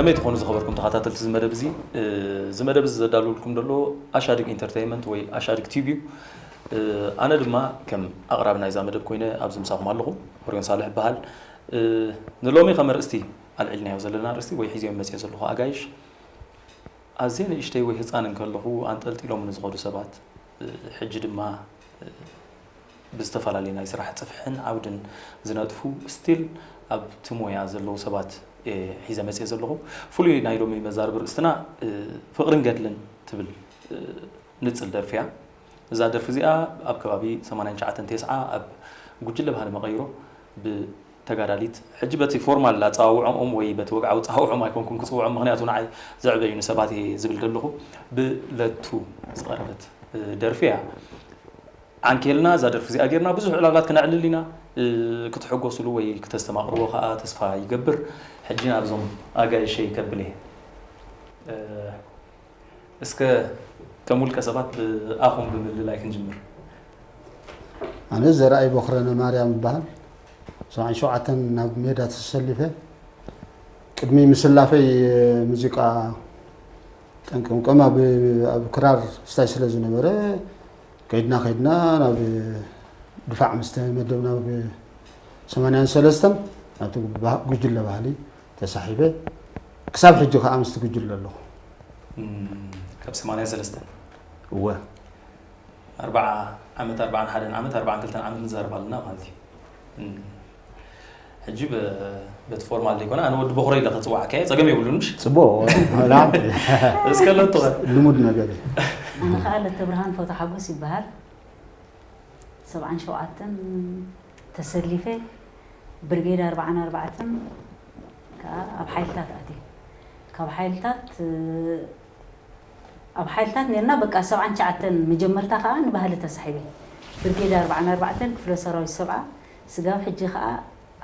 ከመይ ትኾኑ ዝኸበርኩም ተኸታተልቲ እዚ መደብ እዚ? እዚ መደብ እዚ ዘዳልውልኩም ዘሎ ኣሻድግ ኢንተርተይንመንት ወይ ኣሻድግ ቲዩብ እዩ። ኣነ ድማ ከም ኣቕራቢ ናይዛ መደብ ኮይነ ኣብዚ ምሳኹም ኣለኹ። ኦርዮን ሳልሕ እበሃል። ንሎሚ ከም ኣርእስቲ ኣልዒልናዮ ዘለና ኣርእስቲ ወይ ሒዘዮ መፅዮ ዘለኹ ኣጋይሽ ኣዝየ ንእሽተይ ወይ ህፃን እንከለኹ ኣንጠልጢሎም ንዝኸዱ ሰባት ሕጂ ድማ ብዝተፈላለዩ ናይ ስራሕ ፅፍሕን ዓውድን ዝነጥፉ ስቲል ኣብቲ ሞያ ዘለዉ ሰባት ሒዘ መፅየ ዘለኹ። ፍሉይ ናይ ሎሚ መዛርብ ርእስትና ፍቕርን ገድልን ትብል ንፅል ደርፊ እያ። እዛ ደርፊ እዚኣ ኣብ ከባቢ ሰማንያን ትሽዓተን ተስዓ ኣብ ጉጅለ ባህሊ መቐይሮ ብተጋዳሊት ሕጂ በቲ ፎርማል ኣፀዋውዖም ወይ በቲ ወግዓዊ ኣፀዋውዖም ኣይኮንኩን ክፅውዖም፣ ምክንያቱ ንዓይ ዘዕበዩኒ ሰባት እየ ዝብል ዘለኹ። ብለቱ ዝቐረበት ደርፊ እያ። ዓንኬልና እዛ ደርፊ እዚኣ ጌርና ብዙሕ ዕላላት ክነዕልል ኢና። ክትሕጎስሉ ወይ ክተስተማቕርዎ ከዓ ተስፋ ይገብር። ሕጂ ናብዞም ኣጋይሸይ ከብል እየ። እስከ ከም ውልቀ ሰባት ብኣኹም ብምልላይ ክንጅምር። ኣነ ዘርኣይ ቦኽረነ ማርያም እበሃል። ሰብዓን ሸውዓተን ናብ ሜዳ ተሰሊፈ። ቅድሚ ምስላፈይ ሙዚቃ ጠንቀምቀም ኣብ ክራር ስታይ ስለ ዝነበረ ከይድና ከይድና ናብ ድፋዕ ምስ ተመደብና ናብ ሰማንያን ሰለስተን ናብቲ ጉጅለ ባህሊ ተሳሒበ። ክሳብ ሕጂ ከዓ ምስቲ ጉጅለ ኣለኹ። ካብ ሰማንያን ሰለስተን እወ ኣርባዓ ዓመት ኣርባዓን ሓደን ዓመት ኣርባዓን ክልተን ዓመት ንዛረብ ኣለና ማለት እዩ። ሕጂ በቲ ፎርማል ዘይኮነ ኣነ ወዲ ቦኽረ ኢለ ክፅዋዕካ እየ፣ ፀገም የብሉን። ምሽ ፅቡቅ እስከ ለጥኸ ልሙድ ነገር እዩ። ኣነ ከዓ ለተብርሃን ፎቶ ሓጎስ ይበሃል። ሰብዓን ሸውዓተን ተሰሊፈ ብርጌድ ኣርባዓን ኣርባዕተን ከዓ ኣብ ሓይልታት ኣትየ። ካብ ሓይልታት ኣብ ሓይልታት ነርና በቃ ሰብዓን ትሽዓተን መጀመርታ ከዓ ንባህሊ ተሳሒበ። ብርጌድ ኣርባዓን ኣርባዕተን ክፍለ ሰራዊት ሰብዓ ስጋብ ሕጂ ከዓ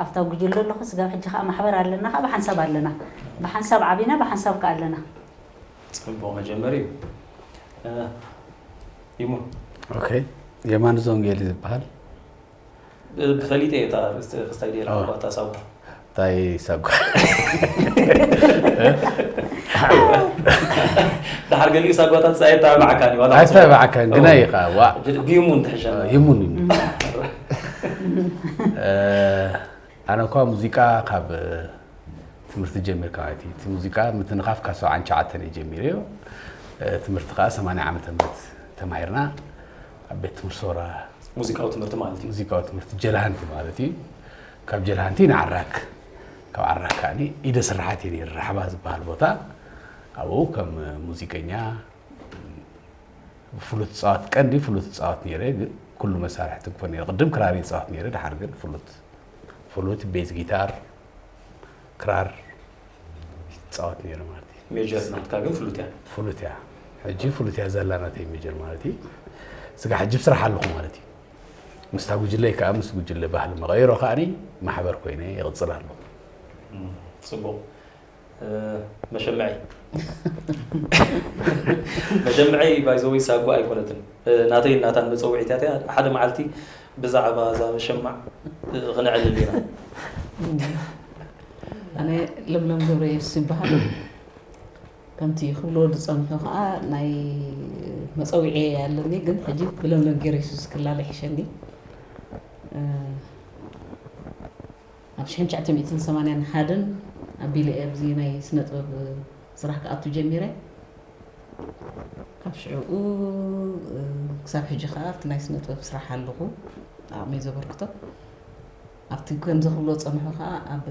ኣብታ ጉጅለ ኣለኹ። ስጋብ ሕጂ ከዓ ማሕበር ኣለና ከዓ ብሓንሳብ ኣለና። ብሓንሳብ ዓቢና ብሓንሳብ ከዓ ኣለና። ፅቡቕ መጀመሪ እዩ። ይሙን ኦኬ የማን ዞንጌል ዝበሃል ብፈሊጠ እየ እታ ርእስቲ ክስታይ ድየ ላዕባ እታ ሳጓ እንታይ ሳጓ ድሓር ገሊኡ ሳጓታት ፃየት ተባብዓካን እዩ ዋላ ኣይተባብዓካን ግና እዩ ከዓ ዋ ይሙን ትሕሸ ይሙን እዩ ኣነ እኳ ሙዚቃ ካብ ትምህርቲ ጀሚርካ ማለት እዩ። እቲ ሙዚቃ ምትንኻፍ ካብ ሰብዓን ትሽዓተን እየ ጀሚረዮ። ትምህርቲ ከዓ ሰማንያ ዓመተ ምህረት ተማሂርና ኣብ ቤት ትምህርቲ ሶራ ሙዚቃዊ ትምህርቲ ማለት እዩ። ሙዚቃዊ ትምህርቲ ጀልሃንቲ ማለት እዩ። ካብ ጀልሃንቲ ንዓራክ ካብ ዓራክ ከዓ ኢደ ስራሓት እየ ነይረ ራሕባ ዝበሃል ቦታ ኣብኡ ከም ሙዚቀኛ ፍሉት ፃወት ቀንዲ ፍሉት ፃወት ነይረ። ኩሉ መሳርሒ ትንኮ ነይረ። ቅድም ክራር ይፃወት ነይረ። ድሓር ግን ፍሉት ፍሉት ቤዝ ጊታር ክራር ይፃወት ነይረ ማለት እዩ። ሜጀር ናትካ ግን ፍሉት እያ። ፍሉት እያ። ሕጂ ፍሉት እያ ዘላ ናተይ ሜጀር ማለት እዩ። ስጋ ሕጂ ብስራሕ ኣለኹ ማለት እዩ። ምስታ ጉጅለይ ከዓ ምስ ጉጅለ ባህሊ መቐይሮ ከዓ ማሕበር ኮይነ ይቕፅል ኣለኹ። ፅቡቕ። መሸምዐይ መሸምዐይ ባይዘወይ ሳጓ ኣይኮነትን ናተይ ናታን መፀውዒታት እያ ሓደ መዓልቲ ብዛዕባ እዛ መሸማዕ ክነዕልል ኢና ኣነ ለምለም ገብረየሱስ ይበሃል ከምቲ ክብልዎ ዝፀንሑ ከዓ ናይ መፀውዒ ኣለኒ ግን ሕጂ ብለምለም ገይረ የሱስ ክላለ ይሕሸኒ ኣብ ሽሕን ትሽዓተ ሚእትን ሰማንያን ሓደን ኣቢለ እየ ኣብዚ ናይ ስነ ጥበብ ስራሕ ክኣቱ ጀሚረ። ካብ ሽዑኡ ክሳብ ሕጂ ከዓ ኣብቲ ናይ ስነ ጥበብ ስራሕ ኣለኹ ዓቕመይ ዘበርክቶ። ኣብቲ ከምዚ ክብሎ ዝፀንሑ ከዓ ኣብ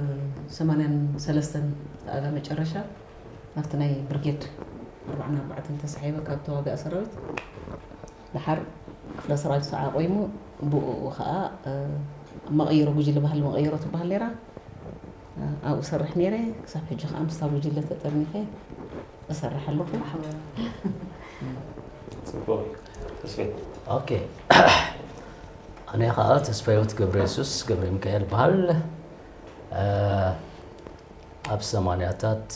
ሰማንያን ሰለስተን ዝኣጋ መጨረሻ ኣብቲ ናይ ብርጌድ ኣርባዓን ኣርባዕተን ተሳሒበ ካብ ተዋጋኢ ሰራዊት ደሓር ክፍለ ሰራዊት ሰብዓ ቆይሙ ብኡ ከዓ መቐይሮ ጉጅለ ባህሊ መቐይሮ ትበሃል ነይራ ኣብኡ ሰርሕ ነይረ ክሳብ ሕጂ ከዓ ምስታ ጉጅለ ተጠርኒፈ እሰርሕ ኣለኹ ፅቡቅ ተስፌ ኦኬ ኣነ ከዓ ተስፋዮት ገብረ የሱስ ገብረ ሚካኤል በሃል ኣብ ሰማንያታት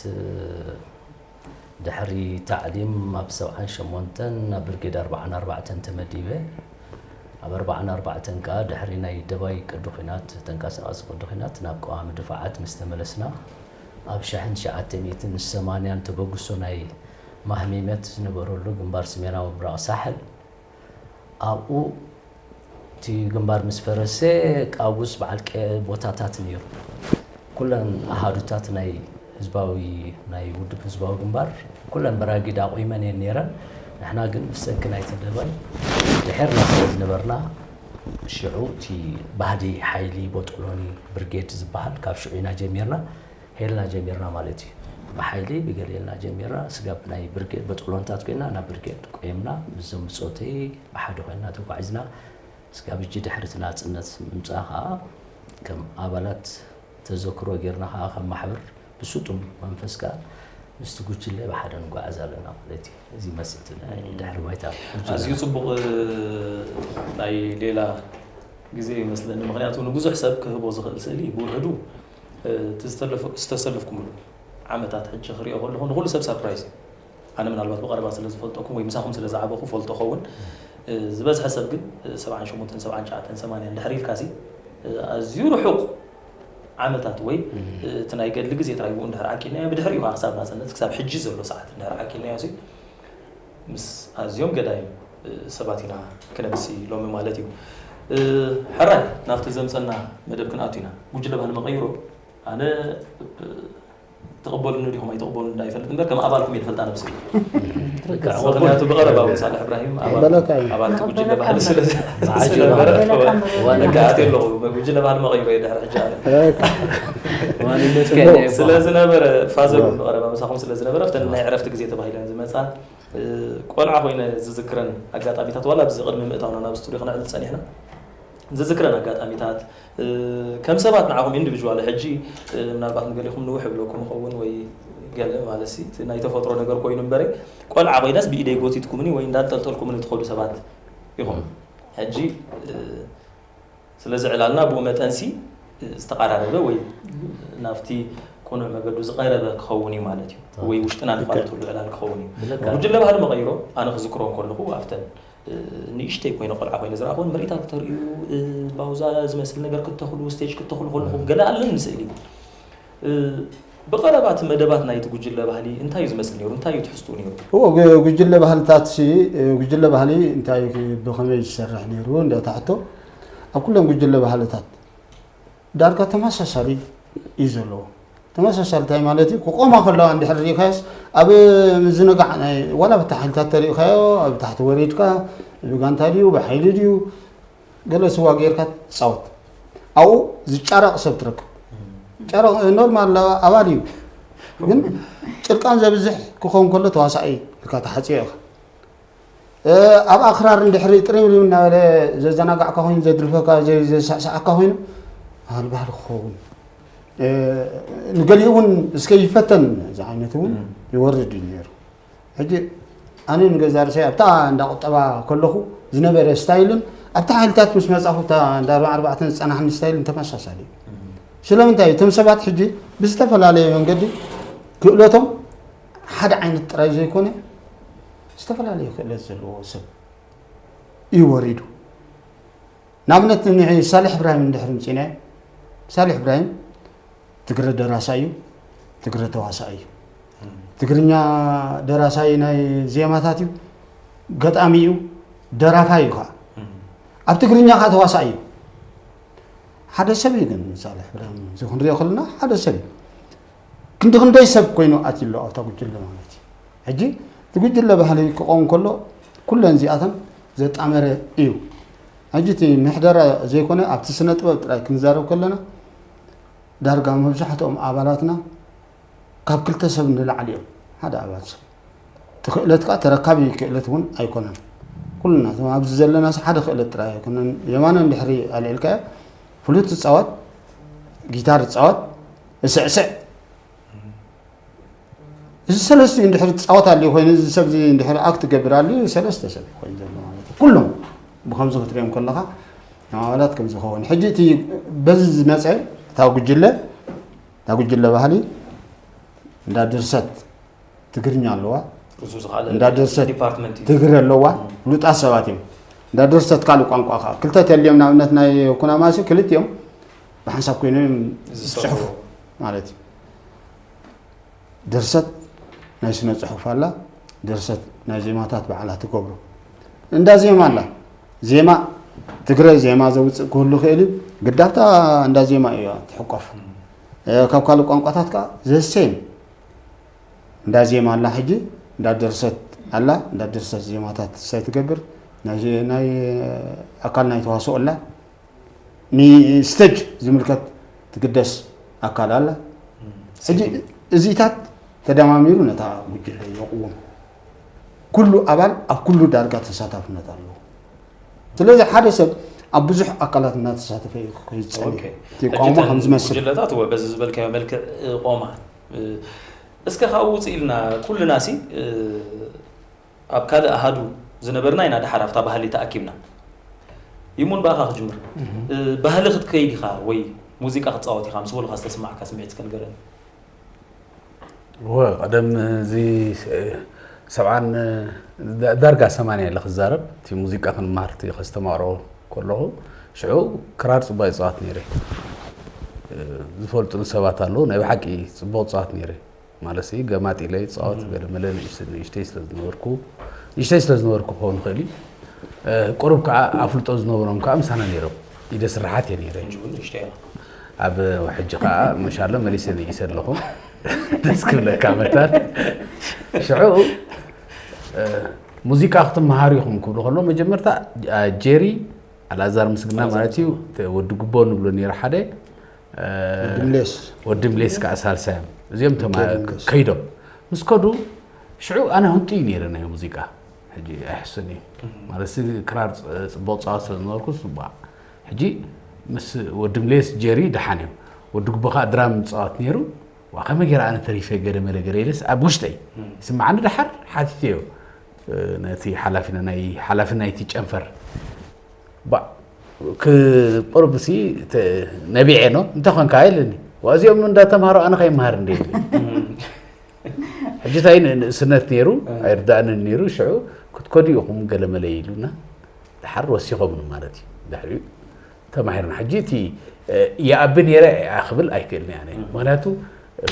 ድሕሪ ታዕሊም ኣብ ሰብዓን ሸሞንተን ናብ ብርጌድ ኣርባዓን ኣርባዕተን ተመዲበ። ኣብ ኣርባዓን ኣርባዕተን ከኣ ድሕሪ ናይ ደባይ ቅዲ ኲናት፣ ተንቀሳቓሲ ቅዲ ኲናት፣ ናብ ቀዋሚ ድፋዓት ምስ ተመለስና፣ ኣብ ሽሕን ትሽዓተ ሚእትን ሰማንያን ተበግሶ ናይ ማህሚመት ዝነበረሉ ግንባር ሰሜናዊ ምብራቕ ሳሕል፣ ኣብኡ እቲ ግንባር ምስ ፈረሰ፣ ቃጉስ በዓል ቀ-፣ ቦታታት ነይሩ። ኩለን ኣሃዱታት ናይ ህዝባዊ፣ ናይ ውድብ ህዝባዊ ግንባር፣ ኩለን በራጊድ ኣቑመን እየን ነይረን። ንሕና ግን ብሰንኪ ናይቲ ደበን ድሒርና ስለ ዝነበርና፣ ሽዑ እቲ ባህዲ ሓይሊ ቦጦሎኒ ብርጌድ ዝበሃል ካብ ሽዑ ኢና ጀሚርና። ሄልና ጀሚርና ማለት እዩ። ብሓይሊ ብገለ ኢልና ጀሚርና። ስጋብ ናይ ብርጌድ በጥሎንታት ኮይና ናብ ብርጌድ ቆይምና፣ ምስዞም ብጾተይ ብሓደ ኮይና ተጓዒዝና። ስጋብ ሕጂ ድሕሪ እቲ ናጽነት ምምጻእ ከኣ ከም ኣባላት ተዘክሮ ጌርና ከኣ ከም ማሕበር ብስጡም መንፈስ ከኣ ምስቲ ጉጅለ ብሓደ ንጓዓዝ ኣለና ማለት እዩ። እዚ ይመስል እቲ ናይ ድሕሪ ባይታ ጉጅለ። ኣዝዩ ጽቡቕ፣ እ፣ ናይ ሌላ ግዜ ይመስለኒ። ምኽንያቱ ንብዙሕ ሰብ ክህቦ ዝኽእል ስእሊ ብውሕዱ፣ እ፣ እቲ ዝተለፈ-፣ ዝተሰለፍኩምሉ ዓመታት ሕጂ ክሪኦ ከለኹ ንኹሉ ሰብ ሳርፕራይዝ እዩ። ኣነ ምናልባት ብቐረባ ስለ ዝፈልጠኩም ወይ ምሳኹም ስለ ዝዓበኹ ፈልጦ ኸውን። እ፣ ዝበዝሐ ሰብ ግን፣ እ፣ ሰብዓን ሸሞንተን፣ ሰብዓን ትሽዓተን፣ ሰማንያን ድሕሪ ኢልካሲ፣ እ፣ ኣዝዩ ርሑቕ ዓመታት ወይ፣ እ፣ እቲ ናይ ገድሊ ግዜ ጥራይ ብኡ እንድሕር ዓቂብናዮ፣ ብድሕሪኡ ከዓ ክሳብ ናጽነት፣ ክሳብ ሕጂ ዘሎ ሰዓት እንድሕር ዓቂብናዮ ሲ፣ ምስ ኣዝዮም ገዳይም፣ እ፣ ሰባት ኢና ክነምሲ ሎሚ ማለት እዩ። እ፣ ሕራይ ናብቲ ዘምጸና መደብ ክንኣቱ ኢና። ጉጅለ ባህሊ መቐይሮ፣ ኣነ፣ እ፣ ትቕበሉኒ ዲኹም ኣይትቕበሉኒ እንዳ ይፈልጥ እምበር፣ ከም ኣባልኩም እየ ዝፈልጣ ነብሰይ። ልክዕ። ምኽንያቱ ብቐረባ እውን ሳልሕ እብራሂም ኣባል፣ በለካ እዩ። ኣባል እቲ ጉጅለ ባህሊ ስለ፣ ንቕበለካ ስለ ነበረ፣ ንቕበለካ ንቕበለካ። ልክዓት ኣለኹ። ጉጅለ ባህሊ መቐይሮ እየ ድሕሪ ሕጂ ኣነ። ዋንነትካ እዩ። ስለ ዝነበረ፣ ፋዘር እውን ብቐረባ ምሳኹም ስለ ዝነበረ፣ ኣብተን ናይ ዕረፍቲ ግዜ ተባሂለን ዝመጻ፣ እ፣ ቆልዓ ኮይነ ዝዝክረን ኣጋጣሚታት፣ ዋላ ኣብዚ ቅድሚ ምእታውና ናብ ስቱዲዮ ክነዕልል ጸኒሕና፣ ዝዝክረን ኣጋጣሚታት፣ እ፣ ከም ሰባት ንዓኹም ኢንዲቪዥዋል፣ ሕጂ፣ እ፣ ምናልባት ንገሊኹም ንውሕ ይብለኩም ይኸውን ወይ ገለ ማለት ሲ፣ እቲ ናይ ተፈጥሮ ነገር ኮይኑ እምበረ፣ ቆልዓ ኮይነስ ብኢደይ ጎቲትኩምኒ ወይ እንዳንጠልጠልኩምኒ ትኸዱ ሰባት ኢኹም። ሕጂ፣ እ፣ ስለዚ ዕላልና ብኡ መጠንሲ ዝተቐራረበ ወይ ናብቲ ቅኑዕ መገዱ ዝቐረበ ክኸውን እዩ ማለት እዩ። ወይ ውሽጥና ንፋለጠሉ ዕላል ክኸውን እዩ። ብለካ። ጉጅለ ባህሊ መቐይሮ ኣነ ክዝክሮ እንከለኹ ኣብተን፣ እ፣ ንእሽተይ ኮይነ ቆልዓ ኮይነ ዝረኣኹን ምርኢታት ክተርእዩ፣ እ፣ ባውዛ ዝመስል ነገር ክተኽሉ፣ ስቴጅ ክተኽሉ ከለኹም ገለ ኣለኒ ስእሊ። እ፣ ብቐረባ እቲ መደባት ናይቲ ጉጅለ ባህሊ እንታይ እዩ ዝመስል ነይሩ? እንታይ እዩ ትሕዝትኡ ነይሩ? እዎ፣ ግ-፣ ጉጅለ ባህልታት ሲ፣ እ፣ ጉጅለ ባህሊ እንታይ ክ-፣ ብኸመይ ዝሰርሕ ነይሩ እንደ ትሓቶ፣ ኣብ ኩለን ጉጅለ ባህልታት ዳርጋ ተመሳሳሊ እዩ ዘለዎ። ተመሳሳሊ እንታይ ማለት እዩ? ክቆማ ከለዋ እንድሕር ርኢኻዮስ፣ ኣብ ምዝንጋዕ ናይ፣ ዋላ በታ ሓይልታት ተሪኢኻዮ፣ ኣብ ታሕቲ ወሪድካ፣ ብጋንታ ድዩ፣ ብሓይሊ ድዩ፣ ገለ ስዋ ጌርካ ትጻወት። ኣብኡ ዝጫረቕ ሰብ ትረክብ። ጫረቕ ኖርማል ኣባል እዩ። ግን ጭርቃን ዘብዝሕ ክኸውን ከሎ ተዋሳኢ ኢልካ ተሓጽዮ ኢኻ። እ፣ ኣብ ኣኽራር እንድሕሪ ጥሪምሪም እናበለ ዘዘናጋዕካ ኮይኑ፣ ዘድርፈካ፣ ዘ-፣ ዘሳዕስዓካ ኮይኑ፣ ኣልባህሪ ክኸውን። እ፣ ንገሊኡ እውን እስከ ይፈተን ዝዓይነት እውን እም። ይወርድ እዩ ነይሩ። ሕጂ ኣነ ንገዛ ርእሰይ ኣብታ እንዳ ቁጠባ ከለኹ ዝነበረ ስታይልን ኣብታ ሓይልታት ምስ መጻኹ እታ እንዳ ኣርባዓ ኣርባዕተ ዝጸናሕኒ ስታይልን ተመሳሳሊ እዩ። እም። ስለምንታይ? እቶም ሰባት ሕጂ ብዝተፈላለየ መንገዲ ክእለቶም ሓደ ዓይነት ጥራይ ዘይኮነ፣ ዝተፈላለየ ክእለት ዘለዎ ሰብ እዩ ወሪዱ። ንኣብነት፣ ንሳልሕ እብራሂም እንድሕር ምጺናዮ፣ ሳልሕ እብራሂም ትግረ ደራሳይ እዩ፣ ትግረ ተዋሳኣይ እዩ። ትግርኛ ደራሳይ ናይ ዜማታት እዩ፣ ገጣሚ እዩ፣ ደራፋይ እዩ ከዓ። ኣብ ትግርኛ ከዓ ተዋሳኣይ እዩ። ሓደ ሰብ እዩ ግን ሳልሕ እብራሂም፣ እዚ ክንሪኦ ከለና ሓደ ሰብ እዩ። ክንዲ ክንደይ ሰብ ኮይኑ ኣትዩ ኣሎ ኣብታ ጉጅለ ማለት እዩ። ሕጂ እቲ ጉጅለ ባህሊ ክኸውን ከሎ ኩለን እዚኣተን ዘጣመረ እዩ። ሕጂ እቲ ምሕደራ ዘይኮነ ኣብቲ ስነ ጥበብ ጥራይ ክንዛረብ ከለና ዳርጋ መብዛሕትኦም ኣባላትና ካብ ክልተ ሰብ ንላዕሊ እዮም። ሓደ ኣባል ሰብ። እቲ ክእለት ከኣ ተረካቢ ክእለት እውን ኣይኮነን። ኩልና እዞም ኣብዚ ዘለና ሓደ ክእለት ጥራይ ኣይኮነን። የማነ እንድሕሪ ኣልዒልካዮ ፍሉት ትጻወት፣ ጊታር ትጻወት፣ እስዕስዕ። እዚ ሰለስቲኡ እንድሕር ትጻወት ኣልዩ ኮይኑ፣ እዚ ሰብ እዚ እንድሕር ኣክት ትገብር ኣልዩ፣ ሰለስተ ሰብ ኮይኑ ዘሎ ማለት እዩ። ኩሎም ብኸምዚ ክትሪኦም ከለኻ፣ ናብ ኣባላት ከም ዝኸውን። ሕጂ እቲ በዚ ዝመጸ፣ እታ ጉጅለ፣ እታ ጉጅለ ባህሊ፣ እንዳ ድርሰት ትግርኛ ኣለዋ፣ ርእሱ ዝኻለ እንዳ ድርሰት ዲፓርትመንት እዩ። ትግሪ ኣለዋ፣ ፍሉጣት ሰባት እዮም። እንዳ ድርሰት ካልእ ቋንቋ ኸዓ፣ ክልተ ተልዮም፣ ንኣብነት ናይ ኩናማሲ ክልቲኦም ብሓንሳብ ኮይኖም እዮም ዝሰርሑ። ዝጽሕፉ ማለት እዩ። ድርሰት ናይ ስነ ጽሑፍ ኣላ፣ ድርሰት ናይ ዜማታት ባዕላ ትገብሮ እንዳ ዜማ ኣላ። ዜማ ትግረ ዜማ ዘውፅእ ክህሉ ይኽእል እዩ። ግዳፍታ እንዳ ዜማ እያ ትሕቆፍ። እ፣ ካብ ካልእ ቋንቋታት ከዓ ዘሴም እንዳ ዜማ ኣላ። ሕጂ እንዳ ድርሰት ኣላ። እንዳ ድርሰት ዜማታት ሳይ ትገብር ናይ ናይ ኣካል ናይ ተዋስኦ ኣላ። ንስቴጅ ዝምልከት ትግደስ ኣካል ኣላ። ሕጂ እዚታት ተደማሚሩ ነታ ጉጅለ የቕውም። ኩሉ ኣባል ኣብ ኩሉ ዳርጋ ተሳታፍነት ኣለዎ። ስለዚ ሓደ ሰብ ኣብ ብዙሕ ኣካላት እናተሳተፈ እዩ ክኸይድ ጸኒሑ። ኦኬ። እቲ ሕጂ ቆሞ እተን ከም ዝመስል። ጉጅለታት ወ-፣ በዚ ዝበልካዮ መልክዕ፣ እ፣ ቆማ። እ፣ እስከ ካብኡ ውፅእ ኢልና ኩልና ሲ፣ እ፣ ኣብ ካልእ ኣሃዱ ዝነበርና ኢና፣ ድሓር ኣብታ ባህሊ ተኣኪብና። ይሙን ብኣኻ ክጅምር። እ፣ ባህሊ ክትከይድ ኢኻ ወይ ሙዚቃ ክትጻወት ኢኻ ምስ በሉኻ ዝተስማዕካ ስምዒት እስከ ንገረኒ። እወ፣ ቀደም እዚ ሰብዓን ዳ-፣ ዳርጋ ሰማንያ ኢለ ክዛረብ፣ እቲ ሙዚቃ ክንመሃር እቲ ከስተማቕሮ ከለኹ፣ ሽዑ ክራር ጽቡቕ ይጻወት ነይረ። ዝፈልጡኒ ሰባት ኣለዉ፣ ናይ ብሓቂ ጽቡቕ ይጻወት ነይረ። ማለትሲ ገማጢ ኢለ ይጻወት፣ እም። ገለ መለ ንእሽተ-፣ ንእሽተይ ስለ ዝነበርኩ፣ ንእሽተይ ስለ ዝነበርኩ ክኸውን ይኽእል እዩ። እ፣ ቁሩብ ከኣ ኣፍልጦ ዝነበሮም ከኣ ምሳና ነይሮም። ኢደ ስርሓት እየ ነይረ። ሕጂ እውን ንእሽተይ እያ። ኣብ ሕጂ ከኣ መሻሎ መሊሰ ንኢሰ ኣለኹ። ደስ ክብለካ መታን። ሽዑ፣ እ፣ ሙዚቃ ክትመሃሩ ኢኹም ክብሉ ከለዉ፣ መጀመርታ፣ አ፣ ጄሪ፣ ኣልኣዛር ምስግና ኣልኣዛር ማለት እዩ፣ ምስግና። ተ-፣ ወዲ ጉቦ ንብሎ ነይሩ ሓደ፣ እ፣ ወዲ ምሌስ። ወዲ ምሌስ ከኣ ሳልሳዮም። እዚኦም ተማ-፣ ወዲ ምሌስ። ከይዶም። ምስ ከዱ፣ ሽዑ ኣነ ህንጡይ ነይረ ናይ ሙዚቃ። ሕጂ ኣይሕሱን እየ። እም። ማለት፣ ስ-፣ ክራር ጽ-፣ ጽቡቕ ጻወት ስለ ዝነበርኩ፣ ጽቡቕ። ሕጂ ምስ ወዲ ምሌስ ጄሪ ደሓን እዮም። ወዲ ጉቦ ከኣ ድራም ጻወት ነይሩ። ዋ፣ ከመይ ገይረ ኣነ ተሪፈ ገለ መለ ገለ ኢለስ ኣብ ውሽጠይ እም። ይስምዓኒ። ደሓር ሓቲተዮ፣ እ፣ ነቲ ሓላፊ፣ ናይ ሓላፊ ናይቲ ጨንፈር። ባ-፣ ክ-፣ ቁሩብሲ ተ-፣ ነቢዐ ኖ፣ እንታይ ኾንካ ኢልኒ። ዋ፣ እዚኦም እንዳተምሃሩ ኣነ ከይመሃር እንደ ኢልኒ። እም። ሕጂ እንታይ ን-፣ ንእስነት ነይሩ፣ እ። ኣይርዳእንን ነይሩ። ሽዑ ክትከዱ ኢኹም ገለ መለ ኢሉና፣ ደሓር ወሲኾምኒ ማለት እዩ። ድሕሪኡ ተማሂርና። ሕጂ እቲ፣ እ፣ ይኣቢ ነይረ እያ ክብል ኣይክእልን እየ ኣነ። እም። ምኽንያቱ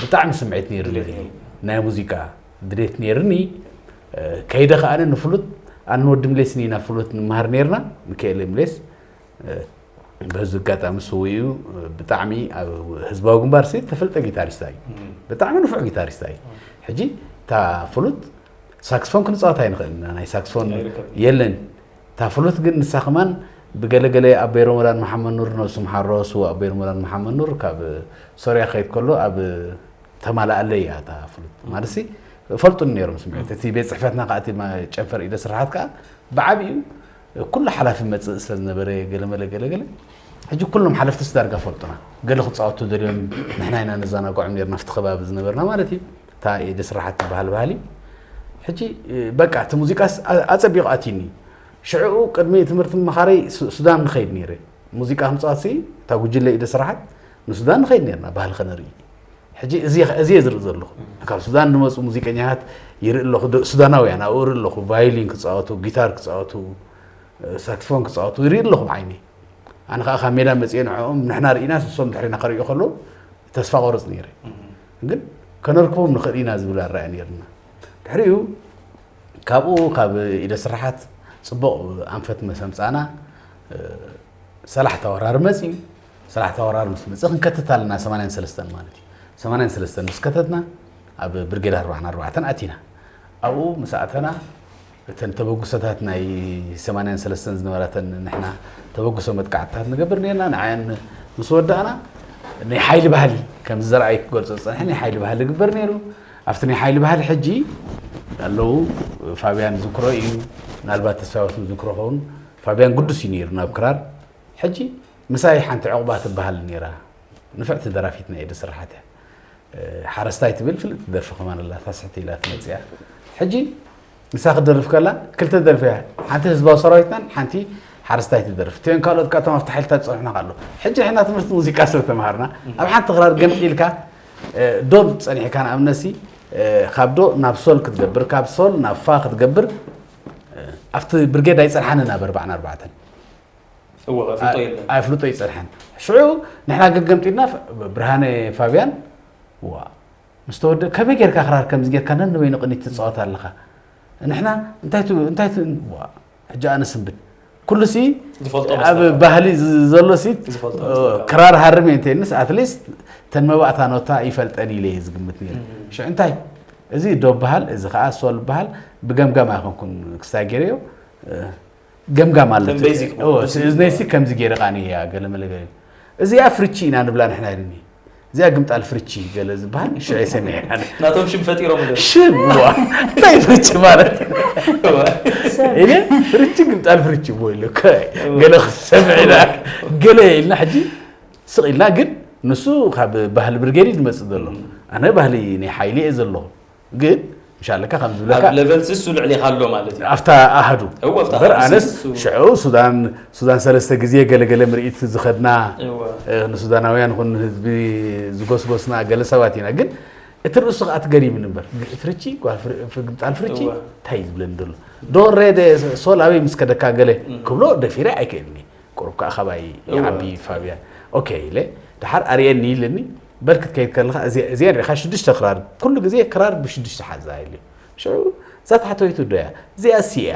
ብጣዕሚ ስምዒት ነይሩ ድሌት ነይሩ። ነይሩ። ናይ ሙዚቃ ድሌት ነይርኒ። እ፣ ከይደ ከኣ ንፍሉጥ፣ ኣነ ወዲ ምሌስኒ ኢና ፍሉጥ ንመሃር ነይርና። ሚካኤል ምሌስ፣ እ፣ በዚ ኣጋጣሚ ስውእ እዩ። ብጣዕሚ ኣብ ህዝባዊ ግንባር ሲ ተፈልጠ ጊታሪስታ እዩ። እም። ብጣዕሚ ንፉዕ ጊታሪስታ እዩ። እም። ሕጂ እታ ፍሉጥ ሳክስፎን ክንጻወት ኣይንኽእልን ኢና። ናይ ሳክስፎን ኣይርከብን። የለን። እታ ፍሉት ግን ንሳ ከማን ብገለገለ ኣቦይ ረመዳን መሓመድ ኑር፣ ነብሱ ምሓሮ፣ ስዉእ ኣቦይ ረመዳን መሓመድ ኑር ካብ ሶርያ ክኸይድ ከሎ ኣብ ተማልኣለይ እያ እታ ፍሉት። ማለትሲ ፈልጡኒ ነይሮም ስምዒት። እቲ ቤት ጽሕፈትና ከኣ እቲ ማ-፣ ጨንፈር ኢደ ስርሓት ከኣ ብዓቢኡ ኩሉ ሓላፊ መጽእ ስለ ዝነበረ ገለመለ ገለገለ። ሕጂ ኩሎም ሓለፍትስ ዳርጋ ፈልጡና። ገለ ክጻወቱ ደልዮም ንሕና ኢና ነዘናግዖም ነይርና ኣብቲ ከባቢ ዝነበርና ማለት እዩ። እታ ኢደ ስርሓት ትበሃል ባህሊ። ሕጂ፣ እ፣ በቃ፣ እቲ ሙዚቃስ ኣ-፣ ኣጸቢቑ ኣትዩኒ። ሽዕኡ ቅድሚ ትምህርቲ ምምኻረይ ሱ-፣ ሱዳን ንኸይድ ነይረ። ሙዚቃ ክንጻወትሲ፣ እታ ጉጅለ ኢደ ስርሓት ንሱዳን ንኸይድ ነይርና፣ ባህሊ ከነርኢ። ሕጂ እዚ፣ እዚ እየ ዝርኢ ዘለኹ። ካብ ሱዳን ዝመጹ ሙዚቀኛታት ይርኢ ኣለኹ፣ ደ-፣ ሱዳናውያን ኣብኡ እርኢ ኣለኹ። ቫዮሊን ክጻወቱ፣ ጊታር ክጻወቱ፣ እ፣ ሳክስፎን ክጻወቱ ይርኢ ኣለኹ ብዓይነይ። ኣነ ኸኣ ካብ ሜዳ መጺኤ ንዕኦም ንሕና ርኢናስ ንሶም ድሕሪና ከርእዩ ከለዉ ተስፋ ቆርጽ ነይረ። እም። ግን ከነርክቦም ንኽእል ኢና ዝብል ኣረኣእያ ነይርና። ድሕሪኡ ካብኡ ካብ ኢደ ስርሓት ጽቡቕ ኣንፈት መስ ኣምጻእና፣ እ፣ ሰላሕታ ወራር መጺኡ። ሰላሕታ ወራር ምስ መጸ ክንከትት ኣለና ሰማንያን ሰለስተን ማለት እዩ። ሰማንያን ሰለስተን ምስ ከተትና ኣብ ብርጌድ ኣርባዓን ኣርባዕተን ኣቲና። ኣብኡ ምስ ኣተና እተን ተበግሶታት ናይ ሰማንያን ሰለስተን ዝነበራተን ንሕና ተበግሶ መጥቃዕትታት ንገብር ነርና። ንዓየን ምስ ወዳእና ናይ ሓይሊ ባህሊ ከምዚ ዘርኣይ ክገልጾ ዝጸንሐ ናይ ሓይሊ ባህሊ ይግበር ነይሩ። ኣብቲ ናይ ሓይሊ ባህሊ ሕጂ ኣለዉ ፋብያን ዝክሮ እዩ፣ ምናልባት ተስፋዎትን ዝክሮ ኸውን። ፋብያን ግዱስ እዩ ነይሩ ናብ ክራር። ሕጂ ምሳይ ሓንቲ ዕቑባ ትበሃል ነይራ፣ ንፍዕቲ ደራፊት ናይ ኢደ ስርሓት እያ። እ፣ ሓረስታይ ትብል ፍልጥቲ ደርፊ ከማን ኣላ፣ ታስሕቲ ኢላ ትመጽእ እያ። ሕጂ ንሳ ክትደርፍ ከላ ክልተ ደርፊ እያ፣ ሓንቲ ህዝባዊ ሰራዊትናን ሓንቲ ሓረስታይ ትደርፍ። እቲኦን ካልኦት ካቶም ኣብቲ ሓይልታት ዝጸንሑና ከ ኣለዉ። ሕጂ ንሕና ትምህርቲ ሙዚቃ ስለ ተምሃርና፣ ኣብ ሓንቲ ክራር ገምጢልካ፣ እ፣ ዶ ጸኒሕካ ንኣብነትሲ፣ እ፣ ካብ ዶ ናብ ሶል ክትገብር፣ ካብ ሶል ናብ ፋ ክትገብር፣ እ፣ ኣብቲ ብርጌድ ኣይጸንሓንን ኣብ ኣርባዓን ኣርባዕተን። እወ፣ ኣፍልጦ ኣ-፣ የለን። ኣፍልጦ ኣይጸንሐን። ሽዑ ንሕና ገገምጢልና ፍ-፣ ብርሃነ ፋብያን፣ ዋ፣ ምስ ተወደ ከመይ ጌርካ ክራር ከምዚ ጌርካ ነንበይኑ ቅኒት ትጻወት ኣለኻ? ንሕና እንታይ ት- እንታይ ት- ዋ፣ ሕጂ ኣነ ስንብድ ኩሉ ሲ ዝፈልጦ ኣብ መስጠት። ባህሊ ዝ- ዘሎ ሲ ዝፈልጦ እ፣ መስጠት። ክራር ሃርም እንተ ንስ ኣትሊስት ተን መባእታ ኖታ ይፈልጠን ኢለ እየ ዝግምት ነይረ። እም። ሽዑ እንታይ እዚ ዶ በሃል እዚ ከዓ ሶል በሃል ብገምጋም ኣይኮንኩን ክስታይ ገይረዮ እ፣ ገምጋም ኣሎ ከም ቤዚክ እ፣ እዚ ነይሲ ከምዚ ገይረ ቃኒ እያ ገለ መለ ገለ እዚኣ ፍርቺ ኢና ንብላ ንሕና ኢልኒ እዚኣ ግምጣል ፍርቺ ገለ ዝበሃል ሽዑ ሰሚዐ ናቶም ሽም ፈጢሮም ዶ ሽም ዋ እንታይ ፍርቺ ማለት ኢለ ፍርቺ ግምጣል ፍርቺ እሞ ኢለ ከ ገለ ክሰምዕ ኢላ ገለ ኢልና ሕጂ ስቕ ኢልና ግን ንሱ ካብ ባህሊ ብርጌድ እዩ ዝመፅእ ዘሎ ኣነ ባህሊ ናይ ሓይሊ እየ ዘለኹ ግን ምሻለካ ከም ዝብለካ ኣብ ሌቨል ስሱ ልዕሊ ኣሎ ማለት እዩ ኣብታ ኣሃዱ እወ ኣብታ እምበር ኣሃዱ ኣነስ ስሱ- ሽዑ ሱዳን ሱዳን ሰለስተ ግዜ ገለገለ ምርኢት ዝኸድና እወ እ፣ ንሱዳናውያን ኹን ንህዝቢ ዝጎስጎስና ገለ ሰባት ኢና ግን እቲ ርእሱ ከዓ ትገሪምን እምበር ፍርቺ ጓል ፍር- ፍግምጣል ፍርቺ እወ። እንታይ እዩ ዝብለኒ ዘሎ ዶን ሬደ ሶል ኣበይ ምስ ከደካ ገለ እም። ክብሎ ደፊረ ኣይክእልኒ ቁሩብ ከዓ ካባይ እወ። ይዓቢ ፋብያ ኦኬ ኢለ ድሓር ኣርእየኒ ኢለኒ በል ክትከይድ ከለካ እዚ- እዚአን ሪኢካ ሽዱሽተ ክራር ኩሉ ግዜ ክራር ብሽዱሽተ ሓዛ ኢሉ ሽዑ እዛ ታሕተወይቱ ዶ እያ እዚኣ ሲ እያ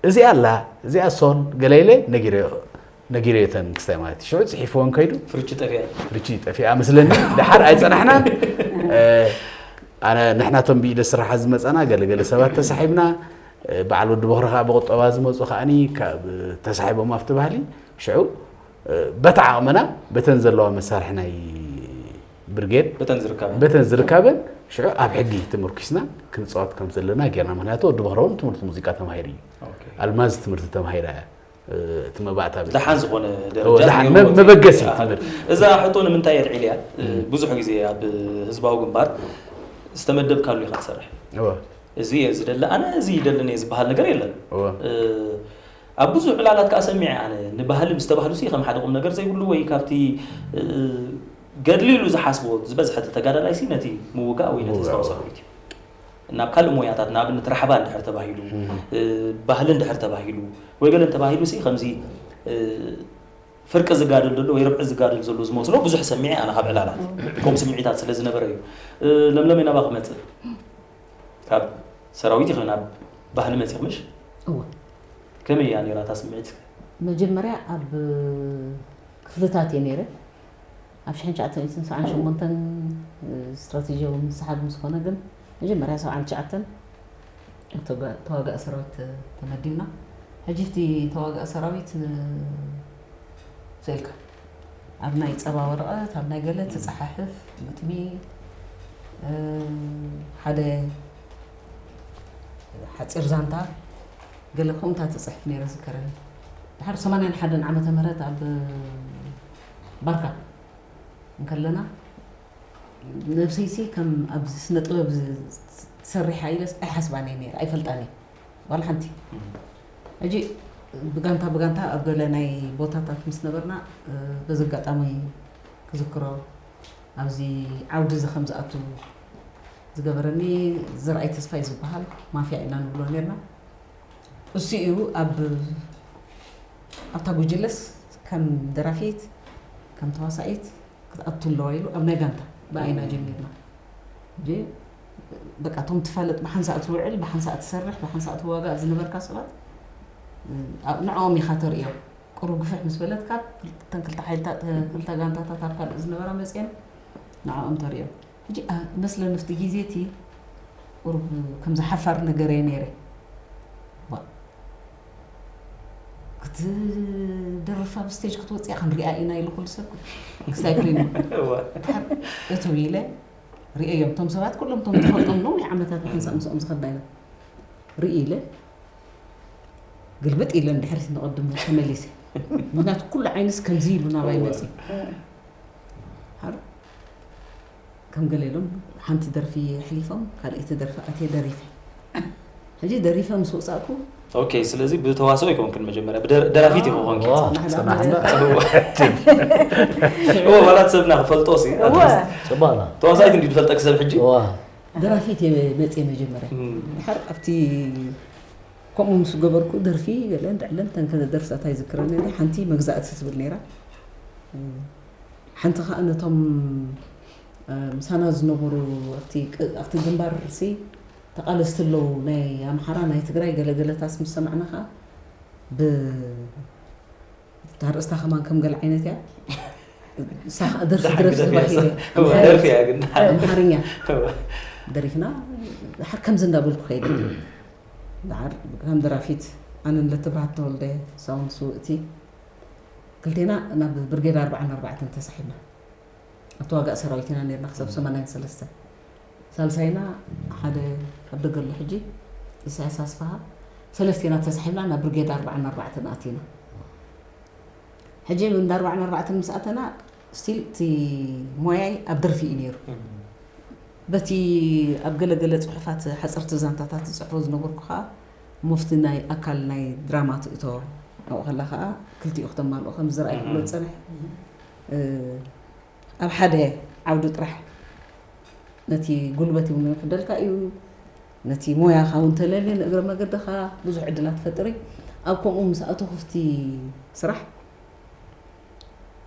እዚኣ ኣላ እዚኣ ሶል ገለ ኢለ ነጊረ ነጊረ እተን ክስታይ ማለት እዩ ሽዑ ፅሒፍወን ከይዱ ፍርቺ ጠፊያ ፍርቺ ጠፊኣ መስለኒ ድሓር ኣይፀናሕናን እ፣ ኣነ ንሕናቶም ብኢደ ስራሓት ዝመፀና ገለገለ ሰባት ተሳሒብና እ፣ በዓል ወዲ በኽሪ ከዓ ብቁጠባ ዝመፁ ከዓኒ ካብ ተሳሒቦም ኣብቲ ባህሊ ሽዑ እ፣ በታ ዓቕምና በተን ዘለዋ መሳርሒ ናይ ብርጌድ በተን ዝርከባ በተን ዝርካበን ሽዑ ኣብ ሕጊ ተመርኪስና ክንፃወት ከም ዘለና ጌርና ምክንያቱ ወዲ በኽሪ እውን ትምህርቲ ሙዚቃ ተማሂሩ እዩ ኦኬ። ኣልማዝ ትምህርቲ ተማሂራ እያ እ፣ እቲ መባእታ ቤት ደሓን ዝኾነ እወ፣ ደረጃ ደሓን ነይርዎ መ- መበገሲ ኣሃ። ትምህርቲ እዛ ሕቶ ንምንታይ የድዒል እያ ብዙሕ ግዜ ኣብ ህዝባዊ ግንባር ዝተመደብካሉ ኢኻ ትሰርሕ እወ፣ እዚ እየ ዝደሊ ኣነ እዚ ይደልን እየ ዝበሃል ነገር የለን እወ። እ፣ ኣብ ብዙሕ ዕላላት ከዓ ሰሚዐ ኣነ ንባህሊ ምስ ተባህሉ ሲ ከም ሓደ ቁም ነገር ዘይብሉ ወይ ካብቲ እ፣ ገድሊ ኢሉ ዝሓስቦ ዝበዝሐ እቲ ተጋዳላይ ሲ ነቲ ምውጋእ ወይ ነቲ ህዝባዊ ሰራዊት እዩ ናብ ካልእ ሞያታት ንኣብነት ራሕባ እንድሕር ተባሂሉ እ፣ ባህሊ እንድሕር ተባሂሉ ወይ ገለ እንተባሂሉ ሲ ከምዚ እ፣ ፍርቂ ዝጋደል ዘሎ ወይ ርብዒ ዝጋደል ዘሎ ዝመስሎ ብዙሕ ሰሚዐ ኣነ ካብ ዕላላት ከምኡ ስምዒታት ስለ ዝነበረ እዩ እ፣ ለምለመይ ናባ ክመፅእ ካብ ሰራዊት ኢኺ ናብ ባህሊ መፂኽምሽ እወ ከመይ እያ ነይራ እታ ስምዒት መጀመርያ ኣብ ክፍልታት እየ ነይረ ኣብ ሽሕን ትሽዓተ ሚእትን ሰብዓን ሸሞንተን ስትራቴጂያዊ ምስሓብ ምስ ኮነ ግን መጀመርያ ሰብዓን ትሽዓተን ተጋ- ተዋጋእ ሰራዊት ተመዲብና ሕጂ እቲ ተዋጋእ ሰራዊት ን- ስእልካ ኣብ ናይ ፀባ ወረቐት ኣብ ናይ ገለ ትፀሓሕፍ ግጥሚ እ፣ ሓደ ሓፂር ዛንታ ገለ ከምኡታት ትፅሕፍ ነይረ ዝከረኒ ድሓር ሰማንያን ሓደን ዓመተ ምህረት ኣብ ባርካ እንከለና ነብሰይሲ ከም ኣብዚ ስነ ጥበብ ዝ- ትሰርሕ ኢለስ ኣይሓስባን እየ ነይረ ኣይፈልጣን እየ ዋላ ሓንቲ ሕጂ ብጋንታ ብጋንታ ኣብ ገለ ናይ ቦታታት ምስ ነበርና እ፣ በዚ ኣጋጣሚ ክዝክሮ ኣብዚ ዓውዲ እዚ ከም ዝኣቱ ዝገበረኒ ዘርኣይ ተስፋይ ዝበሃል ማፍያ ኢና ንብሎ ነርና እሱ እዩ ኣብ ኣብታ ጉጅለስ ከም ደራፊት ከም ተዋሳኢት ክትኣቱ ኣለዋ ኢሉ ኣብ ናይ ጋንታ ብኣይና ጀሚርና እንጂ በቃ እቶም ትፋለጥ ብሓንሳእ ትውዕል ብሓንሳእ ትሰርሕ ብሓንሳእ ትዋጋእ ዝነበርካ ሰባት ንዕኦም ኢኻ ተርእዮም ቁሩብ ግፍሕ ምስ በለት ካብ ተን ክልተ ሓይልታት ክልተ ጋንታታት ኣብ ካልእ ዝነበራ መፅየን ንዕኦም ተርእዮም ሕጂ መስለኒ ኣብቲ ግዜ እቲ ቁሩብ ከምዚ ሓፋር ነገር እየ ነይረ ክትደርፍ ኣብ ስቴጅ ክትወፅእ ክንሪኣ ኢና ኢሉ ኩሉ ሰብ ክስታይ ኮይኑ ድሓር እትው ኢለ ርእዮም እቶም ሰባት ኩሎም እቶም ዝፈልጦም ነዊሕ ዓመታት ብሓንሳእ ምስኦም ዝኸዳ ኢና ርኢ ኢለ ግልብጥ ኢለ ንድሕሪት ንቐድም ተመሊሰ ምክንያቱ ኩሉ ዓይንስ ከምዚ ኢሉ ናባይ መፂ ሓር ከም ገለ ኢሎም ሓንቲ ደርፊ ኣሕሊፎም ካልኣይቲ ደርፊ ኣትየ ደሪፈ ሕጂ ደሪፈ ምስ ወፃእኩ ኦኬ ስለዚ ብተዋስኦ ይኮንክን መጀመርያ ብደራፊት ይኮንክ ጽናሕና ዋላት ሰብና ክፈልጦ ሲ እወ ጽባና ተዋሳይት እንዲ ዝፈልጠክ ሰብ ሕጂ ዋ ደራፊት እየ መፅየ መጀመርያ ድሓር ኣብቲ ከምኡ ምስ ገበርኩ ደርፊ ገለ እንድዕለን ተንከ ደርፍታት ኣይዝክረን ነይረ ሓንቲ መግዛእቲ ትብል ነይራ ሓንቲ ከዓ ነቶም ምሳና ዝነበሩ ኣብቲ ቅ- ኣብቲ ግንባር ሲ ተቓለስቲ ኣለዉ፣ ናይ ኣምሓራ ናይ ትግራይ ገለገለታት ምስ ሰማዕና ከዓ ብ እታ ርእስታ ከማን ከም ገለ ዓይነት እያ። ሳኻ ደርፊ ደሓን ድረፍ ክደርፍ ዝባሂ እያ። እወ፣ ደርፊ እያ ግን። ኣምሓርኛ እወ። ደሪፍና። ድሓር ከምዚ እንዳበልኩ ከይደ ድሓር ከም ደራፊት ኣነን ለትብራት ተወልደ ሳውን ስውእቲ ክልቴና ናብ ብርጌድ ኣርባዓን ኣርባዕተን ተሳሒብና። ኣብቲ ዋጋእ ሰራዊት ኢና ነርና ክሳብ ሰማንያን ሰለስተን። ሳልሳይና ሓደ ካብ ደገ ኣሎ ሕጂ ኢሳያስ ኣስፍሃ፣ ሰለስቴና ተሳሒብና ናብ ብርጌድ ኣርባዓን ኣርባዕተን ኣቲና። ሕጂ እንዳ ኣርባዓን ኣርባዕተን ምስ ኣተና ስቲል እቲ ሞያይ ኣብ ደርፊ እዩ ነይሩ። በቲ ኣብ ገለገለ ጽሑፋት ሓጸርቲ ዛንታታት ዝጽሕፎ ዝነበርኩ ከኣ ሞፍቲ ናይ ኣካል ናይ ድራማ ትእቶ ኣብኡ ከላ ከኣ ክልቲኡ ክተማልኦ ከም ዝረኣይ ክብሎ ዝጸንሕ ኣብ ሓደ ዓውዲ ጥራሕ ነቲ ጉልበት እውን ይውሕደልካ እዩ። ነቲ ሞያኻ እውን ተለልየ ንእግረ መገድኻ ብዙሕ ዕድላት ፈጥሪ። ኣብ ከምኡ ምስ ኣተኹ ኣብቲ ስራሕ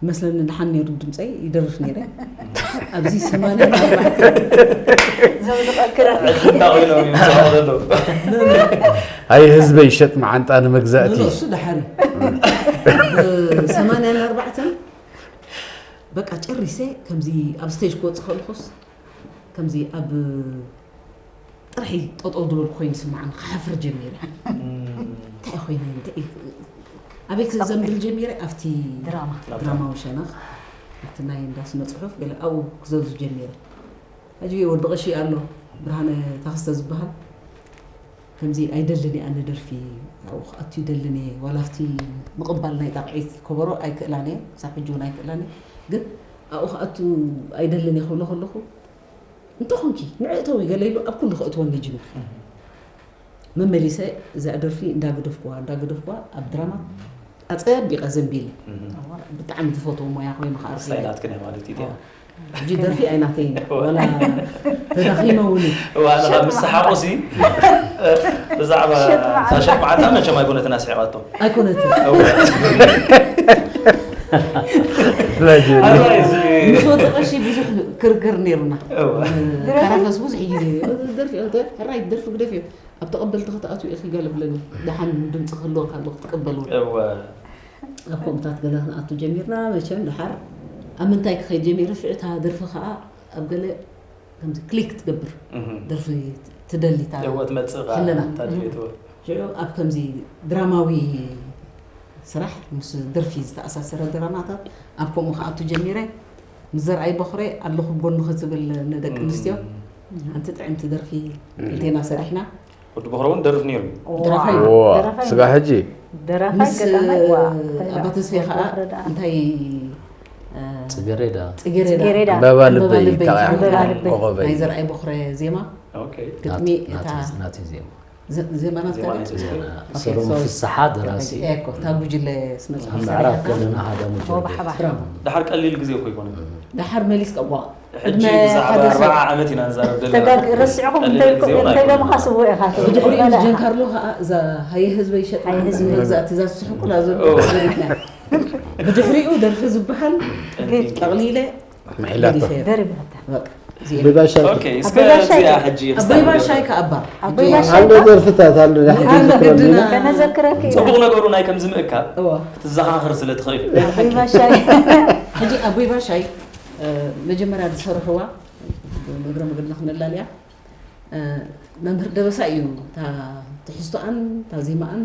መስለኒ ደሓን ነይሩ ድምፀይ ይደርፍ ነይረ። ኣብዚ ሰማንያ ኣርባዕተ ዘውድቐክረ ሕጂ እንታይ ኮይኖም እዮም ዝስዕቑ ዘለዉ? ኣይ ህዝበይ ሸጥ መዓንጣ ንመግዛእቲ ኖ፣ እሱ ደሓሪ ሰማንያን ኣርባዕተን በቃ ጨሪሰ ከምዚ ኣብ ስቴጅ ክወፅእ ከለኹስ ከምዚ ኣብ ጥርሒ ጠጠው ዝበልኩ ኮይኑ ስምዓኒ ክሓፍር ጀሚረ። እንታይ ኮይነ እንታይ ኣበይ ክዘንብል ጀሚረ ኣብቲ ድራማ ድራማዊ ሸነኽ ኣብቲ ናይ እንዳ ስነ ፅሑፍ ገለ ኣብኡ ክዘዙ ጀሚረ። ሕጂ ወዲ ቀሺ ኣሎ ብርሃነ ታኽስተ ዝበሃል ከምዚ ኣይደልን እየ ኣነ ደርፊ ኣብኡ ክኣቱ ይደልን እየ ዋላ ኣብቲ ምቕባል ናይ ጣቕዒት ከበሮ ኣይክእላን እየ ክሳብ ሕጂ እውን ኣይክእላን እየ ግን ኣብኡ ክኣቱ ኣይደልን እየ ክብሎ ከለኹ እንተኾንኪ ንዕእተዊ ገለ ኢሉ ኣብ ኩሉ ክእትወኒ ይጅምር መመሊሰ እዚኣ ደርፊ እንዳገደፍኩዋ እንዳገደፍኩዋ ኣብ ድራማ ኣፀቢቐ ዘንቢለ ብጣዕሚ ዝፈትዎ ሞያ ኮይኑ ከዓ ስታይላትክን እያ ማለት እዩ ሕጂ ደርፊ ኣይናተይን ዋላ ተዳኺመ እውን እዩ ዋላ ካብ ምስሓቑ ሲ ብዛዕባ ታሸቅ መዓልታ መቸም ኣይኮነትን ኣስሒቓቶ ኣይኮነትን ምስ ወዲ ቀሺ ብዙሕ ክርክር ነይሩና ተራፈስ ብዙሕ ግዜ ደርፊ ሕራይ ደርፊ ግደፍ እዩ ኣብ ተቐበልቲ ክትኣትው ኢኺ ገለ ብለኒ ደሓን ድምፂ ክህልወካ ኣሎ ክትቅበል እውን እወ ኣብ ከምታት ገለ ክንኣቱ ጀሚርና መቸም ደሓር ኣብ ምንታይ ክኸይድ ጀሚሩ ፍዕታ ደርፊ ከዓ ኣብ ገለ ከምዚ ክሊክ ትገብር ደርፊ ትደሊ እታ እወ ትመፅእ ሕልና ታድሌትወ ሽዑ ኣብ ከምዚ ድራማዊ ስራሕ ምስ ደርፊ ዝተኣሳሰረ ድራማታት ኣብ ከምኡ ክኣቱ ጀሚረ ምስ ዘርኣይ በኹረ ኣለኹ ብጎንኺ ትብል ንደቂ ኣንስትዮ ሓንቲ ጥዕምቲ ደርፊ ክልቴና ሰሪሕና ወዲ በኽሮ እውን ደርፍ ነይሩ ደራፋይ ዋ ስጋ ሕጂ ደራፋይ ምስ ገጣማይ ዋ ኣባ ተስፌ ከዓ እንታይ ፅገሬዳ ፅጌሬዳ ጽጌሬዳ ዕምበባ ልበይ ልበይ ተባዕ ዕምበባ ልበይ ቆቐበይ ናይ ዘርኣይ በኹረ ዜማ ኦኬ ግጥሚ እታ ናቲ ዜማ ዘ- ዜማ ናትካ ዜማ ድምፂ? ናይቲ ኦኬ፣ ሰሎም ሶሪ። ፍስሓ ደራሲ ኤኮ እታ ጉጅለ ስነ ጽሑፍ ኣብ ምዕራብ ሰሪሕካ ክልልና ሃዳ ሙጀርቤ ወባሕባሕ ብራቮ። ደሓር ቀሊል ግዜ እኮ ይኮነ ደሓር መሊስካ ዋ ሕጂ ዕድመ ብዛዕባ ሓደ ሰብ ኣርባዓ ዓመት ኢና ንዛረብ ዘለና ተጋግ ረሲዕኹም ቀሊል እንታይ ግዜ እውን እንታይ ኣይኮነን። ደሞ ካስብዎ ኢኻ ብድሕሪኡ ምስ ጀንካርሎ ከዓ እዛ ሃየ ህዝበይ ሸጥ ሃየ ህዝበይ። መግዛእቲ እዛ ዝስሕቁላ ዘሎ ኦ። ዘሪፍና ብድሕሪኡ ደርፊ ዝበሃል ጠቕሊለ ምሒላቶ ገዲፈዮ። ደሪብታ በቃ እዚኤ። ብባሻይ ኦኬ እስከ ኣቦይ ባሻይ። እዚኣ ሕጂ ኣቦይ ባሻይ። ሓደ ደርፍታት ኣሎ ኣሎ ግድና ከነዘክረኪ ኢና ፅቡቕ ነገሩ ናይ ከምዚ ምእካብ እዋ ክትዘኻኽር ስለ ትኽእል ኣቦይ ባሻይ ሕጂ ኣቦይ ባሻይ እ፣ መጀመርያ ዝሰርሕዋ እግረ መገድና ክነላልያ እ፣ መምህር ደበሳ እዩ እታ ትሕዝቶኣን እታ ዜማኣን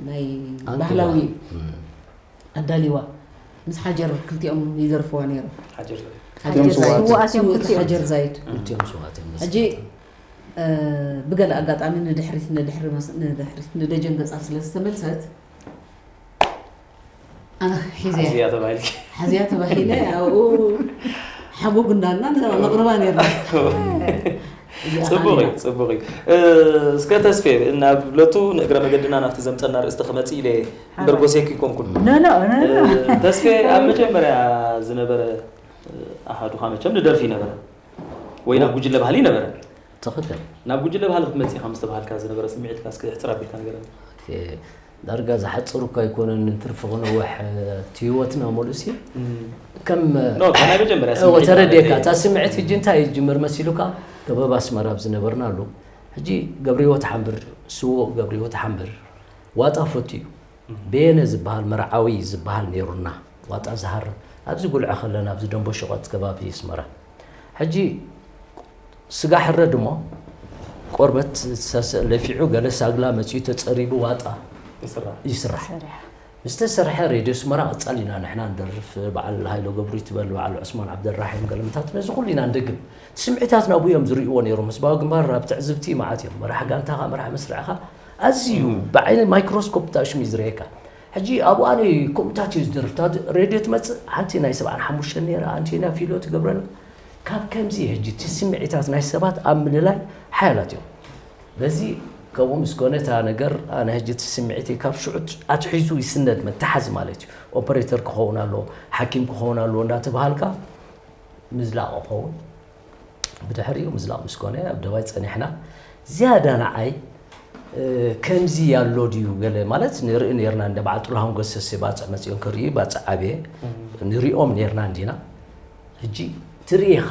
ናይ ኣንቱማ። ባህላዊ ኣዳሊዋ ምስ ሓጀር ክልቲኦም ይደርፍዋ ነይሩ ሓጀር ሓጀር ስውኣት ዛይድ ስውኣት እዮም ስውእቲ ክልቲኦም። ሓጀር ዛይድ ክልቲኦም ስውኣት እዮም ሕጂ እ፣ ብገለ ኣጋጣሚ ንድሕሪት ንድሕሪ መስ- ንድሕሪት ንደጀን ገፃ ስለ ዝተመልሰት ኣነ ሒዘ ሓዝያ ተባሂልኪ ሓዝያ ተባሂለ ኣብኡ ሓጎግ እንዳልና ነቕርባ ነርና ፅቡቕ እዩ ፅቡቕ እዩ እ፣ እስከ ተስፌ ናብ ለቱ ንእግረ መገድና ናብቲ ዘምፀና ርእስቲ ክመፅእ ኢለ እምበር ጎሴክ ይኮንኩን ኖ ኖ ኖ ኖ እ፣ ተስፌ ኣብ መጀመርያ ዝነበረ እ፣ ኣሃዱኻ መቸም ንደርፊ ነበረ ወይ ናብ ጉጅለ ባህሊ ነበረ ትኽክል ናብ ጉጅለ ባህሊ ክትመፅእ ኢኻ ምስ ተባሃልካ ዝነበረ ስምዒትካ እስከ ሕፅር ኣቢልካ ንገረኒ ኦኬ። ዳርጋ ዝሓፅር እኳ ኣይኮነን፣ ትርፊ ክነውሕ እቲ ህይወትና መሉሲ ከም ኖ፣ ካብ ናይ መጀመርያ እወ ስምዒት ተረዲእካ። ማለት እታ ስምዒት ሕጂ እንታይ ይጅምር መሲሉካ? ከበባ ኣስመራ ኣብ ዝነበርናሉ ሕጂ ገብረ ህይወት ሓምብር፣ ስዉእ ገብረ ህይወት ሓምብር ዋጣ ፈቱ እዩ። በየነ ዝበሃል መርዓዊ ዝበሃል ነይሩና፣ ዋጣ ዝሃርም ኣብዚ ጉልዒ ከለና ኣብዚ ደንቦ ሸቐጥ ከባቢ ኣስመራ። ሕጂ ስጋ ሕረድ እሞ ቆርበት ሰሰ ለፊዑ ገለ ሳግላ መፂኡ ተፀሪቡ ዋጣ ይስራሕ። ይስራሕ። ሰሪሓ ምስ ተሰርሐ ሬድዮ ኣስመራ ቀፃል ኢና ንሕና ንደርፍ፣ በዓል ሃይሎ ገብሩ ይትበል፣ በዓል ዑስማን ዓብደራሒም ገለምታት ነዚ ኩሉ ኢና ንደግም። እቲ ስምዒታት ናብኡ እዮም ዝርእይዎ ነይሮም። ህዝባዊ ግንባር ኣብ ትዕዝብቲ መዓት እዮም። መራሕ ጋንታኻ መራሕ መስርዕኻ ኣዝዩ ብዓይኒ ማይክሮስኮፕ ታሽሙ እዩ ዝርእየካ። ሕጂ ኣብኡ ኣነ ከምኡታት እዩ ዝደርፍ። እታ ሬድዮ ትመፅእ ሓንቲ ናይ ሰብዓን ሓሙሽተን ነይራ ኣንቴና ፊሎ ትገብረላ። ካብ ከምዚ ሕጂ እቲ ስምዒታት ናይ ሰባት ኣብ ምልላይ ሓያላት እዮም። በዚ ከምኡ ምስ ኮነ እታ ነገር ኣነ ሕጂ እቲ ስምዒተይ ካብ ሽዑ ኣትሒዙ ይስነድ መተሓዚ ማለት እዩ። ኦፐሬተር ክኸውን ኣለዎ፣ ሓኪም ክኸውን ኣለዎ እንዳተባሃልካ ምዝላቕ ክኸውን። ብድሕሪኡ ምዝላቕ ምስ ኮነ ኣብ ደባይ ጸኒሕና ዝያዳ ንዓይ ከምዚ ኣሎ ድዩ ገለ ማለት ንርኢ ነርና እንደ በዓል ጥላሁን ገሰሰ ባጽዕ መጺኦም ክርኢ ባጽዕ ዓብየ ንሪኦም ነርና እንዲና። ሕጂ ትርኢ ኢኻ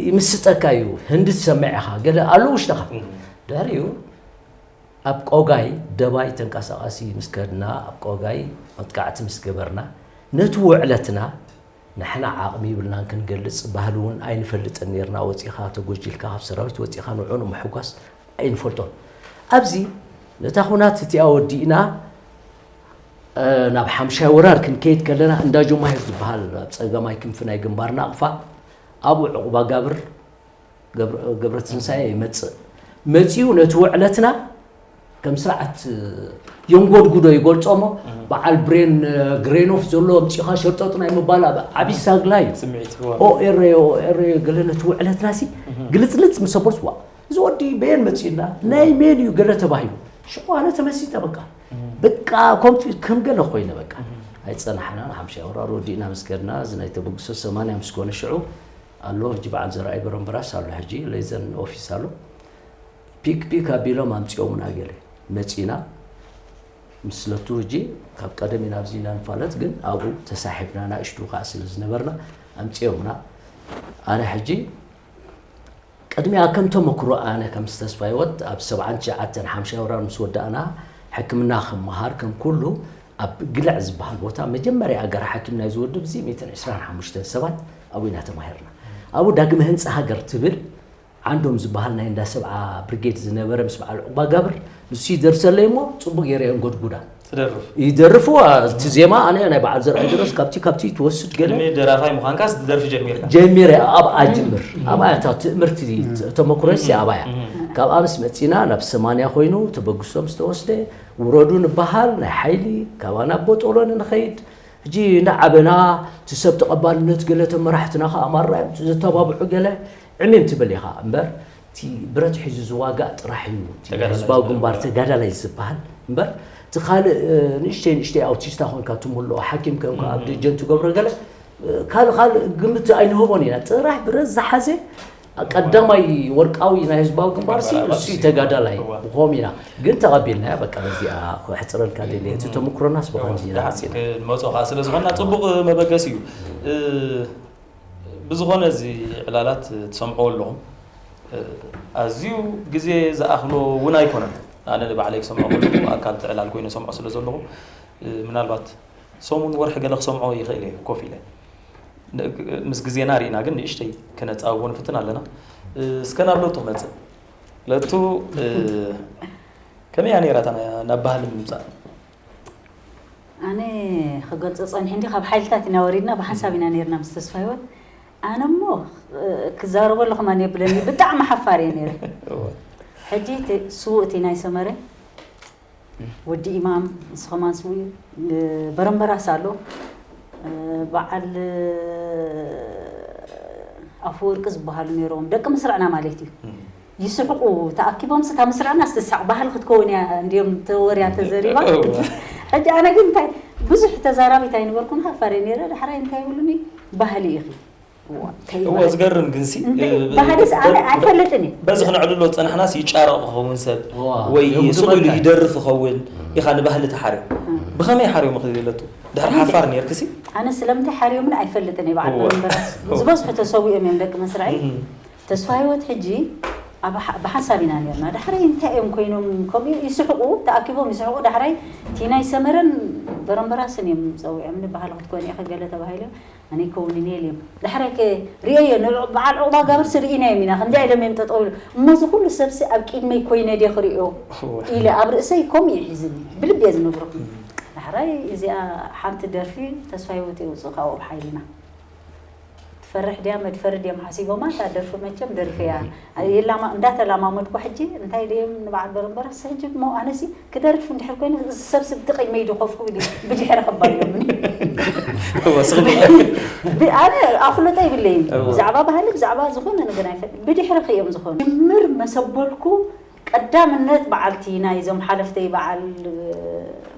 ይምስጠካ እዩ፣ ህንዲ ትሰምዕ ኢኻ፣ ገለ ኣሎ ውሽጥኻ። ድሕሪኡ ኣብ ቆጋይ ደባይ ተንቀሳቓሲ ምስ ከድና ኣብ ቆጋይ መጥቃዕቲ ምስ ገበርና ነቲ ውዕለትና ንሕና ዓቕሚ ይብልናን ክንገልጽ ባህሊ እውን ኣይንፈልጥን ነርና። ወጺኻ ተጎጂልካ ካብ ሰራዊት ወጺኻ ንዕኡ ንምሕጓስ ኣይንፈልጦን። ኣብዚ ነታ ኹናት እቲኣ ወዲእና ናብ ሓምሻይ ወራር ክንከይድ ከለና እንዳ ጆማሂር ዝበሃል ኣብ ጸገማይ ክንፊ ናይ ግንባር ናቕፋ ኣብኡ ዕቑባ ጋብር ገብረትንሳኤ ይመፅእ። መፂኡ ነቲ ውዕለትና ከም ስርዓት የንጎድጉዶ ይገልፆ እሞ በዓል ብሬን ግሬኖፍ ዘሎ ኣምፂኻ ሸርጠጡ ናይ ምባል ኣብ ዓብዪ ሳግላ እዩ። ስምዒት ኦኤረዮ ኦኤረዮ ገለ ነቲ ውዕለትና ሲ ግልፅልፅ ምስ ኣበልስ ዋ እዚ ወዲ በየን መፂእና ናይ መን እዩ ገለ ተባሂሉ ሽቋነ ተመሲጠ በቃ በቃ ኮምፊ ከም ገለ ኮይነ በቃ ኣይፀናሕናን ሓምሻይ ወራር ወዲእና ምስ ከድና እዚ ናይ ተበግሶ ሰማንያ ምስ ኮነ ሽዑ ኣሎ ሕጂ በዓል ዘርኣይ በረምበራስ ኣሎ ሕጂ ሌዘን ኦፊስ ኣሎ ፒክ ፒክ ኣቢሎም ኣምፂኦምና ገለ መፂና ምስለቱ ሕጂ ካብ ቀደም ኢና ኣብዚ ኢና ንፋለጥ ግን ኣብኡ ተሳሒብና ናእሽቱ ከዓ ስለ ዝነበርና ኣምፂኦምና ኣነ ሕጂ ቅድሚኣ ከም ተመክሮ ኣነ ከም ዝተስፋ ህይወት ኣብ ሰብዓን ትሽዓተን ሓምሻይ ወራር ምስ ወዳእና ሕክምና ክመሃር ከም ኩሉ ኣብ ግልዕ ዝበሃል ቦታ መጀመርያ ኣገር ሓኪም ናይዚ ውድብ እዚ ሚእትን ዕስራን ሓሙሽተን ሰባት ኣብኡ ኢና ተማሂርና። ኣብኡ ዳግመ ህንፃ ሃገር ትብል ዓንዶም ዝበሃል ናይ እንዳ ሰብዓ ብርጌድ ዝነበረ ምስ በዓል ዑቕባ ጋብር ንሱ ይደርሰለይ እሞ ፅቡቅ ገይረ እየ ንጎድጉዳ። ትደርፍ ይደርፍ እቲ ዜማ ኣነ ናይ በዓል ዘርኣይ ድረስ ካብቲ ካብቲ ትወስድ ገለ ቅድሚ ደራፋይ ምዃንካስ ትደርፊ ጀሚርካ ጀሚረ ኣብኣ ጅምር ኣብኣ እታ ትእምርቲ ተመክሮሲ ኣብኣ እያ ካብኣ ምስ መፂና ናብ ሰማንያ ኮይኑ ተበግሶ ምስ ተወስደ ውረዱ ንበሃል ናይ ሓይሊ ካባና ቦጦሎኒ ንኸይድ ሕጂ እናዓበና እቲ ሰብ ተቐባልነት ገለ ተመራሕትና ከዓ ማራ እዮም ዘተባብዑ ገለ ዕሚም ትብል ኢኻ እምበር እቲ ብረት ሒዙ ዝዋጋእ ጥራሕ እዩ እቲ ተጋዳላይ ህዝባዊ ዝበሃል። ግንባር ተጋዳላይ ዝበሃል እምበር እቲ ካልእ ንእሽተይ ንእሽተይ ኣውቲስታ ኮንካ ትምልኦ ሓኪም ከንካ ኣብ ደጀን ትገብሮ ገለ ካልእ ካልእ ግምት ኣይንህቦን ኢና ጥራሕ ብረት ዝሓዘ ቀዳማይ ወርቃዊ ናይ ህዝባዊ ግንባር ሲ ግንባር እሱ ኣባል ተጋዳላይ እዋ። ብኸም ኢና ግን ተቐቢልናያ በቃ በዚኣ ክሕፅረልካ ደልየ እቲ ተመክሮናስ ብኸምዚ ኢና ደሓን መፂና ክንመፆ ከዓ ስለ ዝኾንና ፅቡቕ መበገሲ እዩ እ፣ ብዝኾነ እዚ ዕላላት ትሰምዕዎ ኣለኹም እ፣ ኣዝዩ ግዜ ዝኣኽሎ እውን ኣይኮነን ኣነ ንባዕለይ ክሰምዖ ከለኹ ኣካል ትዕላል ኮይነ ሰምዖ ስለ ዘለኹ እ፣ ምናልባት ሰሙን ወርሒ ገለ ክሰምዖ ይኽእል እየ ኮፍ ኢለ ን- ምስ ግዜና ርኢና ግን ንእሽተይ ክነፃውቦ ንፍትን ኣለና እ፣ እስከ ናብ ለውጢ ክመፅእ ለቱ እ፣ ከመይ እያ ነይራ እታ ና- ናብ ባህሊ ምምፃእ ኣነ ክገልፆ ፀኒሐ እንዲ ካብ ሓይልታት ኢና ወሪድና ብሓንሳብ ኢና ነርና ምስ ተስፋ ህይወት ኣነ እሞ እ፣ ክዛረበሉ ከማን የብለኒ ብጣዕሚ ሓፋር እየ ነይረ ሕጂ እቲ ስውእቲ ናይ ሰመረ ወዲ ኢማም ንሱ ከማን ስውእ እዩ እ፣ በረምበራስ ኣሎ እ፣ በዓል እ፣ ኣፈወርቂ ዝበሃሉ ነይሮም ደቂ ምስርዕና ማለት እዩ ይስሕቁ ተኣኪቦም ስታ ምስራና ስትሳቅ ባህል ክትከውን እያ እንዲዮም ተወርያ ተዘሪባ ሕጂ ኣነ ግን እንታይ ብዙሕ ተዛራቢት ኣይነበርኩን ሃፋረ ነረ ዳሕራይ እንታይ ይብሉኒ ባህሊ ኢኺ እዎ፣ ዝገርም ግንሲ፣ እንታይ እ፣ ባህልስ ኣነ ብ-፣ ኣይፈልጥን እየ። በዚ ክነዕልሎ ዝጸናሕናስ ይጫረቕ ክኸውን ሰብ፣ እዋ፣ ወይ እዮም ስቕ ኢሉ ዝመልካ። ይደርፍ ክኸውን፣ ኢኻ ንባህሊ ተሓርዮ። እም። ብኸመይ ሓርዮም ክብል ኢለቱ? ድሕሪ ሓፋር ነይርክሲ? ኣነ ስለምንታይ ሓርዮምን ኣይፈልጥን እየ። በዓል እዎ። በረምበራስ እዎ። ዝበዝሑ ተሰዊኦም እዮም ደቂ መስርዐይ። እም። ተስፋ ህይወት ሕጂ ኣብ ሓ-፣ ብሓሳብ ኢና ነርና። ዳሕራይ እንታይ እዮም ኮይኖም? ከምኡ ይስሕቁ፣ ተኣኪቦም ይስሕቁ። ዳሕራይ ቲናይ ሰመረን በረምበራስን እዮም ጸዊዖምኒ፣ ባህሊ ክትኮኒ ኢኺ ገለ ተባሂለ። ኣነ ይከውንን እየ ኢለ እዮም። ዳሕራይ ከ ርእየዮ፣ ንዑ-፣ በዓል ዑቕባ ጋብርሲ ርኢናዮም ኢና። ከምዚኣ ኢሎም እዮም ጠጠው ኢሎም። እሞ እዚ ኩሉ ሰብሲ ኣብ ቅድመይ ኮይነ ድየ ክርእዮ? እወ። ኢለ ኣብ ርእሰይ ከምኡ እዩ ሒዝኒ። ብልቢ እየ ዝነግረኩም። እም። ዳሕራይ እዚኣ ሓንቲ ደርፊ ተስፋ ህይወት የውፅእ ካብኡ ብሓይልና። ትፈርሕ ድያ መድፈሪ ድዮም ሓሲቦማ፣ እታ ደርፊ መቸም ደርፊ እያ። የላማ-፣ እንዳተላማመድኩ ሕጂ እንታይ ድዮም ንበዓል በረምበራስ ሕጂ እሞ ኣነሲ ክደርፍ እንድሕር ኮይኑ፣ እዚ ሰብ ስብ ትቕድመይ ዶ ኮፍ ክብል እዩ? ብድሕሪ ክባል እዮም። እወ፣ ስቕ ኢሉ። ብ-፣ ኣነ ኣፍልጦ ይብለይን። እወ። ብዛዕባ ባህሊ፣ ብዛዕባ ዝኾነ ነገር ኣይፈልጥን። ብድሕሪ ከ እዮም ዝኾኑ። ጅምር መሰበልኩ ቀዳምነት በዓልቲ ናይዞም ሓለፍተይ በዓል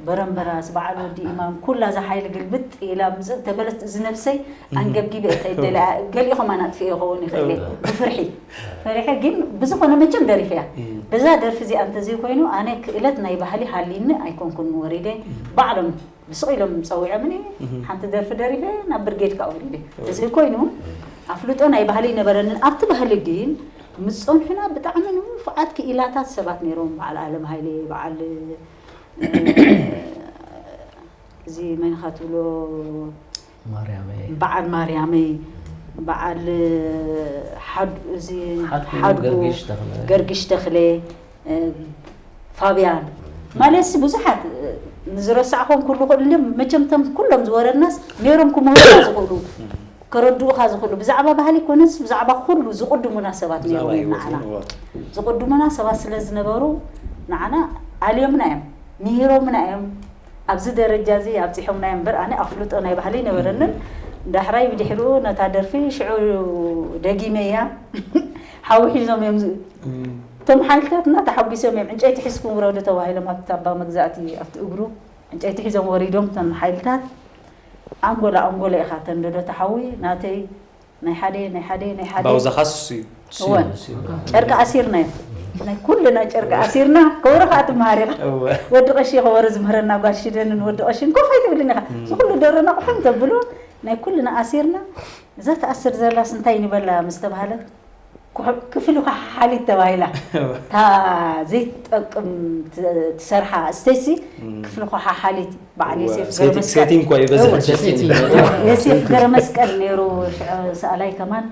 በረምበራስ፣ በዓል ወዲ ኢማም፣ ኩላ እዛ ሓይሊ ግልብጥ ኢላ ምጽእ ተበለት፣ እዚ ነብሰይ ኣንገብጊበ እየ ከይደ ኢለ፣ ገሊኡ ከማን ኣጥፊኦ ይኸውን ይኽእል እየ፣ እወ። ብፍርሒ። ፈሪሐ ግን ብዝኾነ መቸም ደሪፈ እያ። እም። በዛ ደርፊ እዚኣ እንተዘይኮይኑ ኣነ ክእለት ናይ ባህሊ ሃልይኒ ኣይኮንኩን ወሪደ። እም። ባዕሎም ብስቕ ኢሎም ጸዊዖምኒ፣ እም። ሓንቲ ደርፊ ደሪፈ ናብ ብርጌድ ከኣ ወሪደ። እወ። እዚ ኮይኑ ኣፍልጦ ናይ ባህሊ ኣይነበረንን። ኣብቲ ባህሊ ግን ምስ ጸንሑና ብጣዕሚ ንፉዓት ክኢላታት ሰባት ነይሮም። በዓል ኣለም ሃይለ፣ በዓል፣ እ፣ እዚ መን ኢኻ ትብሎ? ማርያመይ። በዓል ማርያመይ፣ በዓል ሓድ-፣ እዚ ሓድጉ ሓድጉ፣ ገርግሽ ተኽለ። ገርግሽ ተኽለ፣ እ፣ ፋብያን። ማለትሲ ብዙሓት፣ እ፣ ንዝረሳዕኹም ኩሉ ክእሉ እንድዮም። መቸም እቶም ኩሎም ዝወረድናስ ነይሮም ክምህሩኻ ዝኽእሉ፣ ከረድኡኻ ዝኽእሉ፣ ብዛዕባ ባህሊ ኮነስ ብዛዕባ ኩሉ ዝቕድሙና ሰባት ብዛዕባ ነይሮም እዮም ህይወት ንዓና። እውን፣ እዋ። ዝቕድሙና ሰባት ስለ ዝነበሩ ንዓና ኣልዮምና እዮም፣ ምሂሮምና እዮም። ኣብዚ ደረጃ እዚ ኣብጺሖምና እዮም እምበር ኣነ ኣፍልጦ ናይ ባህሊ ኣይነበረንን። እም። ዳሕራይ ብድሕሪኡ ነታ ደርፊ ሽዑ ደጊመያ ሓዊ ሒዞም እዮም ዝ-፣ እም። እቶም ሓይልታትና ተሓጒሶም እዮም። ዕንጨይቲ ሒዝኩም ውረዱ ተባሂሎም ኣብቲ ኣባ መግዛእቲ ኣብቲ እግሩ ዕንጨይቲ ሒዞም ወሪዶም እቶም ሓይልታት። ኣንጎላ ኣንጎላ ኢኻ ተንደዶ ተሓዊ ናተይ ናይ ሓደ፣ ናይ ሓደ፣ ናይ ሓደ። ባውዛኻስ እሱ እዩ። እወ። እሱ እዩ። ጨርቂ ኣሲርና እዩ። ናይ ኩልና ጨርቂ ኣሲርና፣ ከበሮ ከዓ ትመሃር ኢኻ። እወ። ወዲ ቀሺ ከበሮ ዝምህረና ጓል ሽደንን ወዲ ቀሽን ኮፍ ኣይትብልን ኢኻ። እም። እዚ ኩሉ ደሮና ቁሕም ተብሎ፣ ናይ ኩልና ኣሲርና፣ እዛ ትኣስር ዘላስ እንታይ ንበላ ምስ ተባሃለት፣ ኩሕ-፣ ክፍሊ ኳሓሓሊት ተባሂላ። እወ። እታ ዘይትጠቅም ት-፣ ትሰርሓ ስቴጅ ሲ፣ እም። ክፍሊ ኳሓሓሊት በዓል እወ፣ ዮሴፍ ሴቲ-፣ ገረመስቀል። ሴቲንግ እኮ ይበዝሕ። እወ፣ ሴቲንግ። ዮሴፍ ገረመስቀል ነይሩ፣ ሽዑ ሰኣላይ ከማን።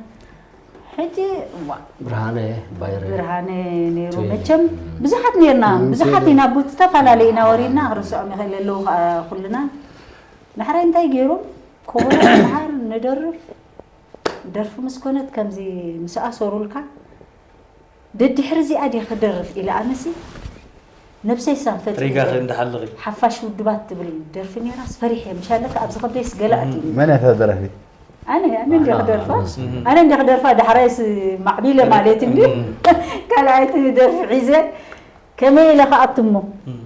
ሕጂ፣ እዋ። ብርሃነ ባይረ። ብርሃነ ነይሩ። ቱይ። መቸም ብዙሓት ነይርና፣ እም፣ ብዙሓት ቱይ። ኢና፣ ብዝተፈላለየ ኢና ወሪድና፣ ክርስዖም ይኽእል ኣለዉ ኸኣ ኩልና። ዳሕራይ እንታይ ገይሮም? ከበሮ ንመሃር፣ ንደርፍ፣ ደርፊ ምስ ኮነት ከምዚ ምስ ኣሰሩልካ፣ ደድሕሪ እዚኣ ድየ ክደርፍ ኢለ ኣነሲ ነብሰይ ሳንፈጥ ሪጋ ኢለ። ከ እንዳሓለኺ። ሓፋሽ ውድባት ትብል ደርፊ ነይራስ ፈሪሐ፣ ምሻለካ ኣብዚ ከብደይስ ገለ እም። ኣትዩኒ። መን እያ እታ ደራፊት? ኣነ፣ ኣነ እንድየ ኣና ክደርፋ? ኣነስ። እም። ኣነ እንድየ ክደርፋ፣ ዳሕራይስ ማዕቢለ ማለት እንድዩ። እም። ካልኣይቲ ደርፊ ሒዘ፣ ከመይ ኢለ ክኣቱ እሞ? እም።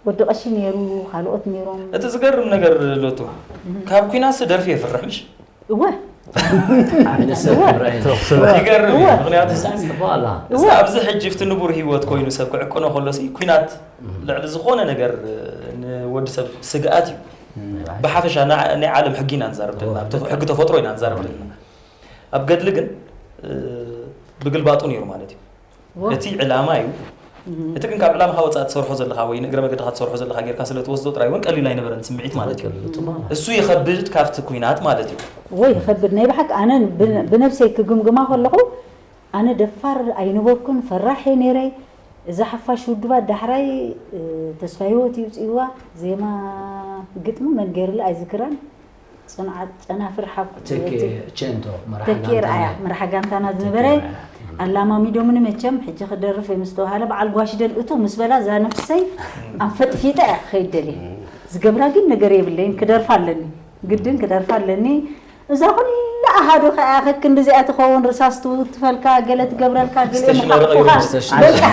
ወዲ ቀሺ ነይሩ፣ ካልኦት ነይሮም። እቲ ዝገርም ነገር ሎቱ፣ እም። ካብ ኲናትሲ ደርፊ የፍርሕ ምሽ? እወ። ዓቢ ሰብ እወ። ክብራ እዩ። እወ። ይገርም እዩ። እወ። ምኽንያቱ እወ። ኣብዚ ሕጂ ኣብቲ ንቡር ህይወት ኮይኑ ሰብ ክዕቅኖ ከሎሲ፣ ኲናት እም። ልዕሊ ዝኾነ ነገር ንወዲ ሰብ ስግኣት እዩ። እም። ብሓፈሻ ናይ፣ ናይ ዓለም ሕጊ ኢና ንዛረብ ዘለና። እወ። ተፈ-፣ ሕጊ ተፈጥሮ ኢና ንዛረብ እወ። ዘለና። ኣብ ገድሊ ግን፣ እ፣ ብግልባጡ ነይሩ ማለት እዩ። እወ። እቲ ዕላማ እዩ። እም። እቲ ግን ካብ ዕላማኻ ወጻኢ ትሰርሖ ዘለኻ ወይ ንእግረ መገድኻ ትሰርሖ ዘለኻ ጌርካ ስለ ትወስዶ ጥራይ እውን ቀሊል ኣይነበረን ስምዒት ማለት እዩ። ትኽክል፣ ጽቡቕ። እሱ ይኸብድ ካብቲ ኲናት ማለት እዩ። እወ፣ ይኸብድ። ናይ ብሓቂ ኣነ ብ-፣ ብነብሰይ ክግምግማ ከለኹ ኣነ ደፋር ኣይነበርኩን፣ ፈራሕ እየ ነይረ። እዛ ሓፋሽ ውድባት ዳሕራይ፣ እ፣ ተስፋ ህይወት እዩ ውጽእዋ፣ ዜማ ግጥሚ መን ገይርላ ኣይዝክራን። ጽንዓት ጨናፍር ሓፍ-፣ ተኬ እቲ ቸንቶ፣ መራሕ ተኬ ጋንታና። ርኣያ፣ መራሕ ጋንታና ተኬ ዝነበረ ርኣያ። ኣለማሚዶምኒ መቸም፣ ሕጂ ክደርፍ እየ ምስ ተባሃለ፣ በዓል ጓሽ ደል እቱ ምስ በላ፣ እዛ ነፍሰይ ኣንፈጥፊጠ እየ ክኸይድ ደልየ። ዝገብራ ግን ነገር የብለይን፣ ክደርፍ ኣለኒ፣ ግድን ክደርፍ ኣለኒ። እዛ ኩላ ኣሃዱ ከኣ ከክንዲ እዚኣ ትኸውን፣ ርሳስ ትውትፈልካ፣ ገለ ትገብረልካ፣ ገለ ስቴሽነሪ ምሓቑፉኻ። እዩ፣ ስቴሽነሪ። በቃ።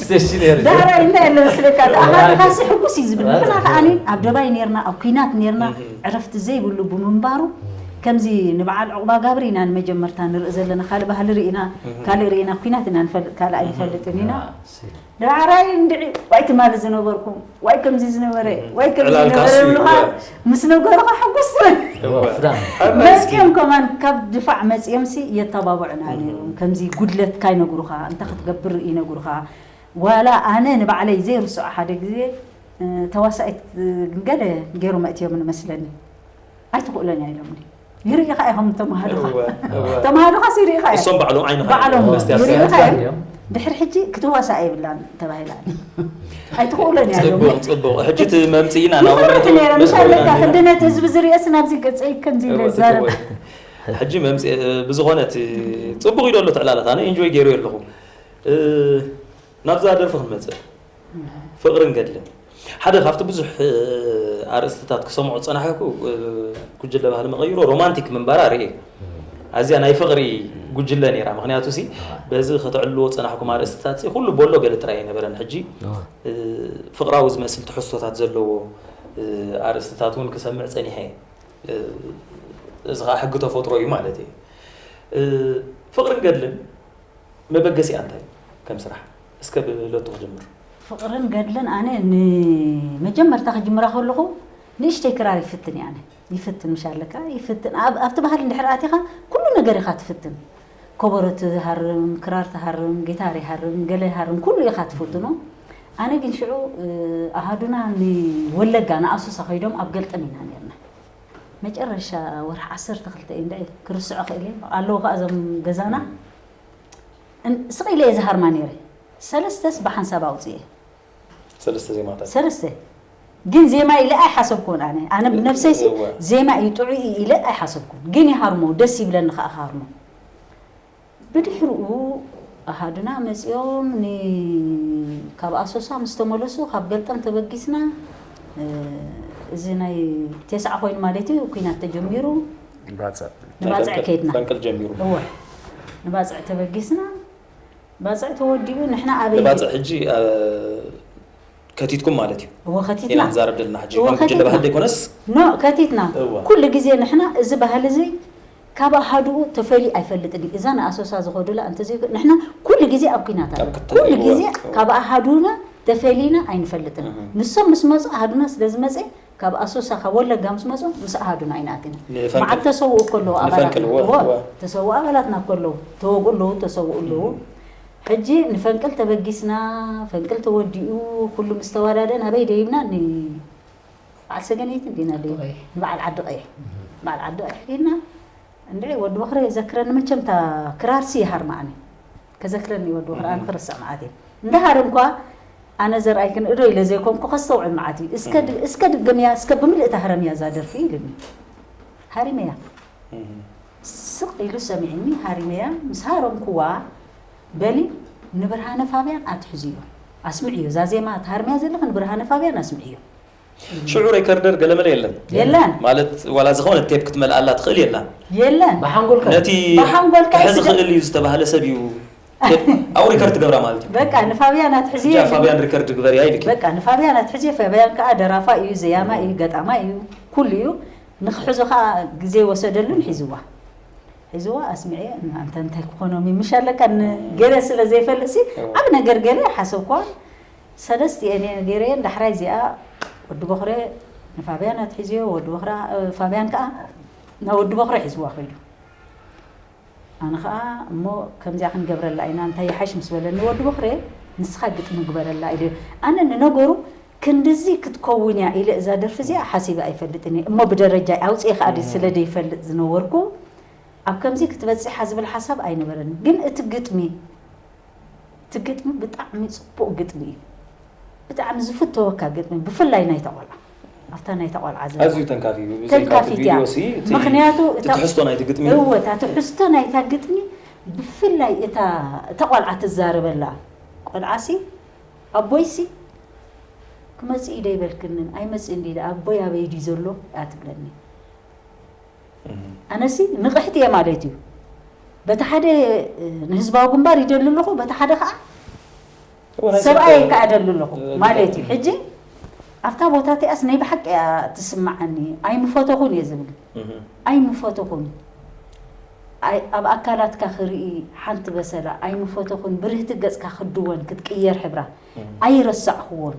ስቴሽነሪ። ዳሕራይ እንታይ ኣሎ መስለካ? ኣሃዱ ካሲ ሕጉስ እዩ ዝብል። ንሕና ከኣ ኣብ ደባይ ኔርና፣ ኣብ ኲናት ኔርና፣ እህ። ዕረፍቲ ዘይብሉ ብምንባሩ፣ ከምዚ ንበዓል ዑቕባ ጋብር ኢና ንመጀመርታ ንርኢ ዘለና። ካልእ ባህሊ ርኢና፣ ካልእ ርኢና፣ ኲናት ኢና ንፈልጥ፣ ካልእ ኣይንፈልጥን ኢና። ደሓራይ እንድዒ ዋይ ትማሊ ዝነበርኩም፣ ዋይ ከምዚ ዝነበረ፣ ዋይ ከምዚ ዕላልካ ዝነበረ እሱ ይብሉኻ። ምስ ነገሩኻ ሕጉስ ትብል። መጺኦም ከማን ካብ ድፋዕ መጺኦምሲ የተባብዑና ነይሮም። ከምዚ ጉድለትካ ይነግሩኻ፣ እንታይ ክትገብር ይነግሩኻ። ዋላ ኣነ ንባዕለይ ዘይርስዖ ሓደ ግዜ፣ እ፣ ተዋሳኢት፣ እ፣ ገለ ገይሮም ኣእትዮምኒ መስለኒ። ኣይትኽእሎን እያ ኢሎምኒ። ይርእኻ ኢኹም ተማሃዱኻ። እወ፣ እወ። ተማሃዱኻስ ይርእኻ እዮም። እሶም ባዕሎም ዓይንኻ እዮም። ባዕሎም መስትያት ይርእኻ እዮም። እዮም። ድሕሪ ሕጂ ክትዋሳእ የብላን ተባሂላ። ኣይትኽእሎን እያ ኢሎምኒ። ጽቡቕ፣ ጽቡቕ። ሕጂ እቲ መምጽኢና ናብ ንፍርሕ መምጽኢ ነይረ፣ ምስ ኣለካ መምጽኢ ክንዲ ነቲ ህዝቢ ዝርእየስ ናብዚ ገጸይ ከምዚ ኢለ እወ፣ ዝዛረብ። ትትወ። ሕጂ መምጽኢ፣ ብዝኾነ እቲ ጽቡቕ ኢዶ ኣሎ ትዕላላት። ኣነ ኢንጆይ ገይሩ ኣለኹ። እ፣ ናብዛ ደርፊ ክንመጽእ። ፍቕርን ገድልን። ሓደ ካብቲ ብዙሕ፣ እ፣ ኣርእስትታት ክሰምዖ ዝጸናሕኩ፣ እ፣ ጉጅለ ባህሊ መቐይሮ ሮማንቲክ ምንባራ ርእየ። ኣዝያ ናይ ፍቕሪ ጉጅለ ነይራ። ምኽንያቱ ሲ፣ በዚ ከተዕልዎ ዝጸናሕኩም ኣርእስትታት ሲ፣ ኩሉ ቦሎ ገለ ጥራይ ኣይነበረን። ሕጂ፣ እ፣ ፍቕራዊ ዝመስል ትሕዝቶታት ዘለዎ፣ እ፣ ኣርእስትታት እውን ክሰምዕ ጸኒሐ እየ። እ፣ እዚ ኸኣ ሕጊ ተፈጥሮ እዩ ማለት እዩ። እ፣ ፍቕርን ገድልን መበገሲኣ እንታይ እዩ ከም ስራሕ? እስከ ብለቱ ክጅምር። ፍቕርን ገድልን ኣነ ንመጀመርታ ክጅምራ ከለኹ ንእሽተይ ክራር ይፍትን እየ ኣነ። ይፍትን ምሽ ኣለካ፣ ይፍትን። ኣብ-፣ ኣብቲ ባህሊ እንድሕር ኣቲኻ ኩሉ ነገር ኢኻ ትፍትን። ከበሮ ትሃርም፣ ክራር ትሃርም፣ ጊታር ይሃርም፣ ገለ ይሃርም፣ ኩሉ ኢኻ ትፍትኖ። ኣነ ግን ሽዑ፣ እ፣ ኣሃዱና ንወለጋ፣ ንኣሶሳ ከይዶም ኣብ ገልጠም ኢና ነርና። መጨረሻ ወርሒ ዓሰርተ ክልተ እዩ እንድዒ፣ ክርስዖ ክእል እየ። ኣለዉ ከኣ እዞም ገዛና። እን-፣ ስቕ ኢለ እየ ዝሃርማ ነይረ። ሰለስተስ ብሓንሳብ ኣውጽኤ። ሰለስተ ዜማታት። ሰለስተ። ግን ዜማ ኢለ ኣይሓሰብኩን ኣነ። ኣነ ብነብሰይሲ እወ። ዜማ እዩ ጥዑይ እዩ ኢለ ኣይሓሰብኩን። ግን ይሃርሞ፣ ደስ ይብለኒ ከኣ ክሃርሞ። ብድሕሪኡ ኣሃዱና መጺኦም ን-፣ ካብ ኣሶሳ ምስ ተመለሱ፣ ካብ ገልጠም ተበጊስና፣ እ፣ እዚ ናይ ቴስዓ ኮይኑ ማለት እዩ፣ ኲናት ተጀሚሩ። ባጽዕ። ንባጽዕ ናይ ፈንቅል፣ ከይድና። ፈንቅል ጀሚሩ። እወ። ንባጽዕ ተበጊስና። ባጽዕ ተወዲኡ፣ ንሕና ኣበይ ንባጽዕ ሕጂ፣ እ፣ ከቲትኩም ማለት እዩ። እወ፣ ከቲትና። ኢና ንዛረብ ዘለና ሕጂ። እወ፣ ከም ጉጅለ ከቲትና። ባህሊ ዘይኮነስ? ኖ፣ ከቲትና። እወ። ኩሉ ግዜ ንሕና እዚ ባህሊ እዚ ካብ ኣሃዱኡ ተፈልዩ ኣይፈልጥን እዩ። እዛ ንኣሶሳ ዝኸዱላ እንተዘይኮ-፣ ንሕና ኩሉ ግዜ ኣብ ኲናት ኣብ ኣለና። ክትል-፣ ኩሉ እወ፣ ግዜ እወ። ካብ ኣሃዱና ተፈሊና ኣይንፈልጥን። እህ። ንሶም ምስ መጹ፣ ኣሃዱና ስለ ዝመጸ፣ ካብ ኣሶሳ፣ ካብ ወለጋ ምስ መጹ፣ ምስ ኣሃዱና ኣይንኣትን። ንፈንቅል። መዓት ተሰውኡ ከለዉ ኣባላት ንፈንቅል፣ እወ፣ እወ፣ እወ። ተሰውኡ ኣባላትና ከለዉ፣ ተወግኡ ኣለዉ፣ ተሰውኡ ኣለዉ። እህ። ሕጂ ንፈንቅል ተበጊስና፣ ፈንቅል ተወዲኡ፣ ኩሉ ምስ ተዋዳደ፣ ናበይ ደይብና? ን-፣ በዓል ሰገነይቲ እንዲና ደይብ-፣ ዓዲ ቀይሕ። ንበዓል ዓዲ ቀይሕ። እህ። በዓል ዓዲ ቀይሕ ኬድና፣ እንድዒ ወዲ በኽረ የዘክረኒ፣ መቸም እታ ክራርሲ ይሃርማ ኣነ። ከዘክረኒ ወዲ በኽረ፣ ኣነ እህ። ክርስዕ መዓት እየ። እንድሃርም እኳ ኣነ ዘርኣይ ክንእዶ ኢለ ዘይኮንኩ ከስተውዕል መዓት እዩ። እስከ ድ-፣ እህ። እስከ ድገምያ፣ እስከ ብምልእታ ህረምያ እዛ ደርፊ ኢሉኒ። ሃሪመያ። እህ። ስቕ ኢሉ ሰሚዕኒ፣ ሃሪመያ። ምስ ሃረምኩዋ፣ በሊ ንብርሃነ ፋብያን ኣትሕዝዮ። ኣስምዕዮ፣ እዛ ዜማ ትሃርምያ ዘለኺ ንብርሃነ ፋብያን ኣስምዕዮ። ሽዑ ሬከርደር ገለመለ የለን። የለን። ማለት ዋላ ዝኾነ ቴፕ ክትመልኣላ ትኽእል የላን። የለን። ብሓንጎልካ። ነቲ ብሓንጎልካ ክሕዝ ይስደ- ይኽእል እዩ ዝተባህለ ሰብ እዩ ቴፕ ኣው ሪከርድ ትገብራ ማለት እዩ። በቃ ንፋብያን ኣትሕዝዮ ሕጂ ኢሉኒ። ፋብያን ሪከርድ ግበርያ ኢልኪ። በቃ ንፋብያን ኣትሕዝዮ፣ ፋብያን ከኣ ደራፋ እዩ፣ ዘያማ እዩ፣ ገጣማ እዩ፣ ኩሉ እዩ። ንኽሕዞ ከኣ ግዜ ወሰደሉን ሒዝዋ። ሒዝዋ ኣስምዕየ፣ "እናንተ እንታይ ክኾኖም እዩ? ምሽ ኣለካ ን-፣ ገለ ስለ ዘይፈልጥሲ፣ እዋ። ዓብ ነገር ገለ ሓሰብኳ። ሰለስቲኤን እየ ገይረየን፣ ዳሕራይ እዚኣ ወዲ በኽረ ንፋብያን ኣትሒዝዮ፣ ወዲ በኽረ፣ እ፣ ፋብያን ከኣ ናብ ወዲ በኽረ ሒዝዋ ከይዱ። ኣነ ከኣ፣ እሞ ከምዚኣ ክንገብረላ ኢና፣ እንታይ ይሓይሽ?" ምስ በለኒ ወዲ በኽረ፣ "ንስኻ ግጥሚ ግበረላ" ኢለ። ኣነ ንነገሩ ክንድዚ ክትከውን እያ ኢለ እዛ ደርፊ እዚኣ ሓሲበ ኣይፈልጥን እየ። እሞ ብደረጃይ ኣውፅኤ ከኣ እህ። ስለ ዘይፈልጥ ዝነበርኩ፣ ኣብ ከምዚ ክትበጽሕ ዝብል ሓሳብ ኣይነበረንን። ግን እቲ ግጥሚ፣ እቲ ግጥሚ ብጣዕሚ ጽቡቕ ግጥሚ እዩ። ብጣዕሚ ዝፍተወካ ግጥሚ፣ ብፍላይ ናይታ ቆልዓ። ኣብታ ናይታ ቆልዓ ዘላ። ኣዝዩ ተንካፊ እዩ። ብዘይካ እቲ ተንካፊት እያ። ቪድዮ ሲ፣ እቲ፣ ምኽንያቱ እቲ እታ ትሕዝቶ ናይቲ ግጥሚ። እወ፣ እታ ትሕዝቶ ናይታ ግጥሚ፣ ብፍላይ እታ፣ እታ ቆልዓ ትዛረበላ። ቆልዓሲ፣ ኣቦይሲ፣ "ክመጽእ እዩ ዶ ኣይበልክንን? ኣይመጽእን ድዩ? ኣቦይ ኣበይ ድዩ ዘሎ?" እያ ትብለኒ። እህ። ኣነሲ ንቕሕቲ እየ ማለት እዩ። በቲ ሓደ፣ እ፣ ንህዝባዊ ግንባር ይደሊ ኣለኹ፣ በቲ ሓደ ኸዓ እወ፣ ናይ ሰብኣይ ሰብ ከኣ ደሊ ኣለኹ እ፣ ማለት እዩ። ሕጂ ኣብታ ቦታ እቲኣስ ናይ ብሓቂ እያ ትስምዓኒ። ኣይምፈተኹን እየ ዝብል። ኣይምፈተኹን። ኣይ-፣ ኣብ ኣካላትካ ክርኢ ሓንቲ በሰላ ኣይምፈተኹን። ብርህቲ ገጽካ ክድወን ክትቅየር ሕብራ ኣይረሳዕኽዎን።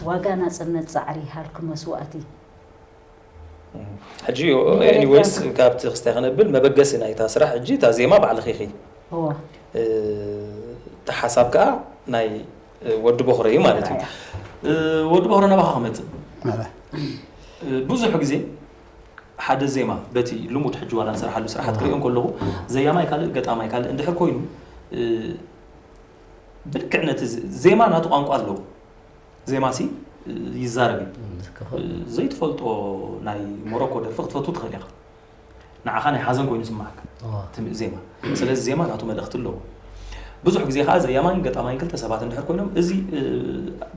ዋጋ ናጽነት ጻዕሪ ሃልኪ መስዋእቲ። ሕጂ ኤኒዌይስ ካብቲ ክስታይ ክነብል መበገሲ ናይታ ስራሕ ሕጂ እታ ዜማ ባዕልኺ ኢኺ። እወ። እቲ ሓሳብ ከዓ ናይ ወዲ ቦኽረ እዩ ማለት እዩ። ወዲ ቦኽረ ናባኻ ክመፅእ። ብዙሕ ግዜ ሓደ ዜማ በቲ ልሙድ ሕጂ ዋላ ንሰርሓሉ ስራሓት ክሪኦ እንከለኹ ዘያማይ ካልእ ገጣማይ ካልእ እንድሕር ኮይኑ ብልክዕ ነቲ ዜማ ናቱ ቋንቋ ኣለዎ። ዜማሲ ይዛረብ እዩ። ዘይትፈልጦ ናይ ሞሮኮ ደርፊ ክትፈቱ ትኽእል ኢኻ። ንዓኻ ናይ ሓዘን ኮይኑ ዝስማዓካ እቲ ዜማ። ስለዚ ዜማ ናቱ መልእኽቲ ኣለዎ። ብዙሕ ግዜ ከዓ ዘያማይን ገጣማይን ክልተ ሰባት እንድሕር ኮይኖም እዚ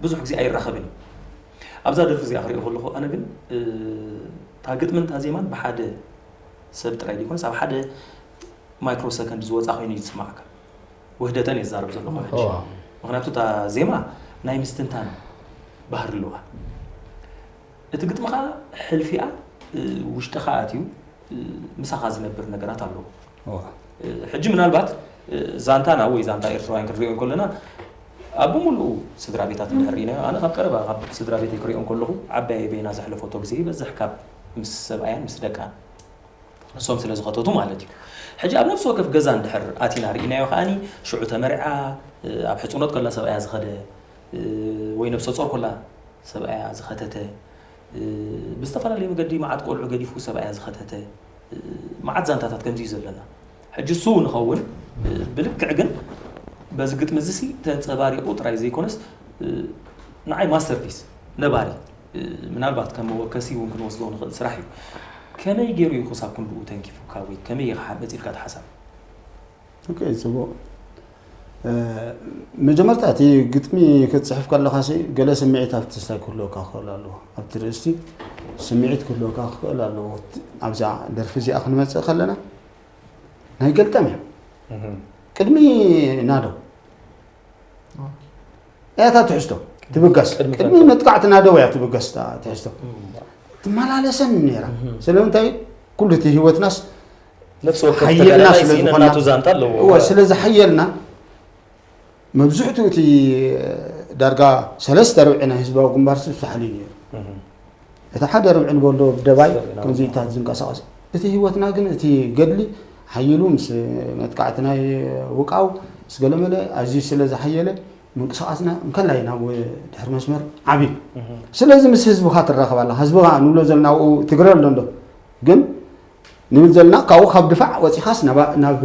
ብዙሕ ግዜ ኣይራኸብን እዩ። ኣብዛ ደርፊ እዚኣ ክሪኦ ከለኹ ኣነ ግን እታ ግጥምን እታ ዜማን ብሓደ ሰብ ጥራይ ዘይኮነስ ኣብ ሓደ ማይክሮ ሰከንድ ዝወፃ ኮይኑ እዩ ዝስማዓካ። ውህደተን እየ ዝዛረብ ዘለኹ ሕጂ። ምኽንያቱ እታ ዜማ ናይ ምስትንታን ባህሪ ኣለዋ። እቲ ግጥሚ ከዓ ሕልፊኣ ውሽጥኻ ኣትዩ ምሳኻ ዝነብር ነገራት ኣለዎ። ሕጂ ምናልባት ዛንታና ወይ ዛንታ ኤርትራውያን ክንሪኦ እንከለና ኣብ ብምሉኡ ስድራ ቤታት እንድሕር ርኢናዮ፣ ኣነ ካብ ቀረባ ካብ ስድራ ቤተይ ክሪኦ እንከለኹ ዓባየይ በይና ዘሕለፈቶ ግዜ ይበዝሕ ካብ ምስ ሰብኣያን ምስ ደቃን እሶም ስለ ዝኸተቱ ማለት እዩ። ሕጂ ኣብ ነፍሲ ወከፍ ገዛ እንድሕር ኣቲና ርኢናዮ ከዓኒ ሽዑ ተመርዓ ኣብ ሕፅኖት ከላ ሰብኣያ ዝኸደ ወይ ነብሰ ፆር ከላ ሰብኣያ ዝኸተተ ብዝተፈላለየ መገዲ መዓት ቆልዑ ገዲፉ ሰብኣያ ዝኸተተ መዓት ዛንታታት ከምዚ እዩ ዘለና። ሕጂ እሱ ንኸውን ብልክዕ ግን በዚ ግጥሚ እዚ ሲ ተንፀባሪቑ ጥራይ ዘይኮነስ ንዓይ ማስተርፒስ ነባሪ ምናልባት ከም መወከሲ እውን ክንወስዶ ንኽእል ስራሕ እዩ። ከመይ ገይሩ እዩ ክሳብ ክንድኡ ተንኪፉካ ወይ ከመይ ኢኻ መፂልካ እቲ ሓሳብ? ኦኬ፣ ፅቡቕ። መጀመርታ እቲ ግጥሚ ክትፅሕፍ ከለኻ ሲ ገለ ስምዒት ኣብቲ ስታይ ክህልወካ ክኽእል ኣለዎ። ኣብቲ ርእስቲ ስምዒት ክህልወካ ክኽእል ኣለዎ። ኣብዛ ደርፊ እዚኣ ክንመፅእ ከለና ናይ ገልጠም እያ። ቅድሚ ናደው እያ እታ ትሕዝቶ ትብገስ። ቅድሚ መጥቃዕቲ ናደው እያ ትብገስ እታ ትሕዝቶ። ትመላለሰኒ ነይራ። ስለምንታይ ኩሉ እቲ ህይወትናስ ነፍሲ ወከፍ ሓየልና ተጋዳላይ ስለ ሲ ዝኾና። ነናቱ ዛንታ ኣለዎ። እወ፣ ስለ ዝሓየልና መብዝሕትኡ እቲ ዳርጋ ሰለስተ ርብዒ ናይ ህዝባዊ ግንባር ሲ ተሓልዩ ነይሩ። እቲ ሓደ ርብዒ ንበሎ ደባይ ከምዚታት ዝንቀሳቐስ እቲ ህይወትና ግን እቲ ገድሊ ሓይሉ ምስ መጥቃዕቲ ናይ ውቃው ምስ ገለመለ ኣዝዩ ስለ ዝሓየለ ምንቅስቓስና እንከላይ ናብ ድሕሪ መስመር ዓብዩ። ስለዚ ምስ ህዝብኻ ትራኸብ ኣለኻ። ህዝብኻ ንብሎ ዘለና ኣብኡ ትግረ ኣሎ እንዶ ግን ንብል ዘለና ካብኡ ካብ ድፋዕ ወፂኻስ ናብ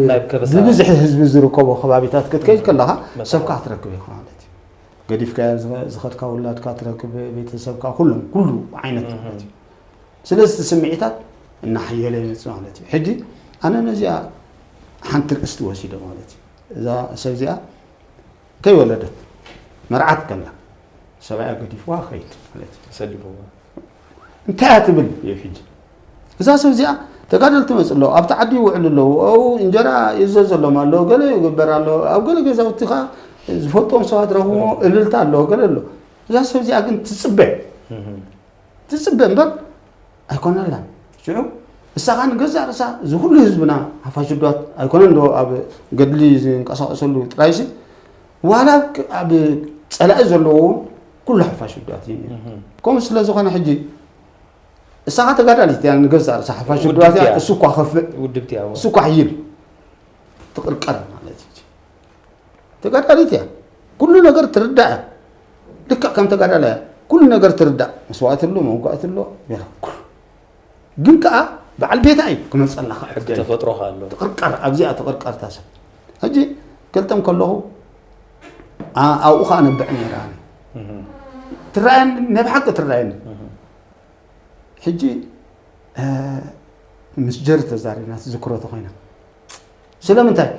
ብብዝሒ ህዝቢ ዝርከቦ ከባቢታት ክትከይድ ከለኻ ሰብካ ክትረክብ ኢኻ ማለት እዩ። ገዲፍካ ዝኸድካ ውላድካ ትረክብ፣ ቤተሰብካ፣ ኩሎም ኩሉ ዓይነት ማለት እዩ። ስለዚ እቲ ስምዒታት እናሓየለ ይመፅእ ማለት እዩ። ሕጂ ኣነ ነዚኣ ሓንቲ ርእስቲ ወሲደ ማለት እዩ። እዛ ሰብ እዚኣ ከይወለደት መርዓት ከላ ሰብኣያ ገዲፍዋ ኸይድ ማለት እዩ። ተሰዲብዋ። እንታይ እያ ትብል እዩ ሕጂ? እዛ ሰብ እዚኣ ተጋደልቲ መፅ ኣለዉ፣ ኣብቲ ዓዲ ይውዕሉ ኣለዉ፣ ኣብኡ እንጀራ ይዘዘሎም ኣሎ፣ ገለ ይግበር ኣሎ፣ ኣብ ገለ ገዛውቲ ከዓ ዝፈልጦም ሰባት ረኽቦ እልልታ ኣሎ፣ ገለ ኣሎ። እዛ ሰብ እዚኣ ግን ትፅበ ትፅበ እምበር ኣይኮነላን። ሽዑ እሳ ከዓ ንገዛእ ርእሳ እዚ ኩሉ ህዝብና ሓፋሽ ዱዋት ኣይኮነን ዶ ኣብ ገድሊ ዝንቀሳቀሰሉ ጥራይሲ ዋላ ኣብ ፀላኢ ዘለዎ እውን ኩሉ ሓፋሽ ዱዋት እዩ። ከምኡ ስለ ዝኾነ ሕጂ እሳ ከዓ ተጋዳሊት እያ ንገዛእ ርእሳ ሓፋሽ ዱዋት እያ። እሱ እኳ ከፍእ ውድብቲ እያ እሱ እኳ ሕይል ትቕርቀር ማለት እዩ። ተጋዳሊት እያ። ኩሉ ነገር ትርዳእ እያ። ልክዕ ከም ተጋዳላይ እያ። ኩሉ ነገር ትርዳእ። መስዋእቲ ኣሎ፣ መውጋእቲ ኣሎ፣ ገለ ኩሉ። ግን ከኣ በዓል ቤታ እዩ ክመፀላ ከዓ ሕጊ ዕድል። ተፈጥሮ ከኣ ኣሎ። ትቕርቀር፣ ኣብዚኣ ትቕርቀር እታ ሰብ። ሕጂ ገልጠም ከለኹ ኣ-፣ ኣብኡ ከዓ ነብዕ ነይራ ኣነ። እህ። ትረኣየኒ፣ ናይ ብሓቂ ትረኣየኒ። እህ። ሕጂ እ፣ ምስ ጀሪ ተዛሪብና ትዝክሮ ተኾይና ስለምንታይ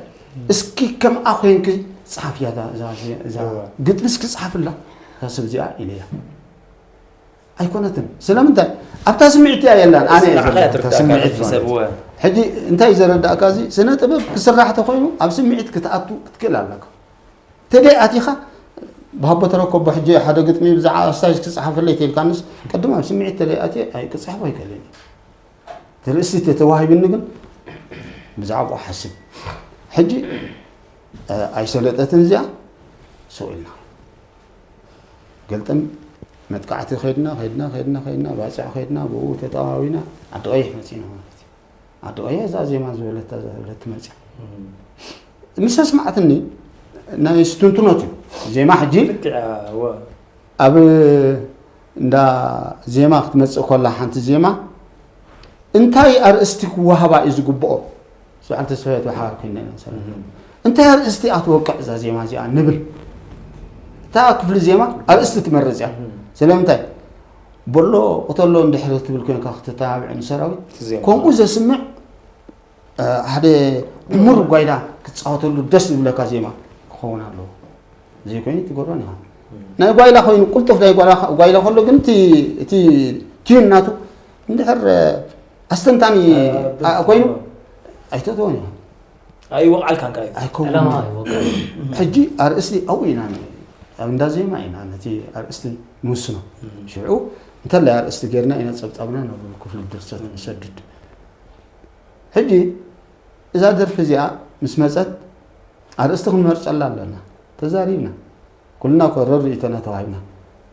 እስኪ ከምኣ ኮይንኪ ጸሓፍያ እዛ እዛ እዛ እወ። ግጥሚ እስኪ ጸሓፍላ እዛ ሰብ እዚኣ ኢለያ ኣይኮነትን ስለምንታይ ኣብታ ስምዒት እያ የላን ኣነ እየ ንዓኻ እያ ዘለኹ፣ እታ ትርዳእካ ስምዒት ሕጂ ማለት ሰብ እዩ። እወ። ሕጂ እንታይ እዩ ዘረዳእካ እዚ ስነ ጥበብ ክስራሕ ተኾይኑ ኣብ ስምዒት ክትኣቱ ክትክእል ኣለካ ተደይ ኣቲኻ ብሃቦ ተረከቦ ሕጂ ሓደ ግጥሚ ብዛዕባ ኣስታይዝ ክጽሓፈለይ ተልካንስ ቅድም ኣብ ስምዒት ተለይ ኣትየ ኣይ ክጽሕፎ ኣይክእልን። እቲ ርእሲ ተተዋሂብኒ ግን ብዛዕባኡ ሓስብ። ሕጂ ኣይሰለጠትን እዚኣ። ስቕ ኢልና ገልጥም መጥቃዕቲ ከይድና ከይድና ከይድና ከይድና ባፅዕ ከይድና ብኡ ተጠዋዊና ዓዲ ቀይሕ መፂና ማለት እዩ። ዓዲ ቀይሕ እዛ ዜማ ዝበለታ ዝበለት መፅያ ምስ ኣስማዕትኒ ናይ ስትንትኖት እዩ። ዜማ ሕጂ ኣብ እንዳ ዜማ ክትመፅእ ከላ ሓንቲ ዜማ እንታይ ኣርእስቲ ክወሃባ እዩ ዝግብኦ? ስብሓን ተስፋ ተሓባር ኮይና ኢና ንሰርሕ። እንታይ ኣርእስቲ እያ ትወቅዕ እዛ ዜማ እዚኣ ንብል። እታ ክፍሊ ዜማ ኣርእስቲ ትመርፅ እያ። ስለምንታይ? በሎ ቅተሎ እንድሕር ትብል ኮይንካ ክትተባብዕ ንሰራዊት ከምኡ ዘስምዕ ሓደ ዕሙር ጓይላ ክትፃወተሉ ደስ ዝብለካ ዜማ ክኸውን ኣለዎ። ዘይኮይኑ ትገብሮን ኢኻ። ናይ ጓይላ ኮይኑ ቁልጡፍ ናይ ጓይላ ከሎ ግን እቲ ቲዩን ናቱ እንድሕር ኣስተንታኒ ኮይኑ ኣይተእትዎን ኢኻ። ኣይወቕዓልካን ካዩ ኣይከውን። ሕጂ ኣርእስቲ ኣብኡ ኢና ኣብ እንዳ ዜማ ኢና ነቲ ኣርእስቲ ንውስኖ። ሽዑ እንተላይ ኣርእስቲ ጌርና ኢና ጸብጻብና ናብ ክፍሊ ድርሰት ንሰድድ። ሕጂ እዛ ደርፊ እዚኣ ምስ መጸት ኣርእስቲ ክንመርጸላ ኣለና። ተዛሪብና። ኩልና እኮ ረርእይቶና ተዋሂብና።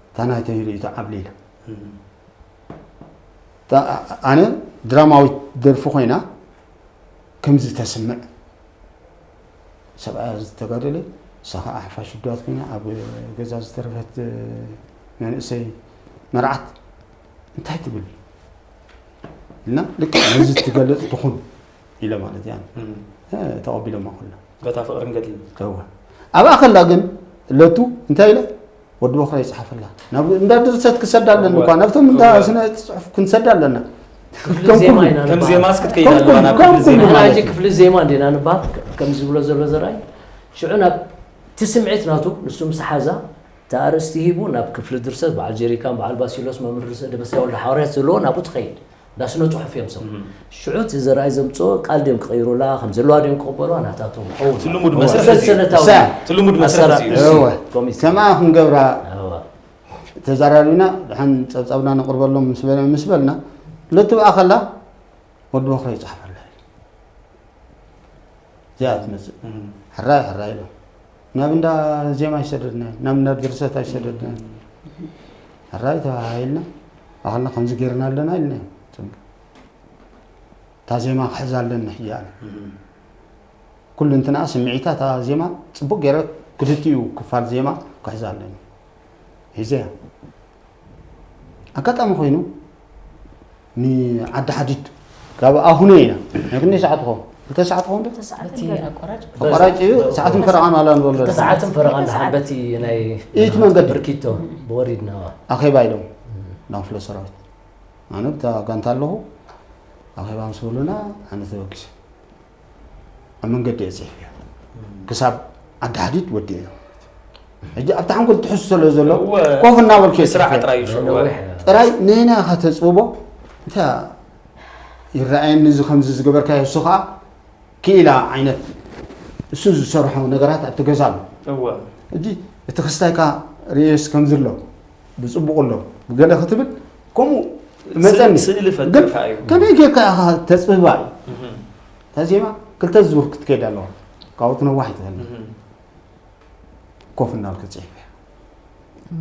እታ ናይተይ ርእይቶ ዓብሊላ። ኣነ ድራማዊት ደርፊ ኮይና ከምዚ ተስምዕ። ሰብኣያ ዝተጋደለ፣ እሳ ኸዓ ሓፋሽ ውድባት ኮይና ኣብ ገዛ ዝተረፈት መንእሰይ መርዓት እንታይ ትብል? ኢልና ልክዕ ነዚ ትገልጽ ትኹን ኢለ ማለት እያ። ተቐቢሎማ ኩላ። በታ ፍቕርን ገድልን። እወ። ኣብኣ ከላ ግን ለቱ እንታይ ኢለ? ወዲ በኹራ ይጽሓፈላ። ናብ እንዳ ድርሰት ክሰዳ ኣለኒ እኳ ናብቶም እንዳ ስነ ጽሑፍ ክንሰዳ ኣለና። ክፍሊ ዜማ ኢና ከም ንበሃል። ዜማስ ክትከይድ ኣለዋ ናብ ክፍሊ ዜማ ንሕና ማለት ሕጂ እዩ። ክፍሊ ዜማ እንዲና ንበሃል ከ- ከም ዝብሎ ዘሎ ዘርኣይ ሽዑ ናብ እቲ ስምዒት ናቱ ንሱ ምስ ሓዛ እቲ ኣርእስቲ ሂቡ ናብ ክፍሊ ድርሰት በዓል ጀሪካን በዓል ባሲሎስ መምህር ርእሰ ደበሳይ ወልደ ሓዋርያት ዘለዎ ናብኡ ትኸይድ እንዳ ስነ ጽሑፍ እዮም ሰብ ሽዑ እቲ ዘርኣይ ዘምፅኦ ቃል ድዮም ክቐይሩላ ከም ዘለዋ ድዮም ክቕበሉዋ ናታቶም ኸውን እቲ ልሙድ መስርሕ እዚ እዩ። ሰንሰለታዊ እሳ- እቲ ልሙድ መስርሕ እዚ እዩ። እወ። ኮሚቴ ከምኣ ክንገብራ እወ። ተዛራሪብና ድሓን ጸብጻብና ነቕርበሎም ምስ በለ- ምስ በልና ለቱ ብኣ ከላ ወዲ በኹራ ይጽሓፈላ። እዚኣ ትመጽእ ሕራይ ሕራይ ኢሎም ናብ እንዳ ዜማ ኣይሰደድናዮ ናብ እንዳ ድርሰት ኣይሰደድናዮ። ሕራይ ተባሂልና ኣኸልና ከምዚ ጌርና ኣለና ኢልና። እታ ዜማ ክሕዛ ኣለኒ ሕጂ ኣነ ኩሉ እንትና ስምዒታ እታ ዜማ ጽቡቅ ገይረ ክልቲኡ ክፋል ዜማ ክሕዛ ኣለኒ። ሒዘያ ኣጋጣሚ ኮይኑ ንዓዲ ሓዲድ ካብ ኣሁነ ኢና ናይ ክንደይ ሰዓት ትኸውን ክልተ ሰዓት ትኸውን ዶ? ኣቋራጭ እዩ። ሰዓትን ፈረቓን ዋላ ንበሎ ክልተ ሰዓትን ፈረቓን ደሓን በቲ ናይ ኢት መንገዲ ብርኪቶ ብወሪድና ኣኼባ ኢሎም ናብ ክፍለ ሰራዊት ኣነ ብታ ጋንታ ኣለኹ ኣኼባ ምስ በሉና ኣነ ተበጊሰ ኣብ መንገዲ እየ ፅሒፈ ክሳብ ዓዲ ሓዲድ ወዲአ ሕጂ ኣብቲ ሓንጎል ትሕሱ ስለ ዘሎ ኮፍ እናበልኩ እየ ስራሕ ፅሒፈ ጥራይ እዩ ሽዑ። ነዊሕ ጥራይ ንህና ኢኻ ተፅብቦ እንታይ ይረኣየኒ እዚ ከምዚ ዝገበርካዮ እሱ ከዓ ክኢላ ዓይነት እሱ ዝሰርሖ ነገራት ኣብቲ ገዛ ኣሎ እወ ሕጂ እቲ ክስታይካ ርእየስ ከምዚ ኣሎ ብፅቡቕ ኣሎ ብገለ ክትብል ከምኡ መፀኒ ስእሊ ግን ፈጥርካ እዩ ከመይ ጌርካ ኢኻ ተፅብባ እዩ እታ ዜማ ክልተ ዙር ክትከይድ ኣለዋ ካብኡ ትነዋሕ ይትኽእል ኮፍ እናልኩ ፅሒፈ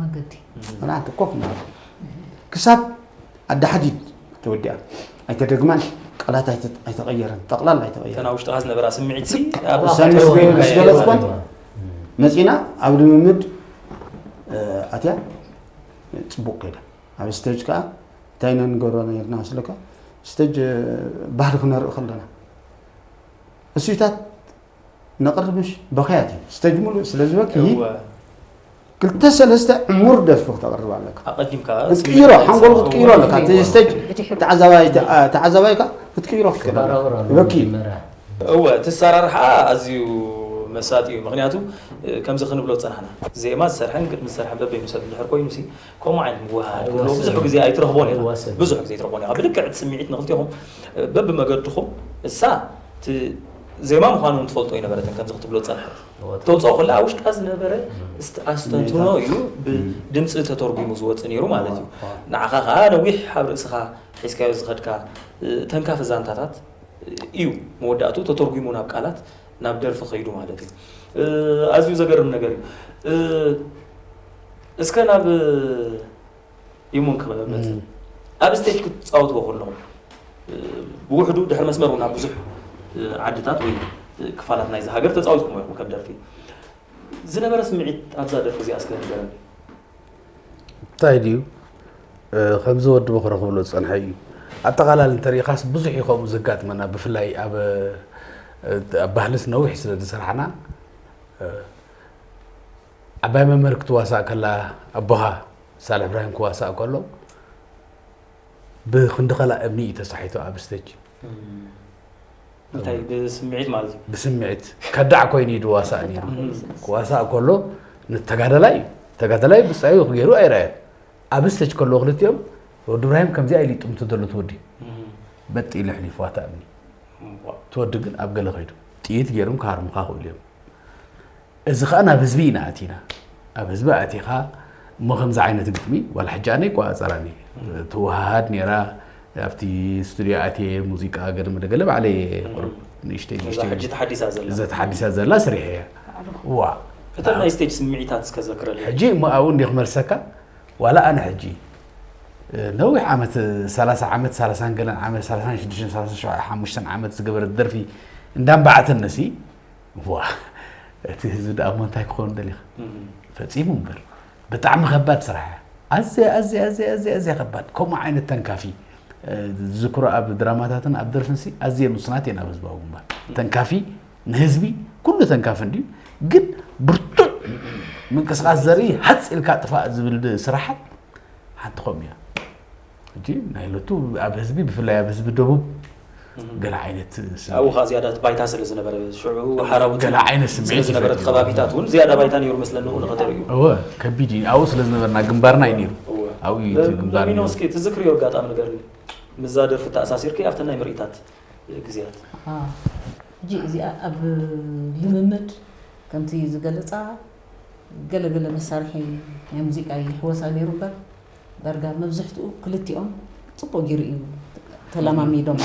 መገዲ መናንተ ኮፍ እናበለ ክሳብ ኣዳሓዲድ ተወዲኣ ኣይተደግማን ቃላት ኣይተ- ኣይተቐየረን ጠቕላላ ኣይተቐየረን እተን ኣብ ውሽጥኻ ዝነበራ ስምዒት ሲ ኣብ እሳን ምስ ገ- ምስ ገለፅኮን መፂና ኣብ ልምምድ ኣትያ ፅቡቅ ከይዳ ኣብ ስቴጅ ከዓ እንታይ ኢና ንገብሮ ነርና ስለካ ስቴጅ ባህሊ ክነርኢ ከለና እሱይታት ነቕርብ ምሽ በኸያት እዩ ስቴጅ ሙሉእ ስለ ዝበኪ እወ ክልተ ሰለስተ ዕሙር ደርፊ ክተቕርብ ኣለካ ኣቐዲምካ ክትቅይሮ ሓንጎል ክትቅይሮ ኣለካ እቲ ስቴጅ ተዓዛባይ ተዓዛባይካ ክትቅይሮ ክትክእል ኣለካ ባራውራ ይበኪ እዩ መራ እወ እቲ ኣሰራርሓ ኣዝዩ መሳጢ እዩ ምክንያቱ ከምዚ ክንብሎ ዝፀናሕና ዜማ ዝሰርሐን ግጥሚ ዝሰርሐን በበይኑ ሰብ እንድሕር ኮይኑ ሲ ከምኡ ዓይነት ምውሃድ ክህልዎ ብዙሕ ግዜ ኣይትረኽቦን ኢኻ ይዋሰን። ብዙሕ ግዜ ኣይትረኽቦን ኢኻ ብልክዕ እቲ ስምዒት ንክልቲኹም በብመገድኹም እሳ እቲ ዜማ ምዃኑ እውን ትፈልጦ ኣይነበረትን፣ ከምዚ ክትብሎ ዝጸንሐት። ተውፅኦ ከላ ኣብ ውሽጣ ዝነበረ ኣስተንትኖ እዩ ብድምፂ ተተርጉሙ ዝወፅእ ነይሩ ማለት እዩ። ንዓኻ ከዓ ነዊሕ ኣብ ርእስኻ ሒዝካዮ ዝኸድካ ተንካፊ ዛንታታት እዩ መወዳእቱ ተተርጉሙ ናብ ቃላት ናብ ደርፊ ከይዱ ማለት እዩ። ኣዝዩ ዘገርም ነገር እዩ። እስከ ናብ ይሙን ክመጽእ ኣብ ስቴጅ ክትጻወትዎ ከለኹም ብውሕዱ ድሕሪ መስመር እውን ኣብ ብዙሕ ዓድታት ወይ ክፋላት ናይዚ ሃገር ተጻዊትኩም ኢኹም ከም ደርፊ ዝነበረ ስምዒት ኣብዛ ደርፊ እዚኣ እስከ ንገረኒ። እንታይ ድዩ ከምዚ ወዲ በኹረ ክብሎ ዝፀንሐ እዩ። ኣጠቓላሊ እንተሪኢኻስ ብዙሕ እዩ ከምኡ ዘጋጥመና፣ ብፍላይ ኣብ ኣብ ባህልስ ነዊሕ ስለ ዝሰራሕና። ዓባይ መምህር ክትዋሳእ ከላ ኣቦኻ ሳልሕ እብራሂም ክዋሳእ ከሎ ብክንዲ ከላ እምኒ እዩ ተሳሒቱ ኣብ ስቴጅ። እንታይ ብስምዒት ማለት እዩ። ብስምዒት ከዳዕ ኮይኑ እዩ ድዋሳእ ነይሩ። ክዋሳእ ከሎ ንተጋዳላይ ተጋዳላይ ብፃዩ ገይሩ ኣይረኣየን። ኣብ ስቴጅ ከለዉ ክልቲኦም ወዲ እብራሂም ከምዚኣ ኢሉ ይጥምቶ ዘሎ ትወዲ በጥ ኢሉ ኣሕሊፍዋ እታ እምኒ። ትወዲ ግን ኣብ ገለ ከይዱ ጥይት ገይሮም ክሃርሙኻ ክእሉ እዮም። እዚ ከዓ ናብ ህዝቢ ኢና ኣቲና። ኣብ ህዝቢ ኣቲኻ እሞ ከምዚ ዓይነት ግጥሚ ዋላ ሕጂ ኣነ ይቆፃፀራኒ ትወሃሃድ ነይራ። ኣብቲ ስቱድዮ ኣትየ ሙዚቃ ገለ መለ ገለ ባዕለይ እየ ቁሩብ ንእሽተይ እዛ ንእሽተይ ሕጂ ተሓዲሳ ዘላ እዛ ተሓዲሳ ዘላ ስሪሐ እያ። ዋ እተን ናይ ስቴጅ ስምዒታት እስከ ዘክረለይ። ሕጂ እሞ ኣብኡ እንዲ ክመልሰካ ዋላ ኣነ ሕጂ ነዊሕ ዓመት ሰላሳ ዓመት ሰላሳን ገለን ዓመት ሰላሳን ሽዱሽተን ሰላሳን ሸውዓተን ሓሙሽተን ዓመት ዝገበረት ደርፊ እንዳንባዓተነሲ ዋ እቲ ህዝቢ ደኣ እሞ እንታይ ክኸውን ደሊኻ ፈጺሙ እምበር ብጣዕሚ ከባድ ስራሕ እያ። ኣዝያ ኣዝያ ኣዝያ ኣዝያ ኣዝያ ከባድ ከምኡ ዓይነት ተንካፊ ዝዝክሮ ኣብ ድራማታትን ኣብ ደርፍንሲ ኣዝየን ውስናት እየን ኣብ ህዝባዊ ግንባር ተንካፊ ንህዝቢ ኩሉ ተንካፊ እንድዩ ግን ብርቱዕ ምንቅስቃስ ዘርኢ ሃፅ ኢልካ ጥፋእ ዝብል ስራሓት ሓንቲ ከምኡ እያ። ሕጂ ናይ ሎቱ ኣብ ህዝቢ ብፍላይ ኣብ ህዝቢ ደቡብ ገለ ዓይነት ስምዒት ኣብኡ ከዓ ዝያዳ እቲ ባይታ ስለ ዝነበረ ሽዑ ሓራቡት ገለ ዓይነት ስለ ስምዒት ዝነበረ እቲ ይፈጥር። ከባቢታት እውን ዝያዳ ባይታ ነይሩ መስለኒ እውን ከተርእዩ እወ ከቢድ እዩ። ኣብኡ ስለ ዝነበርና ግንባርና እዩ ነይሩ። እወ። ኣብኡ እዩ እቲ ግንባር ሎሚኖ ነይሩ። እስኪ ትዝክርዮ ኣጋጣሚ ንገርኒ። ምዛ ደርፊ ተኣሳሲርኪ ኣብተን ናይ ምርኢታት ግዜያት። ኣዎ። ሕጂ እዚኣ ኣብ ልምምድ ከምቲ ዝገለፃ ገለ ገለ መሳርሒ ናይ ሙዚቃ ይሕወሳ ነይሩ እምበር ዳርጋ መብዝሕትኡ ክልቲኦም ፅቡቕ ገይሩ እዩ ተለማሚዶም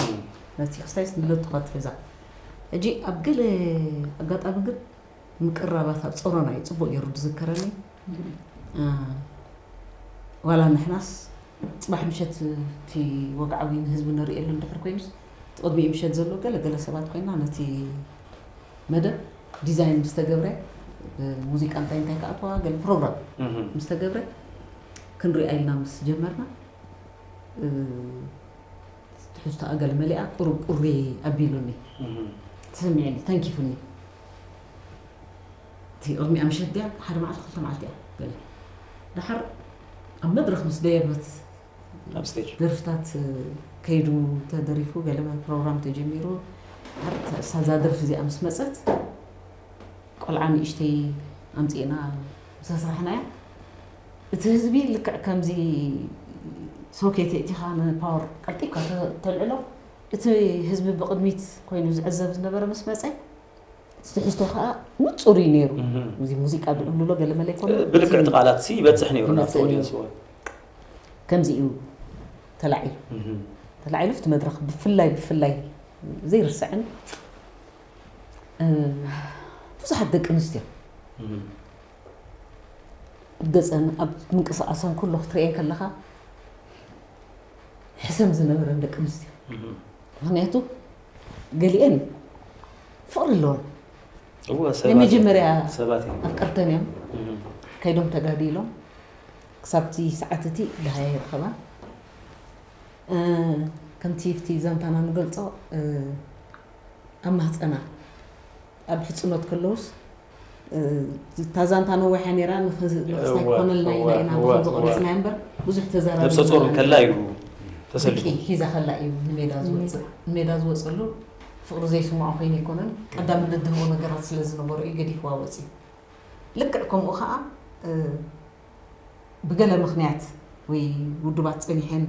ነቲ ክስታይስ ንለቱ ክትሕዛ ሕጂ ኣብ ገለ ኣጋጣሚ ግን ምቅራባት ኣብ ፀሮና እዩ ፅቡቕ ገይሩ ዝዝከረኒ ዋላ ንሕናስ ፅባሕ ምሸት እቲ ወግዓዊ ንህዝቢ ነርእየሉ እንድሕር ኮይኑስ እቲ ቅድሚኡ ምሸት ዘሎ ገለ ገለ ሰባት ኮይና ነቲ መደብ ዲዛይን ምስ ተገብረ ብሙዚቃ እንታይ እንታይ ክኣትዋ ገለ ፕሮግራም ምስ ተገብረ ክንሪኣ ኢልና ምስ ጀመርና ትሕዝቶኣ ገለ መሊኣ ቁሩብ ቁሪ ኣቢሉኒ ተሰሚዑኒ ተንኪፉኒ እቲ ቅድሚኣ ምሸት ድያ ሓደ መዓልቲ ክልተ መዓልቲ እያ ገለ ድሓር ኣብ መድረኽ ምስ ደየበት ኣብ ስቴጅ ደርፍታት ከይዱ ተደሪፉ ገለ ፕሮግራም ተጀሚሩ ድሓር እዛ ደርፊ እዚኣ ምስ መፀት ቆልዓ ንእሽተይ ኣምፂእና ምስ ኣስራሕናያ እቲ ህዝቢ ልክዕ ከምዚ ሶኬት የእቲኻ ንፓወር ቀልጢፍካ ተልዕሎ እቲ ህዝቢ ብቕድሚት ኮይኑ ዝዕዘብ ዝነበረ ምስ መፀ እቲ ትሕዝቶ ከዓ ንፁር እዩ ነይሩ እዚ ሙዚቃ ድእምልሎ ገለመለ ይኮኑ ብልክዕ እቲ ቃላት ሲ ይበፅሕ ነይሩ ናብቲ ኦዲየንስ እውን ከምዚ እዩ ተላዒሉ ተላዒሉ እቲ መድረክ ብፍላይ ብፍላይ ዘይርስዕን ብዙሓት ደቂ ኣንስትዮ ኣብ ገፀን ኣብ ምንቅስቃሰን ኩሉ ክትርእየን ከለካ ሕሰም ዝነበረን ደቂ ኣንስትዮ ምክንያቱ ገሊአን ፍቅሪ ኣለወን ናይ መጀመርያ ኣፍቀርተን እዮም ከይዶም ተጋዲሎም ክሳብቲ ሰዓት እቲ ድሃያ ይርከባ ከምቲ ፍቲ ዛንታና ንገልፆ ኣብ ማህፀና ኣብ ሕፅኖት ከለውስ እታ ዛንታ ነዊሓ ነይራ ንክስታይ ክኾነልና ኢና ኢና ብከምዚ ቆሪፅና እምበር ብዙሕ ተዛራቢ ነብሰ ጾር ከላ እዩ ተሰሊፉ ሒዛ ከላ እዩ ንሜዳ ዝወፅእ ንሜዳ ዝወፀሉ ፍቅሪ ዘይስምዖ ኮይኑ ኣይኮነን ቀዳምነት ዝህቦ ነገራት ስለ ዝነበሮ እዩ ገዲፍዋ ወፂኡ ልክዕ ከምኡ ከዓ ብገለ ምኽንያት ወይ ውድባት ጸኒሐን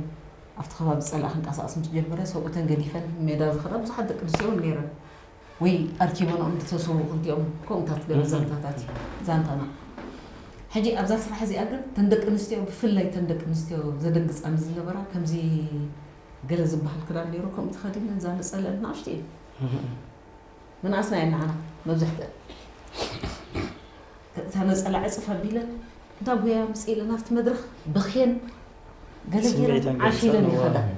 ኣብቲ ከባቢ ጸላእ ክንቀሳቐስ ምስ ጀመረ ሰብኡተን ገዲፈን ሜዳ ዝኸዳ ብዙሓት ደቂ ኣንስትዮ እውን ነይረን። ወይ ኣርኪበንኦም ዝተሰዉ ክልቲኦም ከምኡታት ገለ ዛንታታት እዩ ዛንታና። ሕጂ ኣብዛ ስራሕ እዚኣ ግን ተን ደቂ ኣንስትዮ፣ ብፍላይ ተን ደቂ ኣንስትዮ ዘደንግጻኒ ዝነበራ፣ ከምዚ ገለ ዝበሃል ክዳን ነይሩ፣ ከምኡ ተኸዲነን እዛ ነጸለአን ንኣሽቱ እየን። ምንኣስና እየን ንዓና መብዛሕትአን። እታ ነጸላ ዕጽፍ ኣቢለን እንዳ ጉያ ምጽእ ኢለን ኣብቲ መድረኽ በኽየን ገለ ገይረን ስምዒተን ዓሽ ኢለን ገሊጸን፣ ይኸዳ። እዋ።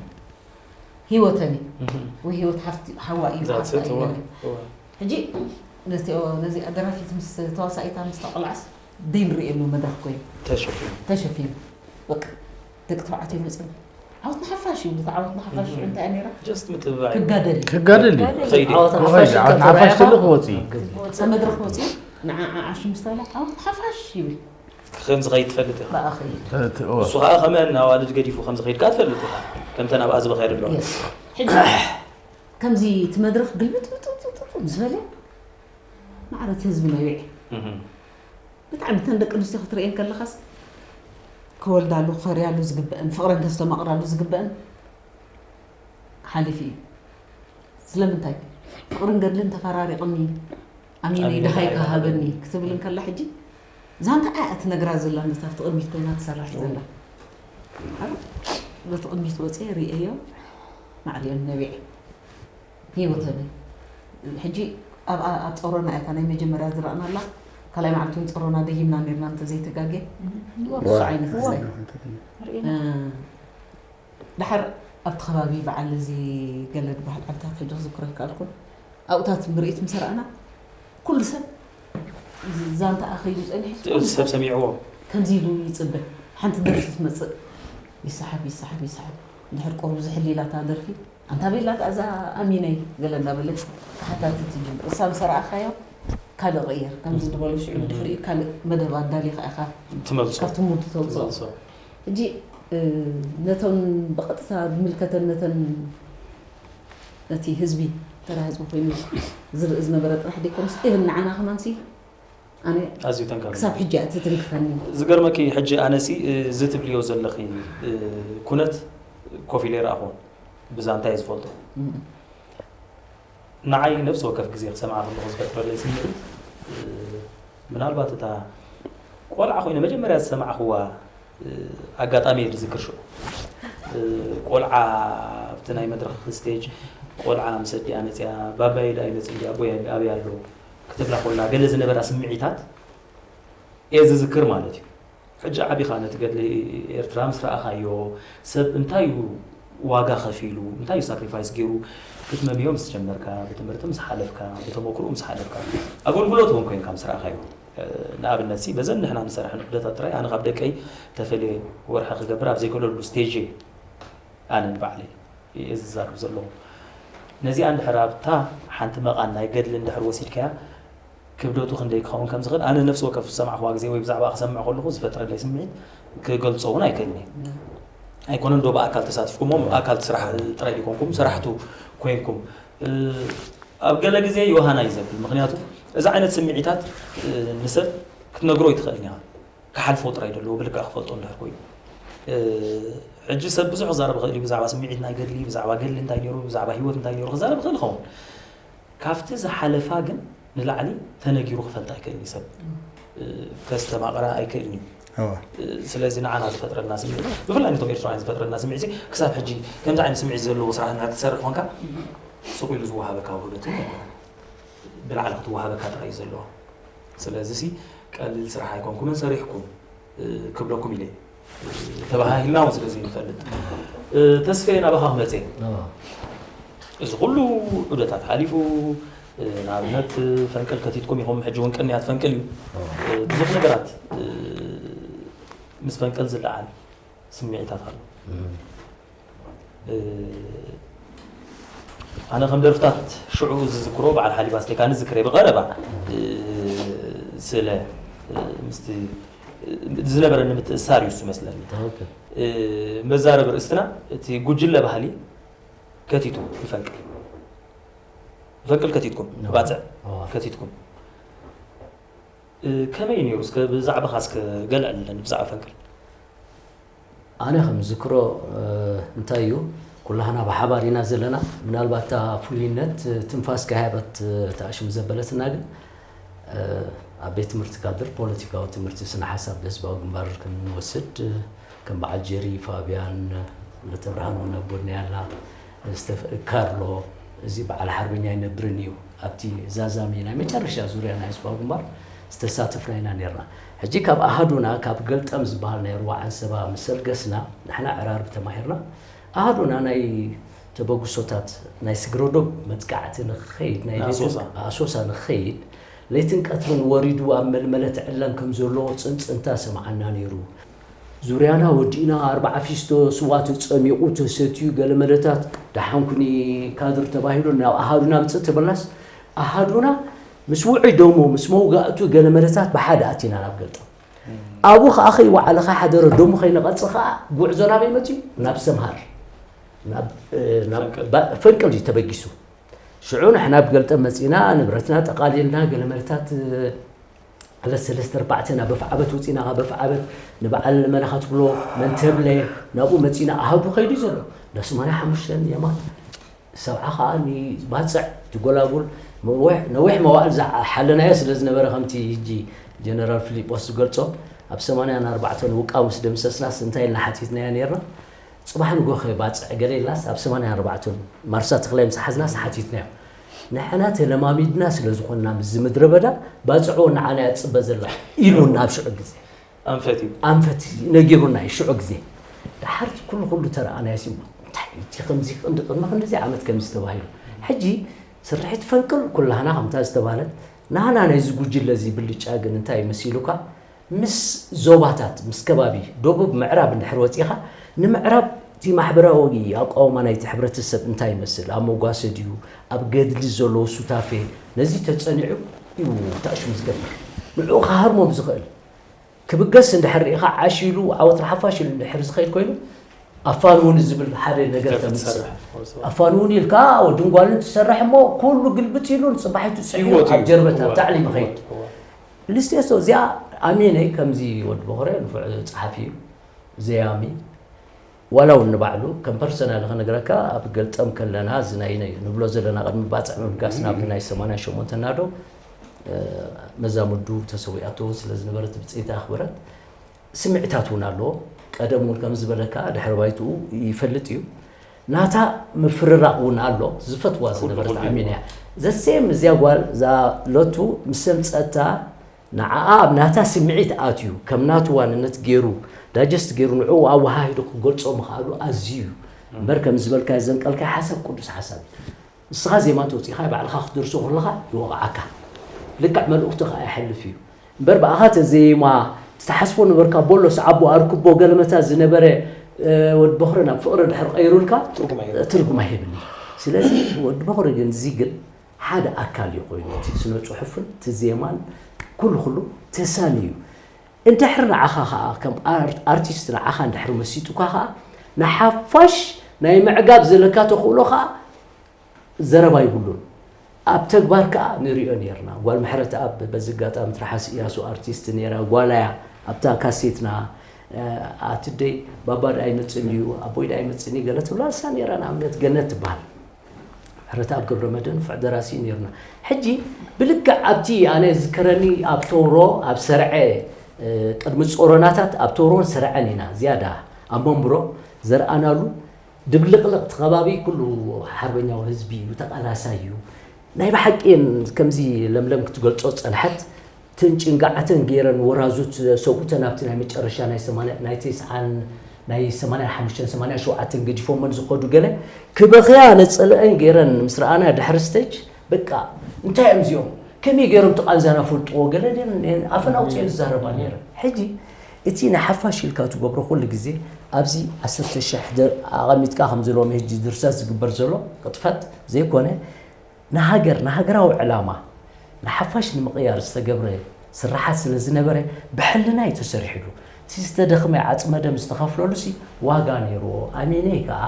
ህይወተን እዩ። እህ። ወይ ህይወት ሓፍቲ ሓዋ እዩ፣ እዛ ሓፍታ እዩ ትእትዋ፣ ገለ። እዋ። ሕጂ ነቲ፣ ነዚኣ ደራፊት ምስ ተዋሳኢታ ምስ ተቆልዓስ ደይ ንርእየሉ መድረኽ ኮይኑ ተሸፊኑ። ተሸፊኑ። በቃ ደቂ ተባዕትዮ መጺኦም ዓወት ንሓፋሽ ይብሉ። እታ ዓወት ንሓፋሽ ሽዑ እንታይ እያ ነይራ? ጀስት ምትብባዕ እዩ። ክጋደል እዩ። ክጋደል እዩ። ክጋደል እዩ። ከይዲ። ዓወት ከይዲ፣ ንሓፋሽ ዓወት ንሓፋሽ ክትበሃል ተልእኮ ከላ ወፂኡ። ሰ መድረኽ መፂኡ ንዓ ዓሽ ምስ ተበላ ዓወት ንሓፋሽ ይብል። ከም ዝኸይድ ትፈልጥ ኢኻ። ብኣ ኸይድ። ተ-፣ ተ-፣ እዋ። እሱ ኸዓ ከመን ኣዋልድ ገዲፉ ከም ዝኸይድ ከኣ ትፈልጥ ኢኻ። ከምተን ኣብኣ ዝበኸያ ዘለዋ። የስ። ሕጂ ከምዚ እቲ መድረኽ ግልብጥብጥብጥብ ምስ በለ ማዕረ እቲ ህዝቢ ነቢዐ። እህ። ብጣዕሚ እተን ደቂ ኣንስትዮ ክትርእየን ከለኻስ ክወልዳሉ፣ ክፈርያሉ ዝግበአን፣ ፍቕረን ከስተማቕራሉ ዝግበአን ሓሊፉ እዩ። ስለምንታይ? ፍቕርን ገድልን ተፈራሪቕኒ፣ ኣሚነይ ኣሚነይ ደሃይ ደሃይ ከሃበኒ ከሃበኒ። ክትብል እንከላ ሕጂ፣ እዛ እንታይ እያ ትነግራ ዘላ ነታ ኣብቲ ቅድሚት ኮይና ትሰርሕ እዎ። ዘላ? ሓረ በቲ ቅድሚት ወፅየ ርእየዮ፣ ማዕሪኦን ነቢዐ። ህይወተን። ሕጂ ኣብ፣ ኣብ ጸሮና እያ እታ ናይ መጀመርያ ዝረኣናላ። ካልኣይ መዓልቲ እውን ጸሮና ደይምና ነርና እንተ ዘይተጋግየ። እዋ። ንሱ ዓይነት እዋ። ክሳይ። ርእይና። እ፣ ድሓር ኣብቲ ከባቢ በዓል እዚ ገለ ዝበሃል ዓድታት ሕጂ ክዝክሮ ኣይከኣልኩን። ኣብኡታት ምርኢት ምስ ረኣና፣ ኩሉ ሰብ ዛንታ ኣኸይዱ ጸኒሑ፣ እቲ ኩሉ ሰብ ሰብ ሰሚዕዎ። ከምዚ ኢሉ ይጽበ። ሓንቲ ደርፊ ትመጽእ፣ ይሰሓብ፣ ይሰሓብ፣ ይሰሓብ። እንድሕር ቁሩብ ዝሕል ኢላ እታ ደርፊ፣ ኣንታ ቤላ እዛ ኣሚነይ ገለ እንዳበለት ተሓታትት ትጅምር። እሳ ምስ ረኣኻዮ ካልእ ቅየር። ከምዚ ዝበሉ ሽዑ ድሕሪኡ ካልእ መደብ ኣዳሊኻ ኢኻ ትመልሶ። ካብቲ ሙድ ተውፅኦ። ትመልሶ። ሕጂ፣ እ፣ ነተን ብቐጥታ ዝምልከተን ነተን ነቲ ህዝቢ፣ ተራ ህዝቢ ኮይኑ ዝርኢ ዝነበረ ጥራሕ ደይኮነስ፣ ኢቭን ንዓና ከማንሲ ኣነ ኣዝዩ ተንከፍ። ክሳብ ሕጂ እያ ትትንክፈኒ። ዝገርመኪ ሕጂ ኣነሲ፣ እ፣ እዚ ትብልዮ ዘለኺ፣ እ፣ ኩነት ኮፍ ኢለ ይረኣኹ ብዛንታ እየ ዝፈልጦ። እም። ንዓይ ነፍሲ ወከፍ ግዜ ክሰምዓ ከለኹ ዝፈጥረለይ ስምዒት፣ እ፣ ምናልባት እታ ቆልዓ ኮይነ መጀመርያ ዝሰማዕኽዋ፣ እ፣ ኣጋጣሚ እየ ዝዝክር ሽዑ። እ፣ ቆልዓ ኣብቲ ናይ መድረኽ ስቴጅ ቆልዓ ምስ ኣዲኣ መፅያ፣ "ባባየ ዶ ኣይመፅን ድዩ? ኣቦይ ኣበይ ኣሎ?" ክትብላ ኮላ ገለ ዝነበራ ስምዒታት እየ ዝዝክር ማለት እዩ። ሕጂ ዓቢኻ ነቲ ገድሊ ኤርትራ ምስ ረኣኻዮ፣ ሰብ እንታይ እዩ ዋጋ ከፊሉ፣ እንታይ እዩ ሳክሪፋይስ ገይሩ ክትመምዮ ምስ ጀመርካ፣ ብትምህርቲ ምስ ሓለፍካ፣ ብተመክሮኡ ምስ ሓለፍካ፣ ኣገልግሎት እውን ኮይንካ ምስ ረኣኻዮ። እ፣ ንኣብነት ሲ፣ በዘን ንሕና ንሰርሐን ዑደታት ጥራይ፣ ኣነ ካብ ደቀይ ተፈልየ ወርሒ ክገብር ኣብ ዘይክእለሉ ስቴጅ እየ ኣነ ንባዕለይ እየ ዝዛረብ ዘለኹ። ነዚኣ እንድሕር ኣብታ ሓንቲ መቓን ናይ ገድሊ እንድሕር ወሲድካያ፣ ክብደቱ ክንደይ ክኸውን ከም ዝኽእል፣ ኣነ ነፍሲ ወከፍ ዝሰማዕኽዋ ግዜ ወይ ብዛዕባኣ ክሰምዕ ከለኹ ዝፈጥረለይ ስምዒት ክገልጾ እውን ኣይክእልን እየ። ኣይኮነን ዶ ብኣካል ተሳቲፍኩሞ፣ ኣካል ስራሕ ጥራይ ዘይኮንኩም፣ ሰራሕቱ ኮይንኩም። እ፣ ኣብ ገለ ግዜ ዮሃና እዩ ዘብል። ምኽንያቱ፣ እዚ ዓይነት ስምዒታት፣ እ፣ ንሰብ ክትነግሮ ኣይትኽእልን ኢኻ። ክሓልፎ ጥራይ ዘለዎ ብልክዕ ክፈልጦ እንድሕር ኮይኑ። እ፣ ሕጂ ሰብ ብዙሕ ክዛረብ ይኽእል እዩ፣ ብዛዕባ ስምዒት ናይ ገድሊ፣ ብዛዕባ ገድሊ እንታይ ነይሩ፣ ብዛዕባ ህይወት እንታይ ነይሩ ክዛረብ ይኽእል ይኸውን። ካብቲ ዝሓለፋ ግን ንላዕሊ ተነጊሩ ክፈልጥ ኣይክእልን እዩ ሰብ። እ፣ ከስተማቕራ ኣይክእልን እዩ። እዋ። እ፣ ስለዚ ንዓና ዝፈጥረልና ስምዒት፣ ብፍላይ ነቶም ኤርትራውያን ዝፈጥረልና ስምዒት፣ ክሳብ ሕጂ ከምዚ ዓይነት ስምዒት ዘለዎ ስራሕ እንድሕር ትሰርሕ ኮንካ፣ ስቕ ኢሉ ዝወሃበካ ውህደት እውን ኣይኮነን። ብላዕሊ ክትወሃበካ ጥራይ እዩ ዘለዎ። ስለዚ ሲ ቀሊል ስራሕ ኣይኮንኩምን ሰሪሕኩም፣ እ፣ ክብለኩም ኢለ። እ፣ ተባሃሂልና እውን ስለ ዘይንፈልጥ። እ፣ ተስፈየ ናባኻ ክመጽእ እየ። ኣዎ። እዚ ኩሉ ዑደታት ሓሊፉ፣ እ፣ ንኣብነት ፈንቅል ከቲትኩም ኢኹም፣ ሕጂ እውን ቅንያት ፈንቅል እዩ። ኣዎ። እ፣ ብዙሕ ነገራት፣ እ፣ ምስ ፈንቅል ዝለዓል ስምዒታት ኣሎ። እም። እ፣ ኣነ ከም ደርፍታት ሽዑ ዝዝክሮ በዓል ሓሊባ ስቴካን ዝዝክረ ብቐረባ፣ እ፣ ስለ፣ እ፣ ምስቲ፣ እ፣ ዝነበረኒ ምትእሳር እዩ ዝመስለኒ። ኦኬ። እ፣ መዛረቢ ርእስትና እቲ ጉጅለ ባህሊ ከቲቱ ይፈንቅል። ይፈንቅል ከቲትኩም፣ ኖ። ባጽዕ ኦ። ከቲትኩም። እ፣ ከመይ ነይሩ? እስከ ብዛዕባኻ እስከ ገለ ኣለኒ ብዛዕባ ፈንቅል። ኣነ ከም ዝዝክሮ፣ እ፣ እንታይ እዩ፣ ኩላህና ብሓባር ኢና ዘለና። ምናልባት እታ ፍሉይነት ትንፋስ ከሃበት ተኣሽሙ ዘበለትና ግን ኣብ ቤት ትምህርቲ ካድር ፖለቲካዊ ትምህርቲ ስነ ሓሳብ ህዝባዊ ግንባር ክንወስድ ከም በዓል ጀሪ ፋብያን ለተብርሃን እውን ኣብ ጎድና ያላ ካርሎ እዚ በዓል ሓርበኛ ይነብርን እዩ ኣብቲ ዛዛሚ ናይ መጨረሻ ዙርያ ናይ ህዝባዊ ግንባር ዝተሳተፍና ኢና ነርና። ሕጂ ካብ ኣሃዱና ካብ ገልጠም ዝበሃል ናይ ሩባ ዓንሰባ ምሰልገስና ንሕና ዕራርብ ተማሂርና ኣሃዱና ናይ ተበግሶታት ናይ ስግረዶብ መጥቃዕቲ ንክኸይድ ናይ ኣሶሳ ንክኸይድ ለይትን ቀትርን ወሪዱ ኣብ መልመለ ትዕለም ከም ዘሎ ፅንፅንታ ሰምዓና ነይሩ። ዙርያና ወዲእና ኣርባዓ ፊስቶ ስዋ ተፀሚቑ ተሰትዩ ገለመለታት ደሓንኩኒ ካድር ተባሂሉ ናብ ኣሃዱና ምፅእ ተበልናስ ኣሃዱና ምስ ውዑይ ደሞ ምስ መውጋእቱ ገለመለታት ብሓደ ኣቲና ናብ ገልጠም ኣብኡ ከዓ ከይወዓለ ከይሓደረ ደሙ ከይነቐፅ ከዓ ጉዕዞ ናበይ መፅዩ ናብ ሰምሃር ናብ ናብ ፈንቅል እዩ ተበጊሱ። ሽዑ ንሕና ብገልጠም መፂና ንብረትና ጠቓሊልና ገለመለታት ዕለት ሰለስተ ኣርባዕተ ናብ በፍዓበት ውፂና ካብ በፍዓበት ንበዓል መናኻ ትብሎ መንተብለ ናብኡ መፂና ኣሃዱ ከይዱ ዘሎ እንዳ ሰማንያ ሓሙሽተ የማን ሰብዓ ከዓ ንባፅዕ ትጎላጉል ነዊሕ መዋእል ዝሓለናዮ ስለ ዝነበረ ከምቲ ህጂ ጀነራል ፊሊጶስ ዝገልፆ ኣብ ሰማንያን ኣርባዕተን ውቃ ምስ ደምሰስናስ እንታይ ኢልና ሓቲትናዮ ነርና። ፅባሕ ንጎኸ ባፅዕ ገለ ኢልናስ ኣብ ሰማንያን ኣርባዕተን ማርሳ ተኽላይ ምስ ሓዝናስ ሓቲትናዮ። ንሕና ተለማሚድና ስለ ዝኾንና ምስዚ ምድረ በዳ ባፅዕዎ ንዓና እያ ትፅበ ዘላ ኢሉና ኣብ ሽዑ ግዜ። ኣንፈት እዩ። ኣንፈት ነጊሩና እዩ ሽዑ ግዜ። ድሓር እቲ ኩሉ ኩሉ ተረኣናዮ ሲ እንታይ እቲ ከምዚ ቅንዲ ቅድሚ ክንድዚ ዓመት ከምዚ ተባሂሉ። ሕጂ ስርሒት ፈንቅል ኩላህና ከምታ ዝተባህለት ናህና ናይዚ ጉጅለ እዚ ብልጫ ግን እንታይ መሲሉካ ምስ ዞባታት ምስ ከባቢ ደቡብ ምዕራብ እንድሕር ወፂኻ ንምዕራብ እቲ ማሕበራዊ ኣቋውማ ናይቲ ሕብረተሰብ እንታይ ይመስል ኣብ መጓሰ ድዩ ኣብ ገድሊ ዘለዉ ሱታፌ ነዚ ተፀኒዑ እዩ ተእሽሙ ዝገብር ንዕኡ ክሃርሞ ብዝኽእል ክብገስ እንድሕር ርኢኻ ዓሽ ኢሉ ዓወት ንሓፋሽ ኢሉ እንድሕር ዝኸይድ ኮይኑ ኣፋንውኒ ዝብል ሓደ ነገር ተምፅእ ኣፋንውኒ ኢልካ ወድን ጓልን ትሰርሕ እሞ ኩሉ ግልብጥ ኢሉ ንፅባሒቱ ፅሒፉ ኣብ ጀርበት ኣብ ታዕሊም ይኸይድ ልስቴሶ እዚኣ ኣሜነይ ከምዚ ወዲ በኽረ ንፉዕ ፀሓፊ እዩ ዘያሚ ዋላ እውን ንባዕሉ ከም ፐርሰናል ክነግረካ ኣብ ገልጠም ከለና እዚ ናይ ንብሎ ዘለና ቅድሚ ባፅዕ ምብጋስ ናብ ናይ ሰማንያ ሸሞንተ ናዶ መዛሙዱ ተሰዊኣቶ ስለ ዝነበረት ብፅኢታ ኣኽበረት ስምዕታት እውን ኣለዎ። ቀደም እውን ከም ዝበለካ ድሕሪ ባይትኡ ይፈልጥ እዩ። ናታ ምፍርራቕ እውን ኣሎ። ዝፈትዋ ዝነበረት ኣሚን እያ። ዘሴም እዚያ ጓል እዛ ሎቱ ምስ ሰምፀታ ንዓኣ ኣብ ናታ ስምዒት ኣትዩ ከም ናቱ ዋንነት ገይሩ ዳጀስት ገይሩ ንዕኡ ኣወሃሂዱ ክገልፆ ምኽኣሉ ኣዝዩ እዩ። እምበር ከም ዝበልካዮ ዘንቀልካዮ ሓሳብ ቅዱስ ሓሳብ እዩ። ንስኻ ዜማ ተውፂእኻ ባዕልኻ ክትደርሶ ከለኻ ይወቕዓካ። ልክዕ መልእኽቱ ከዓ ይሓልፍ እዩ። እምበር ብኣኻ ተዘይማ ዝተሓስቦ ነበርካ ቦሎስ ዓቦ ኣርክቦ ገለመታ ዝነበረ ወዲ በኽሪ ናብ ፍቕሪ ድሕር ቀይሩልካ ትርጉም ኣይህብን። ስለዚ ወዲ በኽሪ ግን እዚ ግን ሓደ ኣካል እዩ ኮይኑ እቲ ስነ ፅሑፍን እቲ ዜማን ኩሉ ኩሉ ተሳኒ እዩ። እንድሕር ንዓኻ ከዓ ከም ኣርቲስት ንዓኻ እንድሕር መሲጡካ ከዓ ንሓፋሽ ናይ ምዕጋብ ዘለካ ተኽእሎ ከዓ ዘረባ ይብሉን ኣብ ተግባር ከዓ ንሪኦ ነርና ጓል ምሕረት ኣብ በዚ ኣጋጣሚ ትርሓስ እያሱ ኣርቲስት ነራ ጓላያ ኣብታ ካሴትና ኣትደይ ባባ ድኣ ይመፅን እዩ ኣቦይ ድኣ ይመፅን እዩ ገለ ትብላ እሳ ነራ ንኣብነት ገነት ትበሃል ምሕረት ኣብ ገብረ መድን ፍዕ ደራሲ ነርና ሕጂ ብልክዕ ኣብቲ ኣነ ዝከረኒ ኣብ ተውሮ ኣብ ሰርዐ ቅድሚ ጾሮናታት ኣብ ተውሮን ሰርዐን ኢና ዝያዳ ኣብ መንብሮ ዘርኣናሉ ድብልቕልቕ እቲ ከባቢ ኩሉ ሓርበኛዊ ህዝቢ እዩ፣ ተቓላሳይ እዩ። ናይ ብሓቂ እየን ከምዚ ለምለም ክትገልጾ ዝጸንሐት፣ እተን ጭንጋዓተን ገይረን ወራዙት ሰብኡተን ኣብቲ ናይ መጨረሻ ናይ ሰማንያ ናይ ተስዓን ናይ ሰማንያን ሓሙሽተን ሰማንያን ሸውዓተን ገዲፎመን ዝኸዱ ገለ ክበኽያ ነጸለአን ገይረን ምስ ረኣና ድሕሪ ስቴጅ በቃ እንታይ እዮም እዚኦም ከመይ ገይሮም እቲ ቃንዛና ፈልጥዎ ገለ ድየን ኣፈን ኣውፅኤን ዝዛረባ ነይረን። ሕጂ እቲ ንሓፋሽ ኢልካ ትገብሮ ኩሉ ግዜ ኣብዚ ዓሰርተ ሽሕ ኣቐሚጥካ ከምዚ ሎሚ ሕጂ ድርሰት ዝግበር ዘሎ ቅጥፈት ዘይኮነ ንሃገር ንሃገራዊ ዕላማ ንሓፋሽ ንምቕያር ዝተገብረ ስርሓት ስለ ዝነበረ ብሕልና እዩ ተሰሪሕሉ። እቲ ዝተደኽመ ዓፅመ ደም ዝተኸፍለሉ ሲ ዋጋ ነይርዎ። ኣሜነይ ከዓ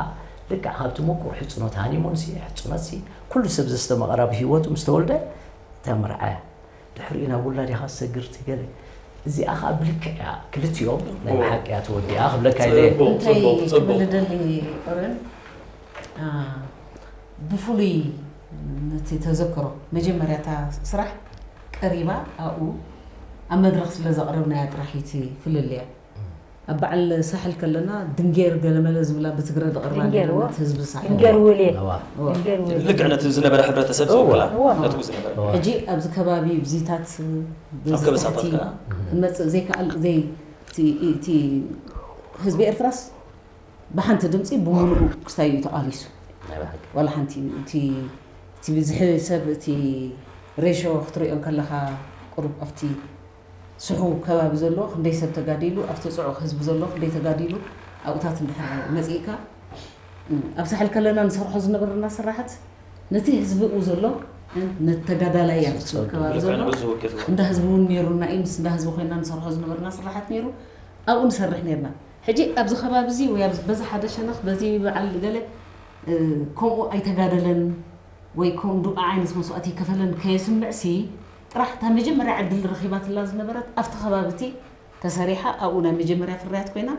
ልክዕ ካብቲ ምቁር ሕፅኖት ሃኒሙን ሲ ሕፅኖት ሲ ኩሉ ሰብ ዘስተማቐራ ብህይወቱ ምስ ተወልደ ተመርዓያ። ድሕሪኡ ናብ ውላድ ኢኻ ትሰግር ትገለ እዚኣ ኸዓ ብልክዕ እያ ክልቲኦም ናይ ብሓቂ እያ ተወዲኣ ክብለካ ኢለ እየ። እንታይ ክብል ደሊ ኦረን ብፍሉይ ነቲ ተዘክሮ መጀመርያ እታ ስራሕ ቀሪባ ኣብኡ ኣብ መድረኽ ስለ ዘቕረብናያ ጥራሕ እዩ እቲ ፍልልያ። ኣብ በዓል ሳሕል ከለና ድንጌር ገለመለ ዝብላ ብትግረ ዝቕርባ ድንጌር፣ ነይረን እወ። ነቲ ህዝቢ ሳሕል። ድንጌር ውሌ። እዋ። እወ። ድንጌር ውሌ። ልክዕ ነቲ ዝነበረ ሕብረተሰብ እዋ። ዝውክላ እዋ። ነቲ ዝነበረ እዋ። ሕጂ ኣብዚ ከባቢ ብዚታት ኣብ ከበሳታት ብዝታሕቲ ከኣ? ክንመጽእ ዘይከኣል ዘይ እቲ እቲ ህዝቢ ኤርትራስ ብሓንቲ ድምጺ ብምሉኡ ክስታይ እዩ ተቓሊሱ። ናይ ብሓቂ። ዋላ ሓንቲ እቲ እቲ ብዝሒ ሰብ እቲ ሬሾ ክትሪኦ ከለኻ ቁሩብ ኣብቲ ስሑ ከባቢ ዘሎ ክንደይ ሰብ ተጋዲሉ ኣብቲ ጽዑቕ ህዝቢ ዘሎ ክንደይ ተጋዲሉ ኣብኡታት እንድሕር መጺእካ ኣብ ሳሕል ከለና ንሰርሖ ዝነበርና ስራሓት ነቲ ህዝቢ ኡ ዘሎ ነቲ ተጋዳላይ ኣብቲ ጽዑቕ ከባቢ ልክዕ ዘሎ ንዕኡ ዝውክል። እንዳ ህዝቢ እውን ነይሩና እዩ ምስ እንዳ ህዝቢ ኮይና ንሰርሖ ዝነበርና ስራሓት ነይሩ ኣብኡ ንሰርሕ ነይርና ሕጂ ኣብዚ ከባቢ እዚ ወይ ኣብዚ በዚ ሓደ ሸነኽ በዚ በዓል ገለ ከምኡ ኣይተጋደለን ወይ ከምኡ ዓይነት መስዋእቲ ይከፈለን ከየስምዕ ሲ ጥራሕ እታ መጀመርያ ዕድል ረኺባትላ ዝነበረት ኣብቲ ከባቢ እቲ ተሰሪሓ ኣብኡ ናይ መጀመርያ ፍርያት ኮይና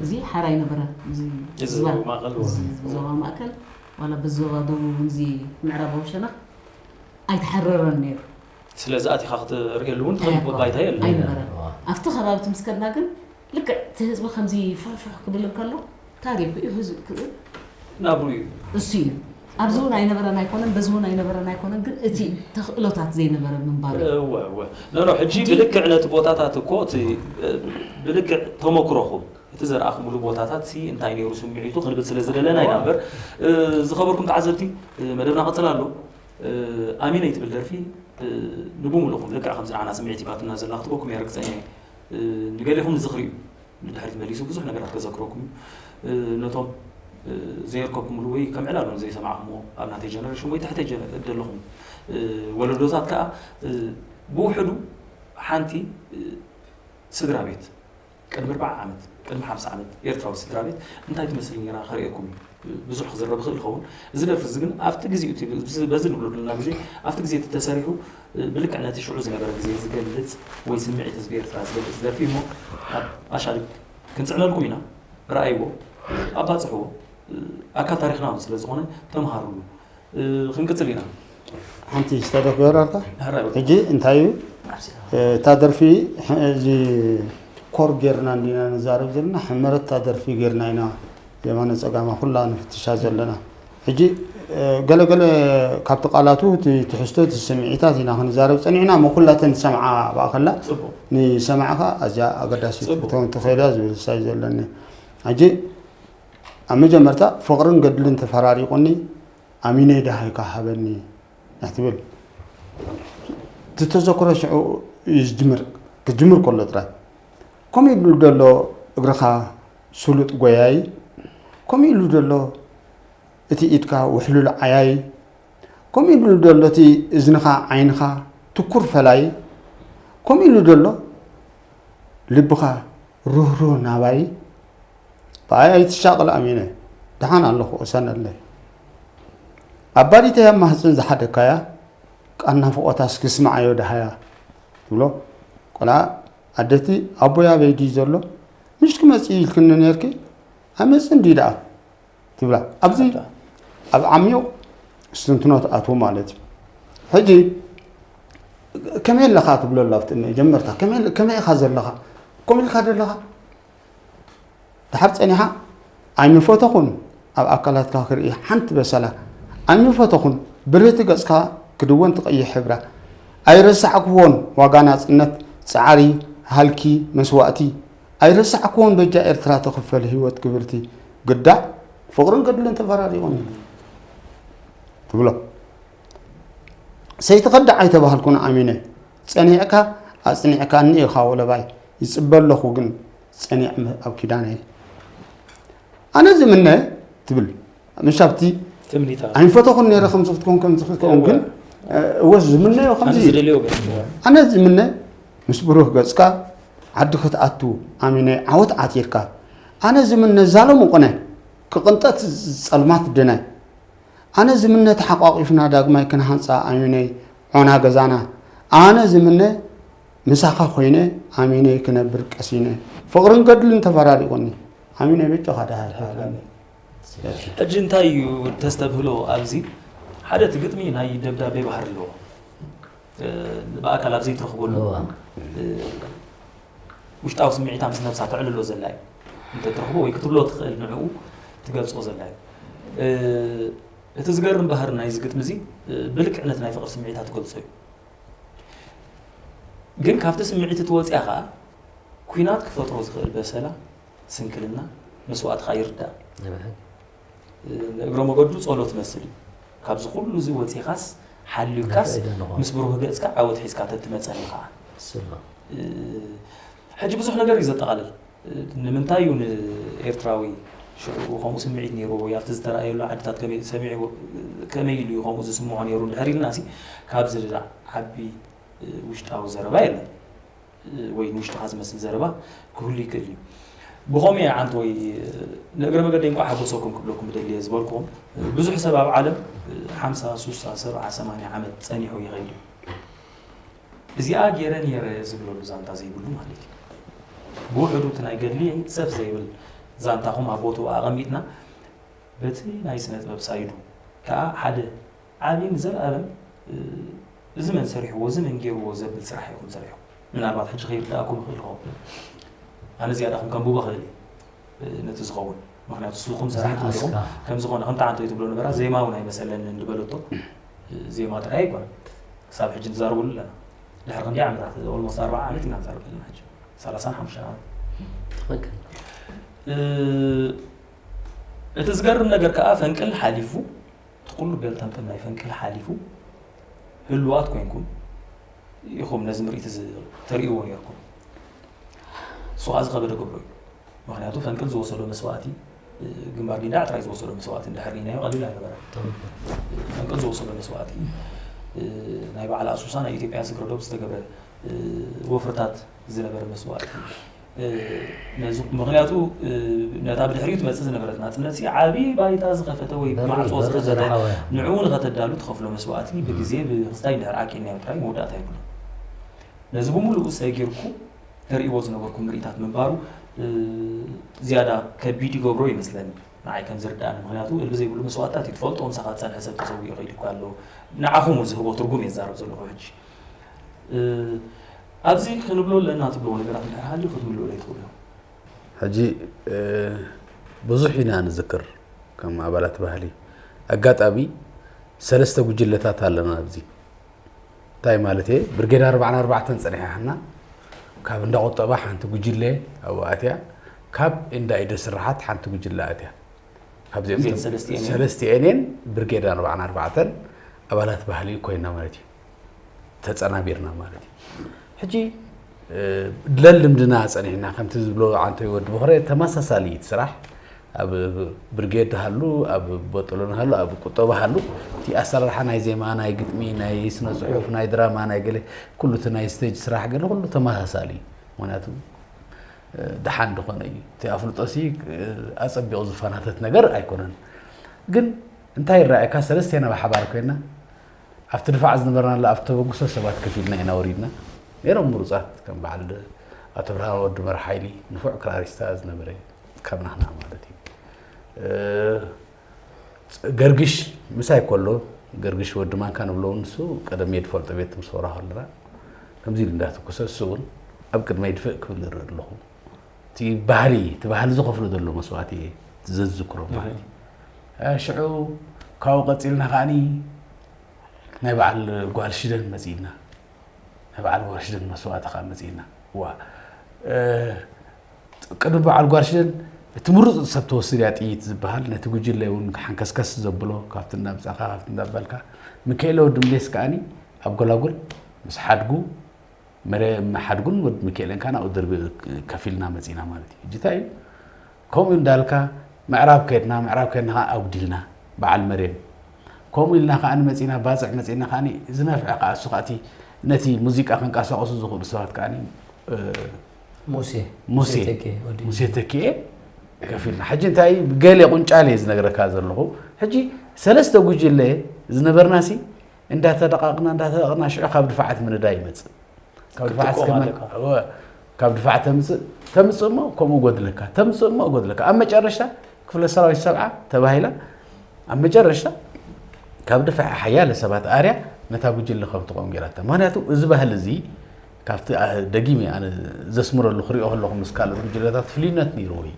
እዚ ሓራይ ነበረ እዚ እዚ ዝባ ማእከል እዚ ዞባ ማእከል ዋላ በዚ ዞባ ደቡብ እውን እዚ ምዕራባዊ ሸነኽ ኣይተሓረረን ነይሩ ስለዚ ኣቲኻ ክትርእየሉ እውን ትኽእል ባይታ የለን ኣይነበረን ኣብቲ ከባቢ እቲ ምስ ከድና ግን ልክዕ እቲ ህዝቢ ከምዚ ፍሕፍሕ ክብል እንከሎ ታሪኹ እዩ ህዝቢ ክብል ናብሩ እዩ እሱ እዩ ኣብዚ እውን ኣይነበረን ኣይኮነን በዚ እውን ኣይነበረን ኣይኮነን ግን እቲ ተኽእሎታት ዘይነበረ ምንባሩ እዩ እወ እወ ኖ ኖ ሕጂ ሕጂ ብልክዕ ነቲ ቦታታት እኮ እቲ እ፣ ብልክዕ ተመክሮኹም እቲ ዘርኣኹምሉ ቦታታት ሲ እንታይ ነይሩ ስምዒቱ ክንብል ስለ ዝደለና ኢና እምበር እ፣ ዝኸበርኩም ተዓዘብቲ እ፣ መደብና ቀጽል ኣሎ እ፣ ኣሚነይ ትብል ደርፊ እ፣ ንብምልኹም ልክዕ ከምዚ ንዓና ስምዒት ሂባትና ዘላ ክትበኩም እያ ርግጸኛ እየ እ፣ ንገሊኹም ዝኽሪ እዩ ንድሕሪት መሊሱ ብዙሕ ነገራት ከዘክረኩም እዩ። እ፣ ነቶም እ፣ ዘየርከብኩምሉ ወይ ከም ዕላሎም ዘይሰማዕኹምዎ ኣብ ናተይ ጀነሬሽን ወይ ትሕተይ ጀነ- ዘለኹም እ፣ ወለዶታት ከኣ እ፣ ብውሕዱ ሓንቲ እ፣ ስድራ ቤት ቅድሚ ኣርብዓ ዓመት ቅድሚ ሓምሳ ዓመት ኤርትራዊ ስድራ ቤት እንታይ ትመስል ነይራ ከርእየኩም እዩ። ብዙሕ ክዝረብ ይኽእል ይኸውን። እዚ ደርፊ እዚ ግን ኣብቲ ግዜኡ እቲ በዚ ንብሎ ዘለና ግዜ ኣብቲ ግዜ እቲ ተሰሪሑ ብልክዕ ነቲ ሽዑ ዝነበረ ግዜ ዝገልጽ ወይ ስምዒት ህዝቢ ኤርትራ ዝገልጽ ደርፊ እሞ ኣብ ኣሻልብ ክንጽዕነልኩም ኢና። ረኣይዎ፣ ኣባጽሕዎ። ኣካል ታሪኽና እውን ስለ ዝኾነ ተምሃርሉ። ክንቅጽል ኢና። ሓንቲ ዝተደፍ ገበራልካ ሕጂ እንታይ እዩ እታ ደርፊ እዚ ኮር ጌርና እንዲና ንዛረብ ዘለና ሕመረት እታ ደርፊ ጌርና ኢና የማነ ጸጋማ ኩላ ንፍትሻ ዘለና ሕጂ ገለገለ ካብቲ ቃላቱ እቲ ትሕዝቶ እቲ ስምዒታት ኢና ክንዛረብ ጸኒዕና እሞ ኩላተን ዝሰምዓ ብኣኸላ ንሰማዕኻ ኣዝያ ኣገዳሲት ክትከውን ትኽእል እያ ዝብል ሳይ ዘለኒ ሕጂ ኣብ መጀመርታ ፍቕርን ገድልን ተፈራሪቑኒ ኣሚነይ ደሃይካ ሃበኒ ትብል እቲ ተዘክሮ ሽዑ እዩ ዝጅምር ክጅምር ከሎ ጥራይ ከምኡ ኢሉ ዘሎ እግርኻ ስሉጥ ጎያይ ከምኡ ኢሉ ዘሎ እቲ ኢድካ ውሕሉል ዓያይ ከምኡ ኢሉ ዘሎ እቲ እዝንኻ ዓይንኻ ትኩር ፈላይ ከምኡ ኢሉ ዘሎ ልብኻ ርህሩህ ናባይ ብኣይ ኣይትሻቕል ኣሚነ ደሓን ኣለኹ እሰነለይ ኣባዲተይ ኣብ ማህፅን ዝሓደካያ ቃል ናፍቖታስ ክስምዓዮ ደሃያ ትብሎ ቆልዓ ኣደቲ ኣቦይ ኣበይ ድዩ ዘሎ ምሽ ክመፅእ ኢልክኒ ነርኪ ኣይመፅን ድዩ ደኣ ትብላ ኣብዚ ኣብ ዓሚቕ ስትንትኖ ትኣትዉ ማለት እዩ ሕጂ ከመይ ኣለኻ ትብሎ ኣሎ ኣብቲ መጀመርታ ከመይ ኢኻ ዘለኻ ከምኡ ኢልካ ዘለኻ ድሓር ጸኒሓ ኣይምፈተኹን ኣብ ኣካላትካ ክርኢ ሓንቲ በሰላ ኣይምፈተኹን ብርህቲ ገጽካ ክድወን ትቐይሕ ሕብራ ኣይረሳዕክዎን ዋጋ ናጽነት ጻዕሪ ሃልኪ መስዋእቲ ኣይረሳዕክዎን በጃ ኤርትራ ትኽፈል ህይወት ክብርቲ ግዳ ፍቕርን ገድልን ተፈራሪቑኒ ትብሎ ሰይትኸዳዕ ኣይተባህልኩን ኣሚነ ጸኒዕካ ኣጽኒዕካኒ ኢኻ ወለባይ ይጽበ ኣለኹ ግን ጸኒዕ ኣብ ኪዳነይ ኣነ ዝምነ ትብል ምሻብቲ ትምኒታ ኣይንፈተኹን ነይረ ከምዚ ክትከውን ከምዚ ክትከውን ግን እወ ዝምነዮ ከምዚ ኣነ ዝደልዮ ግን ኣነ ዝምነ ምስ ብሩህ ገጽካ ዓዲ ክትኣቱ ኣሚነ ዓወት ዓቲርካ ኣነ ዝምነ ዛሎም ቁነ ክቕንጠት ጸልማት ድነ ኣነ ዝምነ ተሓቋቒፍና ዳግማይ ክንሃንጻ ኣሚነይ ዖና ገዛና ኣነ ዝምነ ምሳኻ ኮይነ ኣሚነይ ክነብር ቀሲነ ፍቕርን ገድልን ተፈራሪቑኒ ኣሚነይ በጃኻ ደሃ ሕጂ እንታይ እዩ ተስተብህሎ ኣብዚ? ሓደ እቲ ግጥሚ ናይ ደብዳቤ ባህሪ ኣለዎ። ብኣካል ኣብ ዘይትረኽበሉ ውሽጣዊ ስምዒታ ምስ ነብሳ ተዕልሎ ዘላ እዩ። እንተትረኽቦ ወይ ክትብሎ ትኽእል ንዕኡ ትገልጾ ዘላ እዩ። እቲ ዝገርም ባህሪ ናይዚ ግጥሚ እዚ ብልክዕ ነቲ ናይ ፍቕሪ ስምዒታ ትገልጾ እዩ። ግን ካብቲ ስምዒት እቲ ወፂኣ ከዓ ኲናት ክፈጥሮ ዝኽእል በሰላ፣ ስንክልና፣ መስዋእቲ ከዓ ይርዳእ። ንእግረ መገዱ ጸሎት መስል እዩ። ካብዚ ኩሉ እዚ ወፂኻስ ሓልዩካስ ምስ ብሩህ ገፅካ ዓወት ሒዝካ ተትመፀኒ ከዓ። ሕጂ ብዙሕ ነገር እዩ ዘጠቓልል። ንምንታይ እዩ ንኤርትራዊ ሽዑ ከምኡ ስምዒት ነይርዎ ወይ ኣብቲ ዝተረኣየሉ ዓድታት ከመይ ሰሚዕዎ፣ ከመይ ኢሉ እዩ ከምኡ ዝስምዖ ነይሩ እንድሕር ኢልና ሲ ካብዚ ዝዓቢ ውሽጣዊ ዘረባ የለን። ወይ ንውሽጥኻ ዝመስል ዘረባ ክህሉ ይክእል እዩ። ብኸምኡ እየ ዓንተ ወይ ንእግረ መገደይ እንኳዕ ሓጎሰኩም ክብለኩም እደሊ እየ ዝበልኩም። ብዙሕ ሰብ ኣብ ዓለም ሓምሳ፣ ሱሳ፣ ሰብዓ፣ ሰማንያ ዓመት ጸኒሑ ይኸይድ እዩ። እዚኣ ገይረ ነይረ ዝብለሉ ዛንታ ዘይብሉ ማለት እዩ። ብውሕዱ እቲ ናይ ገድሊ ሰፍ ዘይብል ዛንታኹም ኣብ ቦትኡ ኣቐሚጥና በቲ ናይ ስነ ጥበብ ሳይዱ ከዓ ሓደ ዓቢ ንዘለኣለም እዚ መን ሰሪሕዎ እዚ መን ገይርዎ ዘብል ስራሕ ኢኹም ሰሪሕኩም። ምናልባት ሕጂ ከይርዳእኩም ይኽእል ይኸውን። ኣነ ዝያዳ ከም ከንብቦ ክእል እየ ነቲ ዝኸውን። ምክንያቱ ንስኹም ሰሪሕኩም ኢኹም። ከም ዝኾነ ከምቲ ዓንተይ ትብሎ ነበራ ዜማ እውን ኣይመሰለንን ዝበለቶ ዜማ ጥራይ ኣይኮነን። ክሳብ ሕጂ ንዛረበሉ ኣለና። ድሕሪ ክንደይ ዓመታት ኦልሞስት ኣርባዓ ዓመት ኢና ንዛረብ ዘለና ሕጂ። ሰላሳን ሓሙሽተን ዓመት። ትኽክል። እቲ ዝገርም ነገር ከዓ ፈንቅል ሓሊፉ እቲ ኩሉ ገልጠምጠም ናይ ፈንቅል ሓሊፉ ህሉዋት ኮይንኩም ኢኹም ነዚ ምርኢት እዚ ተርእይዎ ነይርኩም። እሱ ከዓ ዝኸበደ ገብሮ እዩ። ምክንያቱ ፈንቅል ዝወሰዶ መስዋእቲ ግንባር ጊንዳዕ ጥራይ ዝወሰዶ መስዋእቲ እንድሕር ርኢናዮ ቀሊል ኣይነበረ። ፈንቅል ዝወሰዶ መስዋእቲ ናይ በዓል ኣሱሳ ናይ ኢትዮጵያ ስግረ ዶብ ዝተገብረ ወፍርታት ዝነበረ መስዋእቲ ነዚ ምክንያቱ ነታ ብድሕሪኡ ትመፅእ ዝነበረት ናፅነት ሲ ዓብዪ ባይታ ዝኸፈተ ወይ ማዕፆ ዝኸፈተ ንዕኡ ንኸተዳሉ ትኸፍሎ መስዋእቲ ብግዜ ብክስታይ እንድሕር ዓቂልናዮ ጥራይ መወዳእታ የብሉ። ነዚ ብምሉኡ ሰጊርኩ ተርእይዎ ዝነበርኩም ምርኢታት ምንባሩ ዝያዳ ከቢድ ይገብሮ ይመስለኒ። ንዓይ ከም ዝርዳእኒ ምክንያቱ እልቢ ዘይብሉ መስዋእትታት እዩ ትፈልጦ ምሳኻ ዝፀንሐ ሰብ ተሰዊኡ ከይዱ እኳ ኣሎ ንዓኹም ዝህቦ ትርጉም እየ ዝዛረብ ዘለኹ ሕጂ ኣብዚ ክንብሎ ኣለና ትብልዎ ነገራት እንድሕር ሃልዩ ክትምልኡ ለይትኽእሉ እዮም። ሕጂ ብዙሕ ኢና ንዝክር ከም ኣባላት ባህሊ ኣጋጣሚ ሰለስተ ጉጅለታት ኣለና ኣብዚ እንታይ ማለት እየ ብርጌድ ኣርባዕን ኣርባዕተን ፀኒሓ ሓና ካብ እንዳ ቁጠባ ሓንቲ ጉጅለ ኣብኡ ኣትያ ካብ እንዳ ኢደ ስራሓት ሓንቲ ጉጅለ ኣትያ ካብዚኦም ሰለስቲኤን እየን ብርጌድ ኣርባዕን ኣርባዕተን ኣባላት ባህሊ ኮይና ማለት እዩ ተፀናቢርና ማለት እዩ ሕጂ ለልምድና ፀኒሕና ከምቲ ዝብሎ ዓንተይ ወዲ በኽረ ተመሳሳሊ እቲ ስራሕ ኣብ ብርጌድ ሃሉ ኣብ ቦጠሎን ሃሉ ኣብ ቁጠባ ሃሉ እቲ ኣሰራርሓ ናይ ዜማ ናይ ግጥሚ ናይ ስነ ፅሑፍ ናይ ድራማ ናይ ገለ ኩሉ እቲ ናይ ስቴጅ ስራሕ ገለ ኩሉ ተመሳሳሊ እዩ ምክንያቱ ደሓን ዝኾነ እዩ እቲ ኣፍልጦ ሲ ኣፀቢቑ ዝፈናተት ነገር ኣይኮነን ግን እንታይ ይረኣየካ ሰለስቴና ብሓባር ኮይና ኣብቲ ድፋዕ ዝነበርናሉ ኣብቲ ተበግሶ ሰባት ከፊልና ኢና ወሪድና ነይሮም ምሩፃት ከም በዓል ኣቶ ብርሃን ወዲ መርሓይሊ ንፉዕ ክራሪስታ ዝነበረ ካብ ናህና ማለት እዩ ገርግሽ ምሳይ ከሎ ገርግሽ ወዲ ማንካ ንብሎ ንሱ ቀደም እየ ዝፈልጦ ቤት ምስ ወራ ከለና ከምዚ ኢሉ እንዳተኮሰ እሱ እውን ኣብ ቅድመይ ድፍእ ክብል እርኢ ኣለኹ እቲ ባህሊ እቲ ባህሊ ዝኸፍሎ ዘሎ መስዋእቲ እየ ዘዝክሮ ማለት እዩ ሽዑ ካብኡ ቀፂልና ከዓኒ ናይ በዓል ጓል ሽደን መፂእና ናይ በዓል ጓል ሽደን መስዋእቲ ከዓ መፂእና ዋ ቅድሚ በዓል ጓል ሽደን እቲ ምሩፅ ሰብ ተወስድ እያ ጥይት ዝበሃል ነቲ ጉጅለ እውን ሓንከስከስ ዘብሎ ካብቲ እንዳምፃእካ ካብቲ እንዳበልካ ሚካኤለ ወዲ ምሌስ ከዓኒ ኣብ ጎላጉል ምስ ሓድጉ መርየም ሓድጉን ወዲ ሚካኤልን ከዓ ናብኡ ደርቢ ከፊልና መፂና ማለት እዩ ሕጂ እንታይ እዩ ከምኡ እንዳልካ ምዕራብ ከድና ምዕራብ ከድና ከዓ ኣጉዲልና በዓል መርየም ከምኡ ኢልና ከዓ መፂና ባፅዕ መፂና ከዓ ዝነፍዐ ከዓ እሱ ከዓ ነቲ ሙዚቃ ከንቀሳቀሱ ዝኽእሉ ሰባት ከዓ ሙሴ ሙሴ ሙሴ ተኪኤ ከፊልና ሕጂ እንታይ ገለ ቁንጫለ ዝነግረካ ዘለኹ ሕጂ ሰለስተ ጉጅለ ዝነበርናሲ እንዳተደቃቕና እንዳተደቃቕና ሽዑ ካብ ድፋዓት ምንዳ ይመፅእ ካብ ድፋዓት ካብ ድፋዕ ተምፅእ ተምፅእ እሞ ከምኡ ጎድለካ ተምፅእ እሞ ጎድለካ ኣብ መጨረሽታ ክፍለ ሰራዊት ሰብዓ ተባሂላ ኣብ መጨረሽታ ካብ ድፋዕ ሓያለ ሰባት ኣርያ ነታ ጉጅለ ከም ትቆም ገይራታ። ምክንያቱ እዚ ባህሊ እዚ ካብቲ ደጊመ ኣነ ዘስምረሉ ክሪኦ ከለኹ ምስ ካልኦት ጉጅለታት ፍልዩነት ነይርዎ እዩ።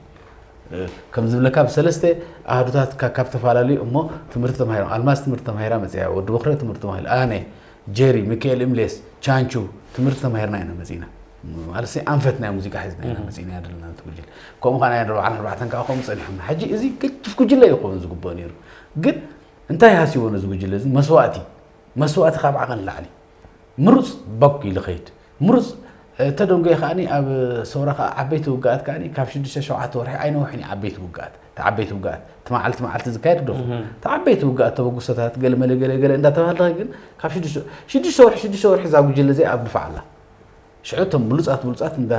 ከም ዝብለካ ብሰለስተ ኣሃዱታት ካብ ዝተፈላለዩ እሞ ትምህርቲ ተማሂሮም ኣልማዝ ትምህርቲ ተማሂራ መፅያ ወዲ በክረ ትምህርቲ ተማሂሩ ኣነ ጀሪ ሚካኤል እምሌስ ቻንቹ ትምህርቲ ተማሂርና ኢና መፂና። ማለት ኣንፈት ናይ ሙዚቃ ሒዝና ኢና መፂና ያደለና ትጉጅል ከምኡ ከዓ ናይ ኣርባዓን ኣርባዕተን ከዓ ከምኡ ፀኒሖም። ሕጂ እዚ ግድፍ ጉጅለ ይኸውን ዝግብኦ ነይሩ። ግን እንታይ ሃሲቦ ነዚ ጉጅለ እዚ መስዋእቲ መስዋእቲ ካብ ዓቐን ላዕሊ ምሩፅ በኩ ኢሉ ኸይድ ምሩፅ ተደንጎየ ከዓኒ ኣብ ሰውራ ከዓ ዓበይቲ ውግኣት ከዓኒ ካብ ሽዱሽተ ሸውዓተ ወርሒ ኣይነውሕን እዩ ዓበይቲ ውግኣት ተዓበይቲ ውግኣት ትመዓልቲ መዓልቲ ዝካየድ ዶ ተዓበይቲ ውግኣት ተበጉሶታት ገለ መለ ገለ ገለ እንዳተባህለ ግን ካብ ሽዱሽተ ሽዱሽተ ወርሒ ሽዱሽተ ወርሒ እዛ ጉጅለ እዚኣ ኣብ ድፋዕ ኣላ ሽዑ እቶም ብሉፃት ብሉፃት እንዳ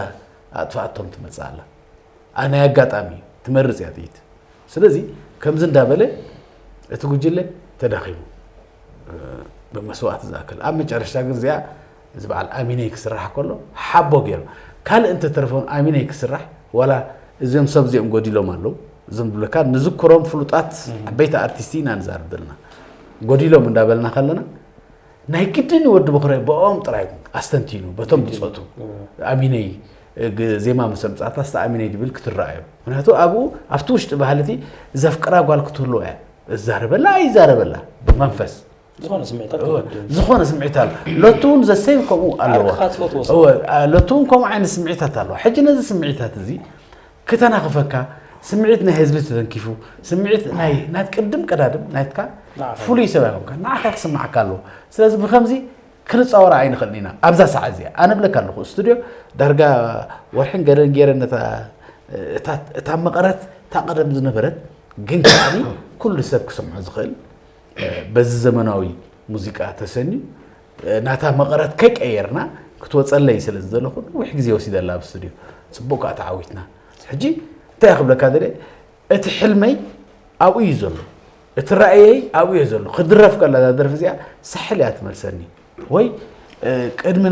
ኣጥፋኣቶም ትመፅእ ኣላ ኣናይ ኣጋጣሚ ትመርፅ እያ ጥይት ስለዚ ከምዚ እንዳበለ እቲ ጉጅለ ተዳኺሙ ብመስዋእቲ ዝኣክል ኣብ መጨረሽታ ግን እዚኣ እዚ በዓል ኣሚነይ ክስራሕ ከሎ ሓቦ ገይሩ ካልእ እንተተረፈውን ኣሚነይ ክስራሕ ዋላ እዚኦም ሰብ እዚኦም ጎዲሎም ኣለዉ እዞም ዝብለካ ንዝክሮም ፍሉጣት ዓበይቲ ኣርቲስቲ ኢና ንዛርብ ዘለና ጎዲሎም እንዳበልና ከለና ናይ ግድን ወዲ በኽረ ብኦም ጥራይ ኣስተንቲኑ በቶም ብፆቱ ኣሚነይ ዜማ ምስ ኣምፃእታ ስተ ኣሚነይ ድብል ክትረኣዮ ምክንያቱ ኣብኡ ኣብቲ ውሽጢ ባህልቲ ዘፍቅራ ጓል ክትህልዎ እያ እዛረበላ ኣይዛረበላ ብመንፈስ ዝኾነ ስምዒታት ዝኾነ ስምዒት ኣሎ ሎቱ እውን ዘሰይም ከምኡ ኣለዎ ሎቱ እውን ከምኡ ዓይነት ስምዒታት ኣለዎ ሕጂ ነዚ ስምዒታት እዚ ክተናኽፈካ ስምዒት ናይ ህዝቢ ተተንኪፉ ስምዒት ናይ ናይ ቅድም ቀዳድም ናትካ ፍሉይ ሰብ ኣይኮንካ ንዓኻ ክስምዓካ ኣለዎ ስለዚ ብከምዚ ክንፃወራ ኣይንኽእልን ኢና ኣብዛ ሰዓት እዚኣ ኣነ ብለካ ኣለኹ ስቱድዮ ዳርጋ ወርሕን ገለን ገይረ ነታ እታ መቐረት እታ ቀደም ዝነበረት ግን ከዓኒ ኩሉ ሰብ ክሰምዖ ዝኽእል በዚ ዘመናዊ ሙዚቃ ተሰንዩ ናታ መቐረት ከይቀየርና ክትወፀለይ ስለ ዝደለኹ ነዊሕ ግዜ ወሲደላ ኣብ ስቱድዮ ፅቡቅ ከዓ ተዓዊትና ሕጂ እንታይ ክብለካ ደለ እቲ ሕልመይ ኣብኡ እዩ ዘሎ እቲ ራእየይ ኣብኡ እዩ ዘሎ ክድረፍ ከላ እዛ ደርፊ እዚኣ ሳሕል እያ ትመልሰኒ ወይ ቅድሚ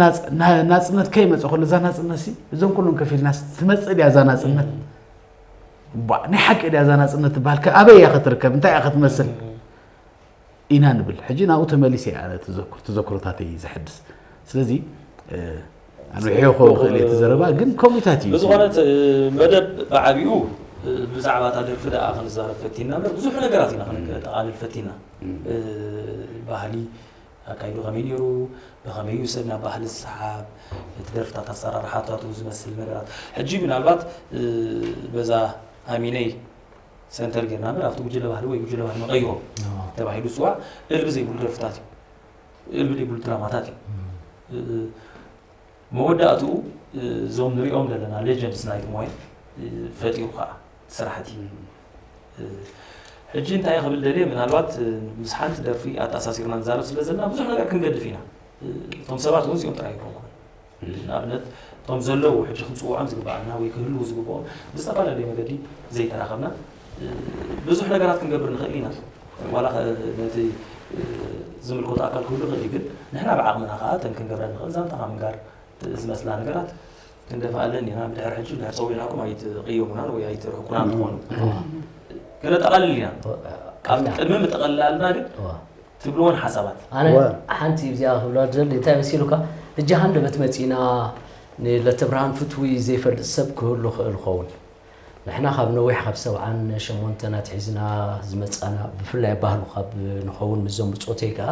ናፅነት ከይመፀ ከሎ እዛ ናፅነት እዞም ኩሎም ከፊልና ትመፅእ ድያ እዛ ናፅነት ናይ ሓቂ ድያ እዛ ናፅነት ትበሃል ኣበይ እያ ክትርከብ እንታይ እያ ክትመስል ኢና ንብል ሕጂ ናብኡ ተመሊሰ እየ ኣነ ተዘክሮታተይ ዘሕድስ ስለዚ ኣንውሕዮ ክኸውን ክእል እቲ ዘረባ ግን ከምኡታት እዩ ዝኾነት መደብ ብዓቢኡ ብዛዕባ እታ ደርፊ ደኣ ክንዛረብ ፈቲና እምበር ብዙሕ ነገራት ኢና ክነጠቓልል ፈቲና ባህሊ ኣካይዱ ከመይ ነይሩ ብኸመይ እዩ ሰብ ናብ ባህሊ ዝሰሓብ እቲ ደርፍታት ኣሰራርሓታቱ ዝመስል ነገራት ሕጂ ምናልባት በዛ ኣሚነይ ሰንተር ጌርና እምበር ኣብቲ ጉጅለ ባህሊ ወይ ጉጅለ ባህሊ መቐይሮ ተባሂሉ ዝፅዋዕ እልቢ ዘይብሉ ደርፍታት እዩ እልቢ ዘይብሉ ድራማታት እዩ መወዳእትኡ እዞም ንሪኦም ዘለና ሌጀንድስ ናይቲ ሞያ ፈጢሩ ከዓ ስራሕቲ ሕጂ እንታይ ክብል ደልየ ምናልባት ምስ ሓንቲ ደርፊ ኣተኣሳሲርና ንዛረብ ስለ ዘለና ብዙሕ ነገር ክንገድፍ ኢና እቶም ሰባት እውን እዚኦም ጥራይ ይኮንኩን ንኣብነት እቶም ዘለዉ ሕጂ ክንፅውዖም ዝግበኣና ወይ ክህልዉ ዝግብኦም ብዝተፈላለየ መገዲ ዘይተራኸብና ብዙሕ ነገራት ክንገብር ንኽእል ኢና ዋላ ነቲ ዝምልከቶ ኣካል ክህሉ ይኽእል እዩ ግን ንሕና ብዓቕምና ከዓ ተን ክንገብረን ንኽእል ዛንታኻ ምንጋር ዝመስላ ነገራት ክንደፍኣለን ኢና ብድሕር ሕጂ ድሕር ፀዊዕናኩም ኣይትቕየሙናን ወይ ኣይትርሕቁናን ትኾኑ ክነጠቓልል ኢና ኣብቲ ቅድሚ ምጥቕላልና ግን ትብልዎን ሓሳባት ኣነ ሓንቲ እዚኣ ክብላ ዝደሊ እንታይ መሲሉካ እጃ ሃንደበት መፂና ንለተብርሃን ፍትዊ ዘይፈልጥ ሰብ ክህሉ ክእል ኸውን ንሕና ካብ ነዊሕ ካብ ሰብዓን ሸሞንተን ኣትሒዝና ዝመፃና ብፍላይ ባህሉ ካብ ንኸውን ምዞም ብፆተይ ከዓ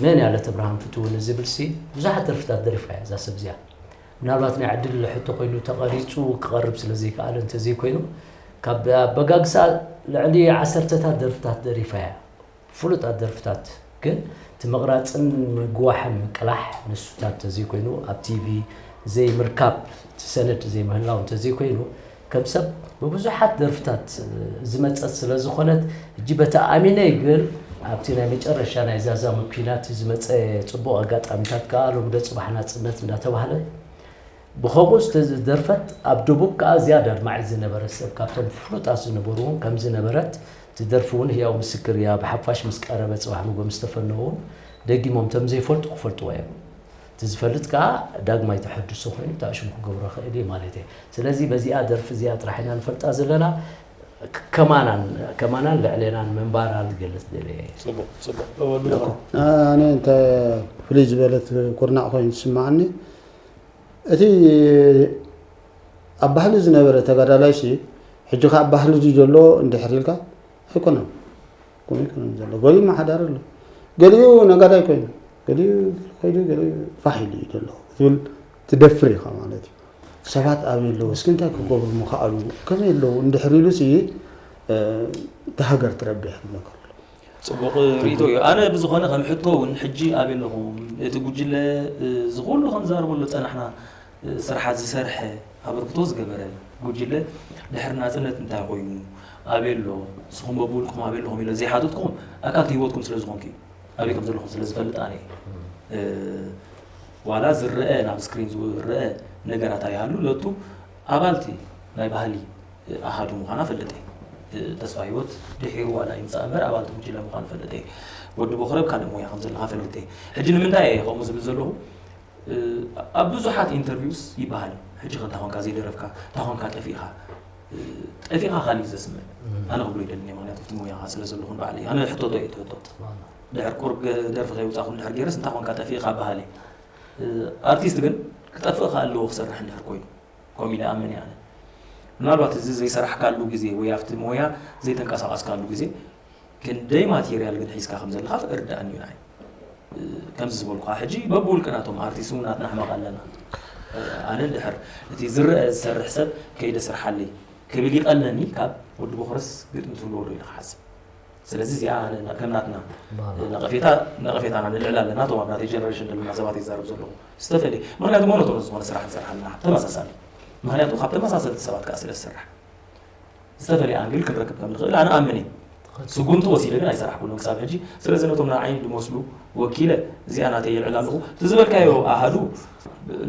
መን እያ ለተብርሃን ፍትዊ ንዝብል ሲ ብዙሓት ደርፍታት ደሪፋ እያ እዛ ሰብ እዚኣ ምናልባት ናይ ዕድል ሕቶ ኮይኑ ተቐሪፁ ክቐርብ ስለ ዘይከኣለ እንተዘይኮይኑ ካብ ኣበጋግሳ ልዕሊ ዓሰርተታት ደርፍታት ደሪፋ እያ ፍሉጣት ደርፍታት ግን እቲ ምቕራፅን ምግዋሕን ምቅላሕ ንሱታት እንተዘይኮይኑ ኣብ ቲቪ ዘይምርካብ እቲ ሰነድ ዘይምህላው እንተዘይኮይኑ ከም ሰብ ብብዙሓት ደርፍታት ዝመፀት ስለ ዝኾነት እጂ በቲ ኣሚነይ ግን ኣብቲ ናይ መጨረሻ ናይ ዛዛ መኪናት ዝመፀ ፅቡቕ ኣጋጣሚታት ከዓ ሎምደ ፅባሕ ናፅነት እንዳተባህለ ብኸምኡ ዝተደርፈት ኣብ ደቡብ ከዓ ዝያዳ ኣድማዒት ዝነበረት ሰብ ካብቶም ፍሉጣት ዝነበሩ እውን ከም ዝነበረት ትደርፊ እውን ህያው ምስክር እያ ብሓፋሽ ምስ ቀረበ ፅባሕ ንጎ ምስ ተፈነዉ እውን ደጊሞም እቶም ዘይፈልጡ ክፈልጥዎ እዮም እቲ ዝፈልጥ ከዓ ዳግማይ ተሐድሶ ኮይኑ ተኣሽሙ ክገብሮ ክእል እዩ ማለት እየ ስለዚ በዚኣ ደርፊ እዚኣ ጥራሕ ኢና ንፈልጣ ዘለና ከማናን ከማናን ልዕሌናን ምንባራ ዝገልጽ ደለ። ጽቡቅ ጽቡቅ ኣነ እንተ ፍልይ ዝበለት ኩርናዕ ኮይኑ ዝስምዓኒ እቲ ኣብ ባህሊ ዝነበረ ተጋዳላይ ሲ ሕጂ ከ ኣብ ባህሊ ድዩ ዘሎ እንድሕር ኢልካ ኣይኮነን። ኮነ ይኮነን ዘሎ ገሊኡ ማሓዳር ኣሎ፣ ገሊኡ ነጋዳይ ኮይኑ፣ ገሊኡ ኮይኑ ገሊኡ ፋሕ ኢሉ እዩ ዘሎ ክትብል ትደፍር ኢኻ ማለት እዩ። ሰባት ኣበይ ኣለዉ እስኪ እንታይ ክገብሩ ምኽኣሉ ከመይ ኣለዉ እንድሕር ኢሉ ሲ እቲ ሃገር ትረብሕ ነገር ኣሎ። ፅቡቕ ርእቶ እዩ። ኣነ ብዝኾነ ከም ሕቶ እውን ሕጂ ኣበይ ኣለኹም እቲ ጉጅለ እዚ ኩሉ ከም ዛረበሉ ዝፀናሕና ስርሓት ዝሰርሐ ኣበርክቶ ዝገበረ ጉጅለ ድሕሪ ናፅነት እንታይ ኮይኑ ኣበይ ኣሎ ንስኹም በብውልቅኹም ኣበይ ኣለኹም ኢለ ዘይሓተትኩም ኣካልቲ ህይወትኩም ስለ ዝኾንኩ እዩ። ኣበይ ከም ዘለኹም ስለ ዝፈልጥ ኣነ እየ። ዋላ ዝረአ ናብ ስክሪን ዝረአ ነገራት ኣይሃሉ ለቱ ኣባልቲ ናይ ባህሊ ኣሃዱ ምዃና ፈልጥ እየ። ተስፋ ህይወት ድሒሩ ዋላ ይምፃእ እምበር ኣባልቲ ጉጅለ ምዃኑ ፈልጥ እየ። ወዲ ቦኽረብ ካልእ ሞያ ከም ዘለኻ ፈልጥ እየ። ሕጂ ንምንታይ እየ ከምኡ ዝብል ዘለኹ ኣብ ብዙሓት ኢንተርቪውስ ይበሃል እዩ። ሕጂ ከ እንታይ ኾንካ ዘይደረፍካ እንታይ ኾንካ ጠፊእኻ ጠፊእኻ ካልእ እዩ ዘስምዕ። ኣነ ክብሎ ይደልን እየ ምክንያቱ ኣብቲ ሞያኻ ስለ ዘለኹ ንባዕለይ ኣነ ሕቶቶ እየ ትሕቶት ድሕር ቁር ደርፊ ከይውፃኹ እንድሕር ገይረስ እንታይ ኾንካ ጠፊእኻ በሃሊ ኣርቲስት ግን ክጠፍእ ከ ኣለዎ ክሰርሕ እንድሕር ኮይኑ ከምኡ ኢለ ኣምን እየ ኣነ ምናልባት እዚ ዘይሰራሕካሉ ግዜ ወይ ኣብቲ ሞያ ዘይተንቀሳቐስካሉ ግዜ ክንደይ ማቴርያል ግን ሒዝካ ከም ዘለኻ እርዳእኒ እዩ ንዓይ ከምዚ ዝበልኩኻ ሕጂ በብውልቅና እቶም ኣርቲስት እውን ኣትና ሕመቕ ኣለና ኣነ እንድሕር እቲ ዝረአ ዝሰርሕ ሰብ ከይደ ስርሓለይ ክብል ይቐለኒ ካብ ወዲ ቦኽረስ ግጥሚ ትህልዎ ዶ ኢለ ክሓስብ ስለዚ እዚኣ ከም ናትና ነቐፌታ ነቐፌታና ንልዕል ኣለና እቶም ኣብ ናተይ ጀነሬሽን ዘለና ሰባት ይዛረብ ዘለኹ ዝተፈልየ ምክንያቱ ሞኖቶኖ ዝኾነ ስራሕ ንሰርሕ ኣለና ተመሳሳሊ ምክንያቱ ካብ ተመሳሰልቲ ሰባት ከዓ ስለ ዝስራሕ ዝተፈለየ ኣንግል ክንረክብ ከም ንኽእል ኣነ ኣምን እየ ስጉምቲ ወሲደ ግን ኣይሰራሕኩሉን ክሳብ ሕጂ ስለዚ ነቶም ንዓይ ዝመስሉ ወኪለ እዚኣ ናተይ የልዕል ኣለኹ እቲ ዝበልካዮ ኣሃዱ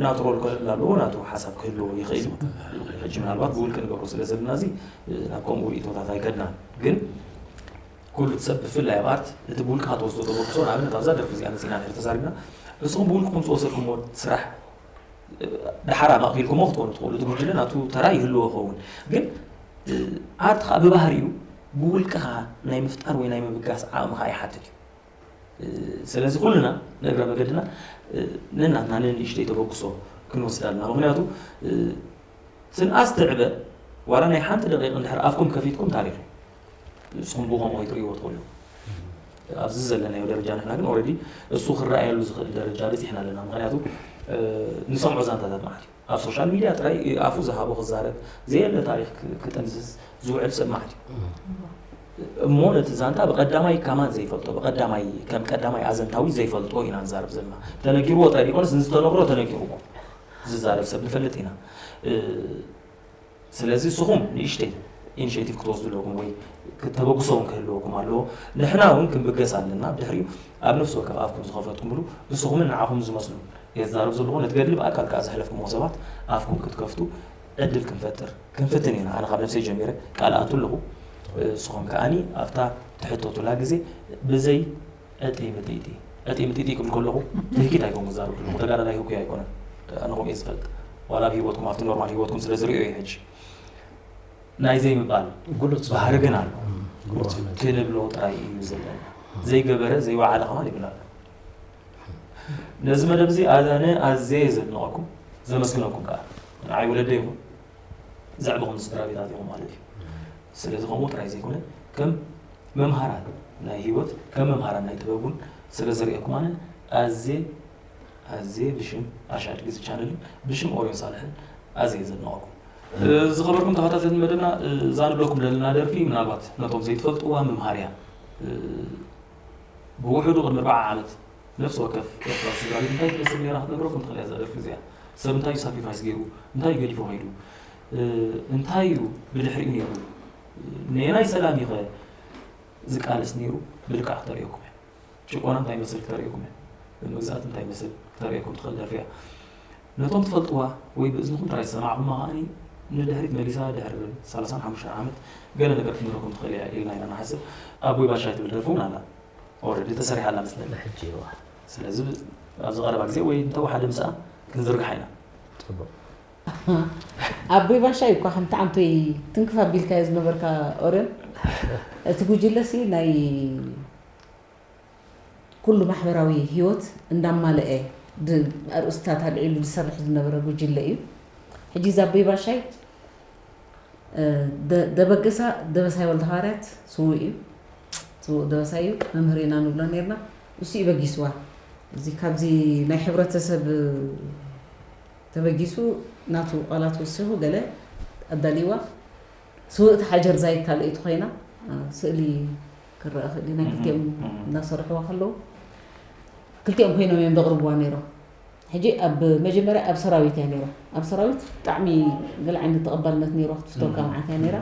ናትሮል ክህል ኣለዎ ናቱ ሓሳብ ክህልዎ ይኽእል እዩ ሕጂ ምናልባት ብውልቂ ንገብሮ ስለ ዘለና እዚ ናብ ከምኡ ርእቶታት ኣይከድናን ግን ኩሉ ሰብ ብፍላይ ኣብ ኣርት እቲ ብውልቅኻ ትወስዶ ተበግሶ ንኣብነት ኣብዛ ደርፊ እዚኣ መፂና ድሕሪ ተዛሪብና ንስኹም ብውልቅኹም ዝወሰድኩሞ ስራሕ ድሓር ኣማእኪልኩሞ ክትኮኑ ትኽእሉ እቲ ጉጅለ ናቱ ተራ ይህልዎ ይኸውን ግን ኣርት ከዓ ብባህሪኡ ብውልቅኻ ናይ ምፍጣር ወይ ናይ ምብጋስ ዓቕምኻ ይሓትት እዩ ስለዚ ኩልና ንእግረ መገድና ነናትና ንንእሽተይ ተበግሶ ክንወስድ ኣለና ምክንያቱ ትንኣስ ትዕበ ዋላ ናይ ሓንቲ ደቂቕ እንድሕር ኣፍኩም ከፊትኩም ታሪኽ እዩ ንስኹም ብኡ ከምኡ ከይትርእይዎ ትኽእሉ ኣብዚ ዘለናዮ ደረጃ ንሕና ግን ኦረዲ እሱ ክረኣየሉ ዝኽእል ደረጃ በፂሕና ኣለና ምክንያቱ ንሰምዖ ዛንታታት ማለት እዩ ኣብ ሶሻል ሚድያ ጥራይ ኣፉ ዝሃቦ ክዛረብ ዘየለ ታሪክ ክጥንስስ ዝውዕል ሰብ ማለት እዩ እሞ ነቲ ዛንታ ብቀዳማይ ከማን ዘይፈልጦ ብቀዳማይ ከም ቀዳማይ ኣዘንታዊ ዘይፈልጦ ኢና ንዛረብ ዘለና ተነጊርዎ ጥራይ ዘይኮነስ ንዝተነግሮ ተነጊርዎ ዝዛረብ ሰብ ንፈልጥ ኢና ስለዚ ንስኹም ንእሽተይ ኢኒሽቲቭ ክትወስዱ ኣለኩም ወይ ተበግሶ እውን ክህልወኩም ኣለዎ ንሕና እውን ክንብገስ ኣለና ብድሕሪኡ ኣብ ነፍሲ ወከፍ ኣፍኩም ዝኸፈትኩምሉ ንስኹምን ንዓኹም ዝመስሉ የዛረብ ዘለኹ ነቲ ገድሊ ብኣካል ከዓ ዘሕለፍኩሞ ሰባት ኣፍኩም ክትከፍቱ ዕድል ክንፈጥር ክንፍትን ኢና ኣነ ካብ ነፍሰይ ጀሚረ ቃል ኣቱ ኣለኹ ንስኹም ከዓኒ ኣብታ ትሕተቱላ ግዜ ብዘይ ዕጥይ ምጥይጢ ዕጥይ ምጥይጢ ክብል ከለኹ ትህኪት ኣይኮን ክዛረብ ዘለኹ ተጋዳላይ ህኩይ ኣይኮነን ኣነ ከምኡ እየ ዝፈልጥ ዋላ ኣብ ህይወትኩም ኣብቲ ኖርማል ህይወትኩም ስለ ዝርእዮ እየ ሕጂ ናይ ዘይምባል ግሉፅ ባህሪ ግን ኣሎ ግሉፅ ክንብሎ ጥራይ እዩ ዘለና ዘይገበረ ዘይወዓለ ከማን ይብል ኣሎ ነዚ መደብ እዚ ኣነ ኣዘየ ዘድንቐኩም ዘመስግነኩም ከዓ ንዓይ ወለደ ይኹን ዘዕበኹም ስድራ ቤታት ኢኹም ማለት እዩ ስለዚ ከምኡ ጥራይ ዘይኮነ ከም መምሃራን ናይ ህይወት ከም መምሃራን ናይ ጥበብ እውን ስለ ዝርእየኩም ኣነ ኣዝየ ኣዝየ ብሽም ኣሻድጊ እዚ ቻነልን ብሽም ኦርዮን ሳልሕን ኣዝየ ዘድንቐኩም ዝኸበርኩም ተኸታተልቲ መደብና እዛ ንብለኩም ዘለና ደርፊ ምናልባት ነቶም ዘይትፈልጥዋ መምሃርያ ብውሕዱ ቅድሚ ኣርባዓ ዓመት ነፍሲ ወከፍ ኤርትራዊ ስድራ ቤት እንታይ ትመስል ነይራ ክትነግረኩም ትኽእል እያ እዛ ደርፊ እዚኣ ሰብ እንታይ እዩ ሳክሪፋይስ ገይሩ እንታይ እዩ ገዲፉ ከይዱ እንታይ እዩ ብድሕሪኡ ነይሩ ነየናይ ሰላም እዩ ዝቃለስ ነይሩ ብልክዕ ክተርእየኩም እያ ጭቆና እንታይ ይመስል ክተርእየኩም እያ ምግዛእቲ እንታይ ይመስል ክተርእየኩም ትኽእል ደርፊ እያ ነቶም ትፈልጥዋ ወይ ብእዝንኹም ጥራይ ዝሰማዕኹማ ከዓኒ ንድሕሪት መሊሳ ድሕሪ ሰላሳን ሓሙሽተን ዓመት ገለ ነገር ክትምህረኩም ትኽእል እያ ኢልና ኢና ንሓስብ ኣቦይ ባሻይ ትብል ደርፊ እውን ኣላ ኦረዲ ተሰሪሓ ኣላ መስለኒ ሕጂ እዋ ስለዚ ኣብዚ ቀረባ ግዜ ወይ እንተወሓደ ምስኣ ክንዝርግሓ ኢና ፅቡቅ ኣቦይ ባሻይ እኳ ከምቲ ዓንቶይ ትንክፍ ኣቢልካዮ ዝነበርካ ኦርዮን፣ እቲ ጉጅለ ሲ ናይ ኩሉ ማሕበራዊ ህይወት እንዳማለአ ድ-፣ ኣርእስታት ኣልዒሉ ዝሰርሕ ዝነበረ ጉጅለ እዩ። ሕጂ እዚ ኣቦይ ባሻይ፣ እ፣ ደ-፣ ደበገሳ ደበሳይ ወልደሃዋርያት ስዉእ እዩ። ስዉእ ደበሳይ እዩ፣ መምህር ኢና ንብሎ ነርና። እሱ እዩ በጊስዋ። እዚ ካብዚ ናይ ሕብረተሰብ ተበጊሱ ናቱ ቃላት ወሲኹ ገለ ኣዳልይዋ። ስውእቲ ሓጀር ዛይድ ካልኣይቲ ኮይና፣ እ፣ ስእሊ ክረኣ ክእል እዩ። ናይ ክልቲኦም እም፣ እም። እናሰርሕዋ ከለዉ ክልቲኦም ኮይኖም እዮም ዘቕርብዋ ነይሮም። ሕጂ ኣብ መጀመርያ ኣብ ሰራዊት እያ ነይራ። ኣብ ሰራዊት ብጣዕሚ ገለ ዓይነት ተቐባልነት ነይርዋ፣ ክትፍተወካ እም። መዓት እያ ነይራ።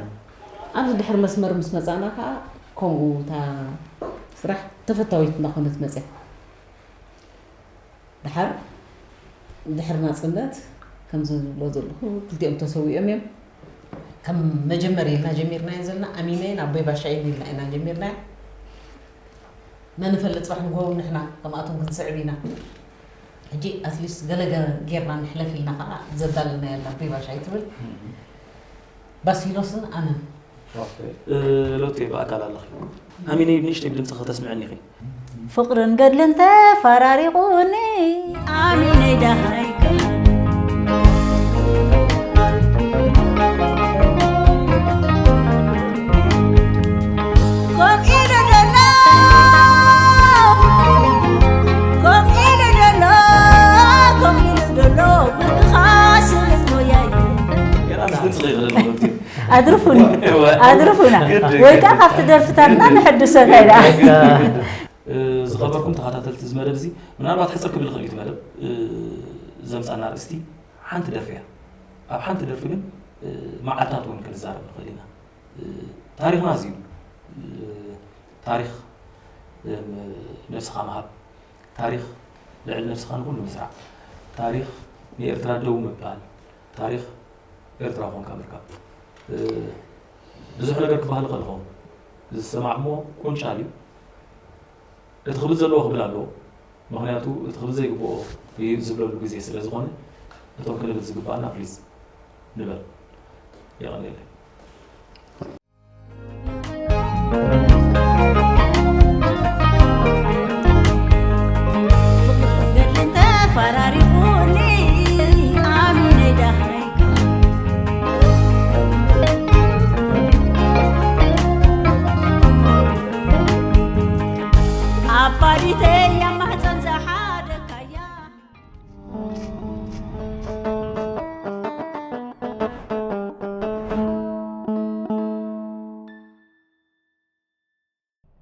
ኣብዚ ድሕሪ መስመር ምስ መጻና ከኣ ከምኡ እታ ስራሕ ተፈታዊት እናኾነት መጽያ። ደሓር ድሕሪ ናጽነት ከምዚ ዝብሎ ዘለኹ ክልቲኦም ተሰዊኦም እዮም። ከም መጀመር ኢልና ጀሚርናዮ ዘለና ኣሚነይን ኣቦይ ባሻይን ኢልና ኢና ጀሚርናዮ። መን ይፈልጥ ጽባሕ ንግሆ ንሕና ከምኣቶም ክንስዕብ ኢና። ሕጂ ኣትሊስት ገለ ገ-፣ ጌርና ንሕለፍ ኢልና ከኣ ዘዳለናዮ ኣላ ኣቦይ ባሻይ ትብል። ባሲሎስን ኣነን። ኦኬ። እ፣ ሎቲ ብኣካል ኣለኺ። ኣሚነይ ንእሽተይ ብድምፂ ከተስምዕኒ ኢኺ። ፍቕርን ገድልን ተፈራሪቑኒ ኣሚነይ ደሃይካ። ከምኡ ኢሉ ዘሎ፣ ከምኡ ኢሉ ዘሎ፣ ከምኡ ኢሉ ዘሎ፣ ብርክኻ ስልት ሞያይ። ገና ምስ ድምፂ ከይኸደና መብትዩ። ኣድርፉኒ፣ እወ። ኣድርፉና። ግድ፣ ወይ ግድ። ከኣ ካብቲ ደርፍታትና ንሕድሶ እንታይ ደኣ። እ፣ ዝኸበርኩም ተኸታተልቲ እዚ መደብ እዚ፣ ምናልባት ሕጽር ክብል ይኽእል እዩ እቲ መደብ፣ እ፣ ዘምጻና ኣርእስቲ ሓንቲ ደርፊ እያ። ኣብ ሓንቲ ደርፊ ግን፣ እ፣ መዓልታት እውን ክንዛረብ ንኽእል ኢና። እ፣ ታሪኽና እዚ እዩ። እ፣ ታሪኽ፣ እ፣ ነብስኻ ምሃብ፣ ታሪኽ ልዕሊ ነብስኻ ንኹሉ ምስራዕ፣ ታሪኽ ንኤርትራ ደው ምባል፣ ታሪኽ ኤርትራ ኮንካ ምርካብ። እ፣ ብዙሕ ነገር ክበሃል ይኽእል ይኸውን። ዝሰማዕሞ ቁንጫል እዩ። እቲ ክብል ዘለዎ ክብል ኣለዎ። ምኽንያቱ እቲ ክብል ዘይግብኦ እዩ ዝብለሉ ግዜ ስለ ዝኾነ፣ እቶም ክንብል ዝግባኣና ፕሊዝ ንበል። የቐንየለይ። ፍቕርን ገድልን ተፈራሪቑኒ ኣሚነይ ደሃይካ። ኣባዲተያ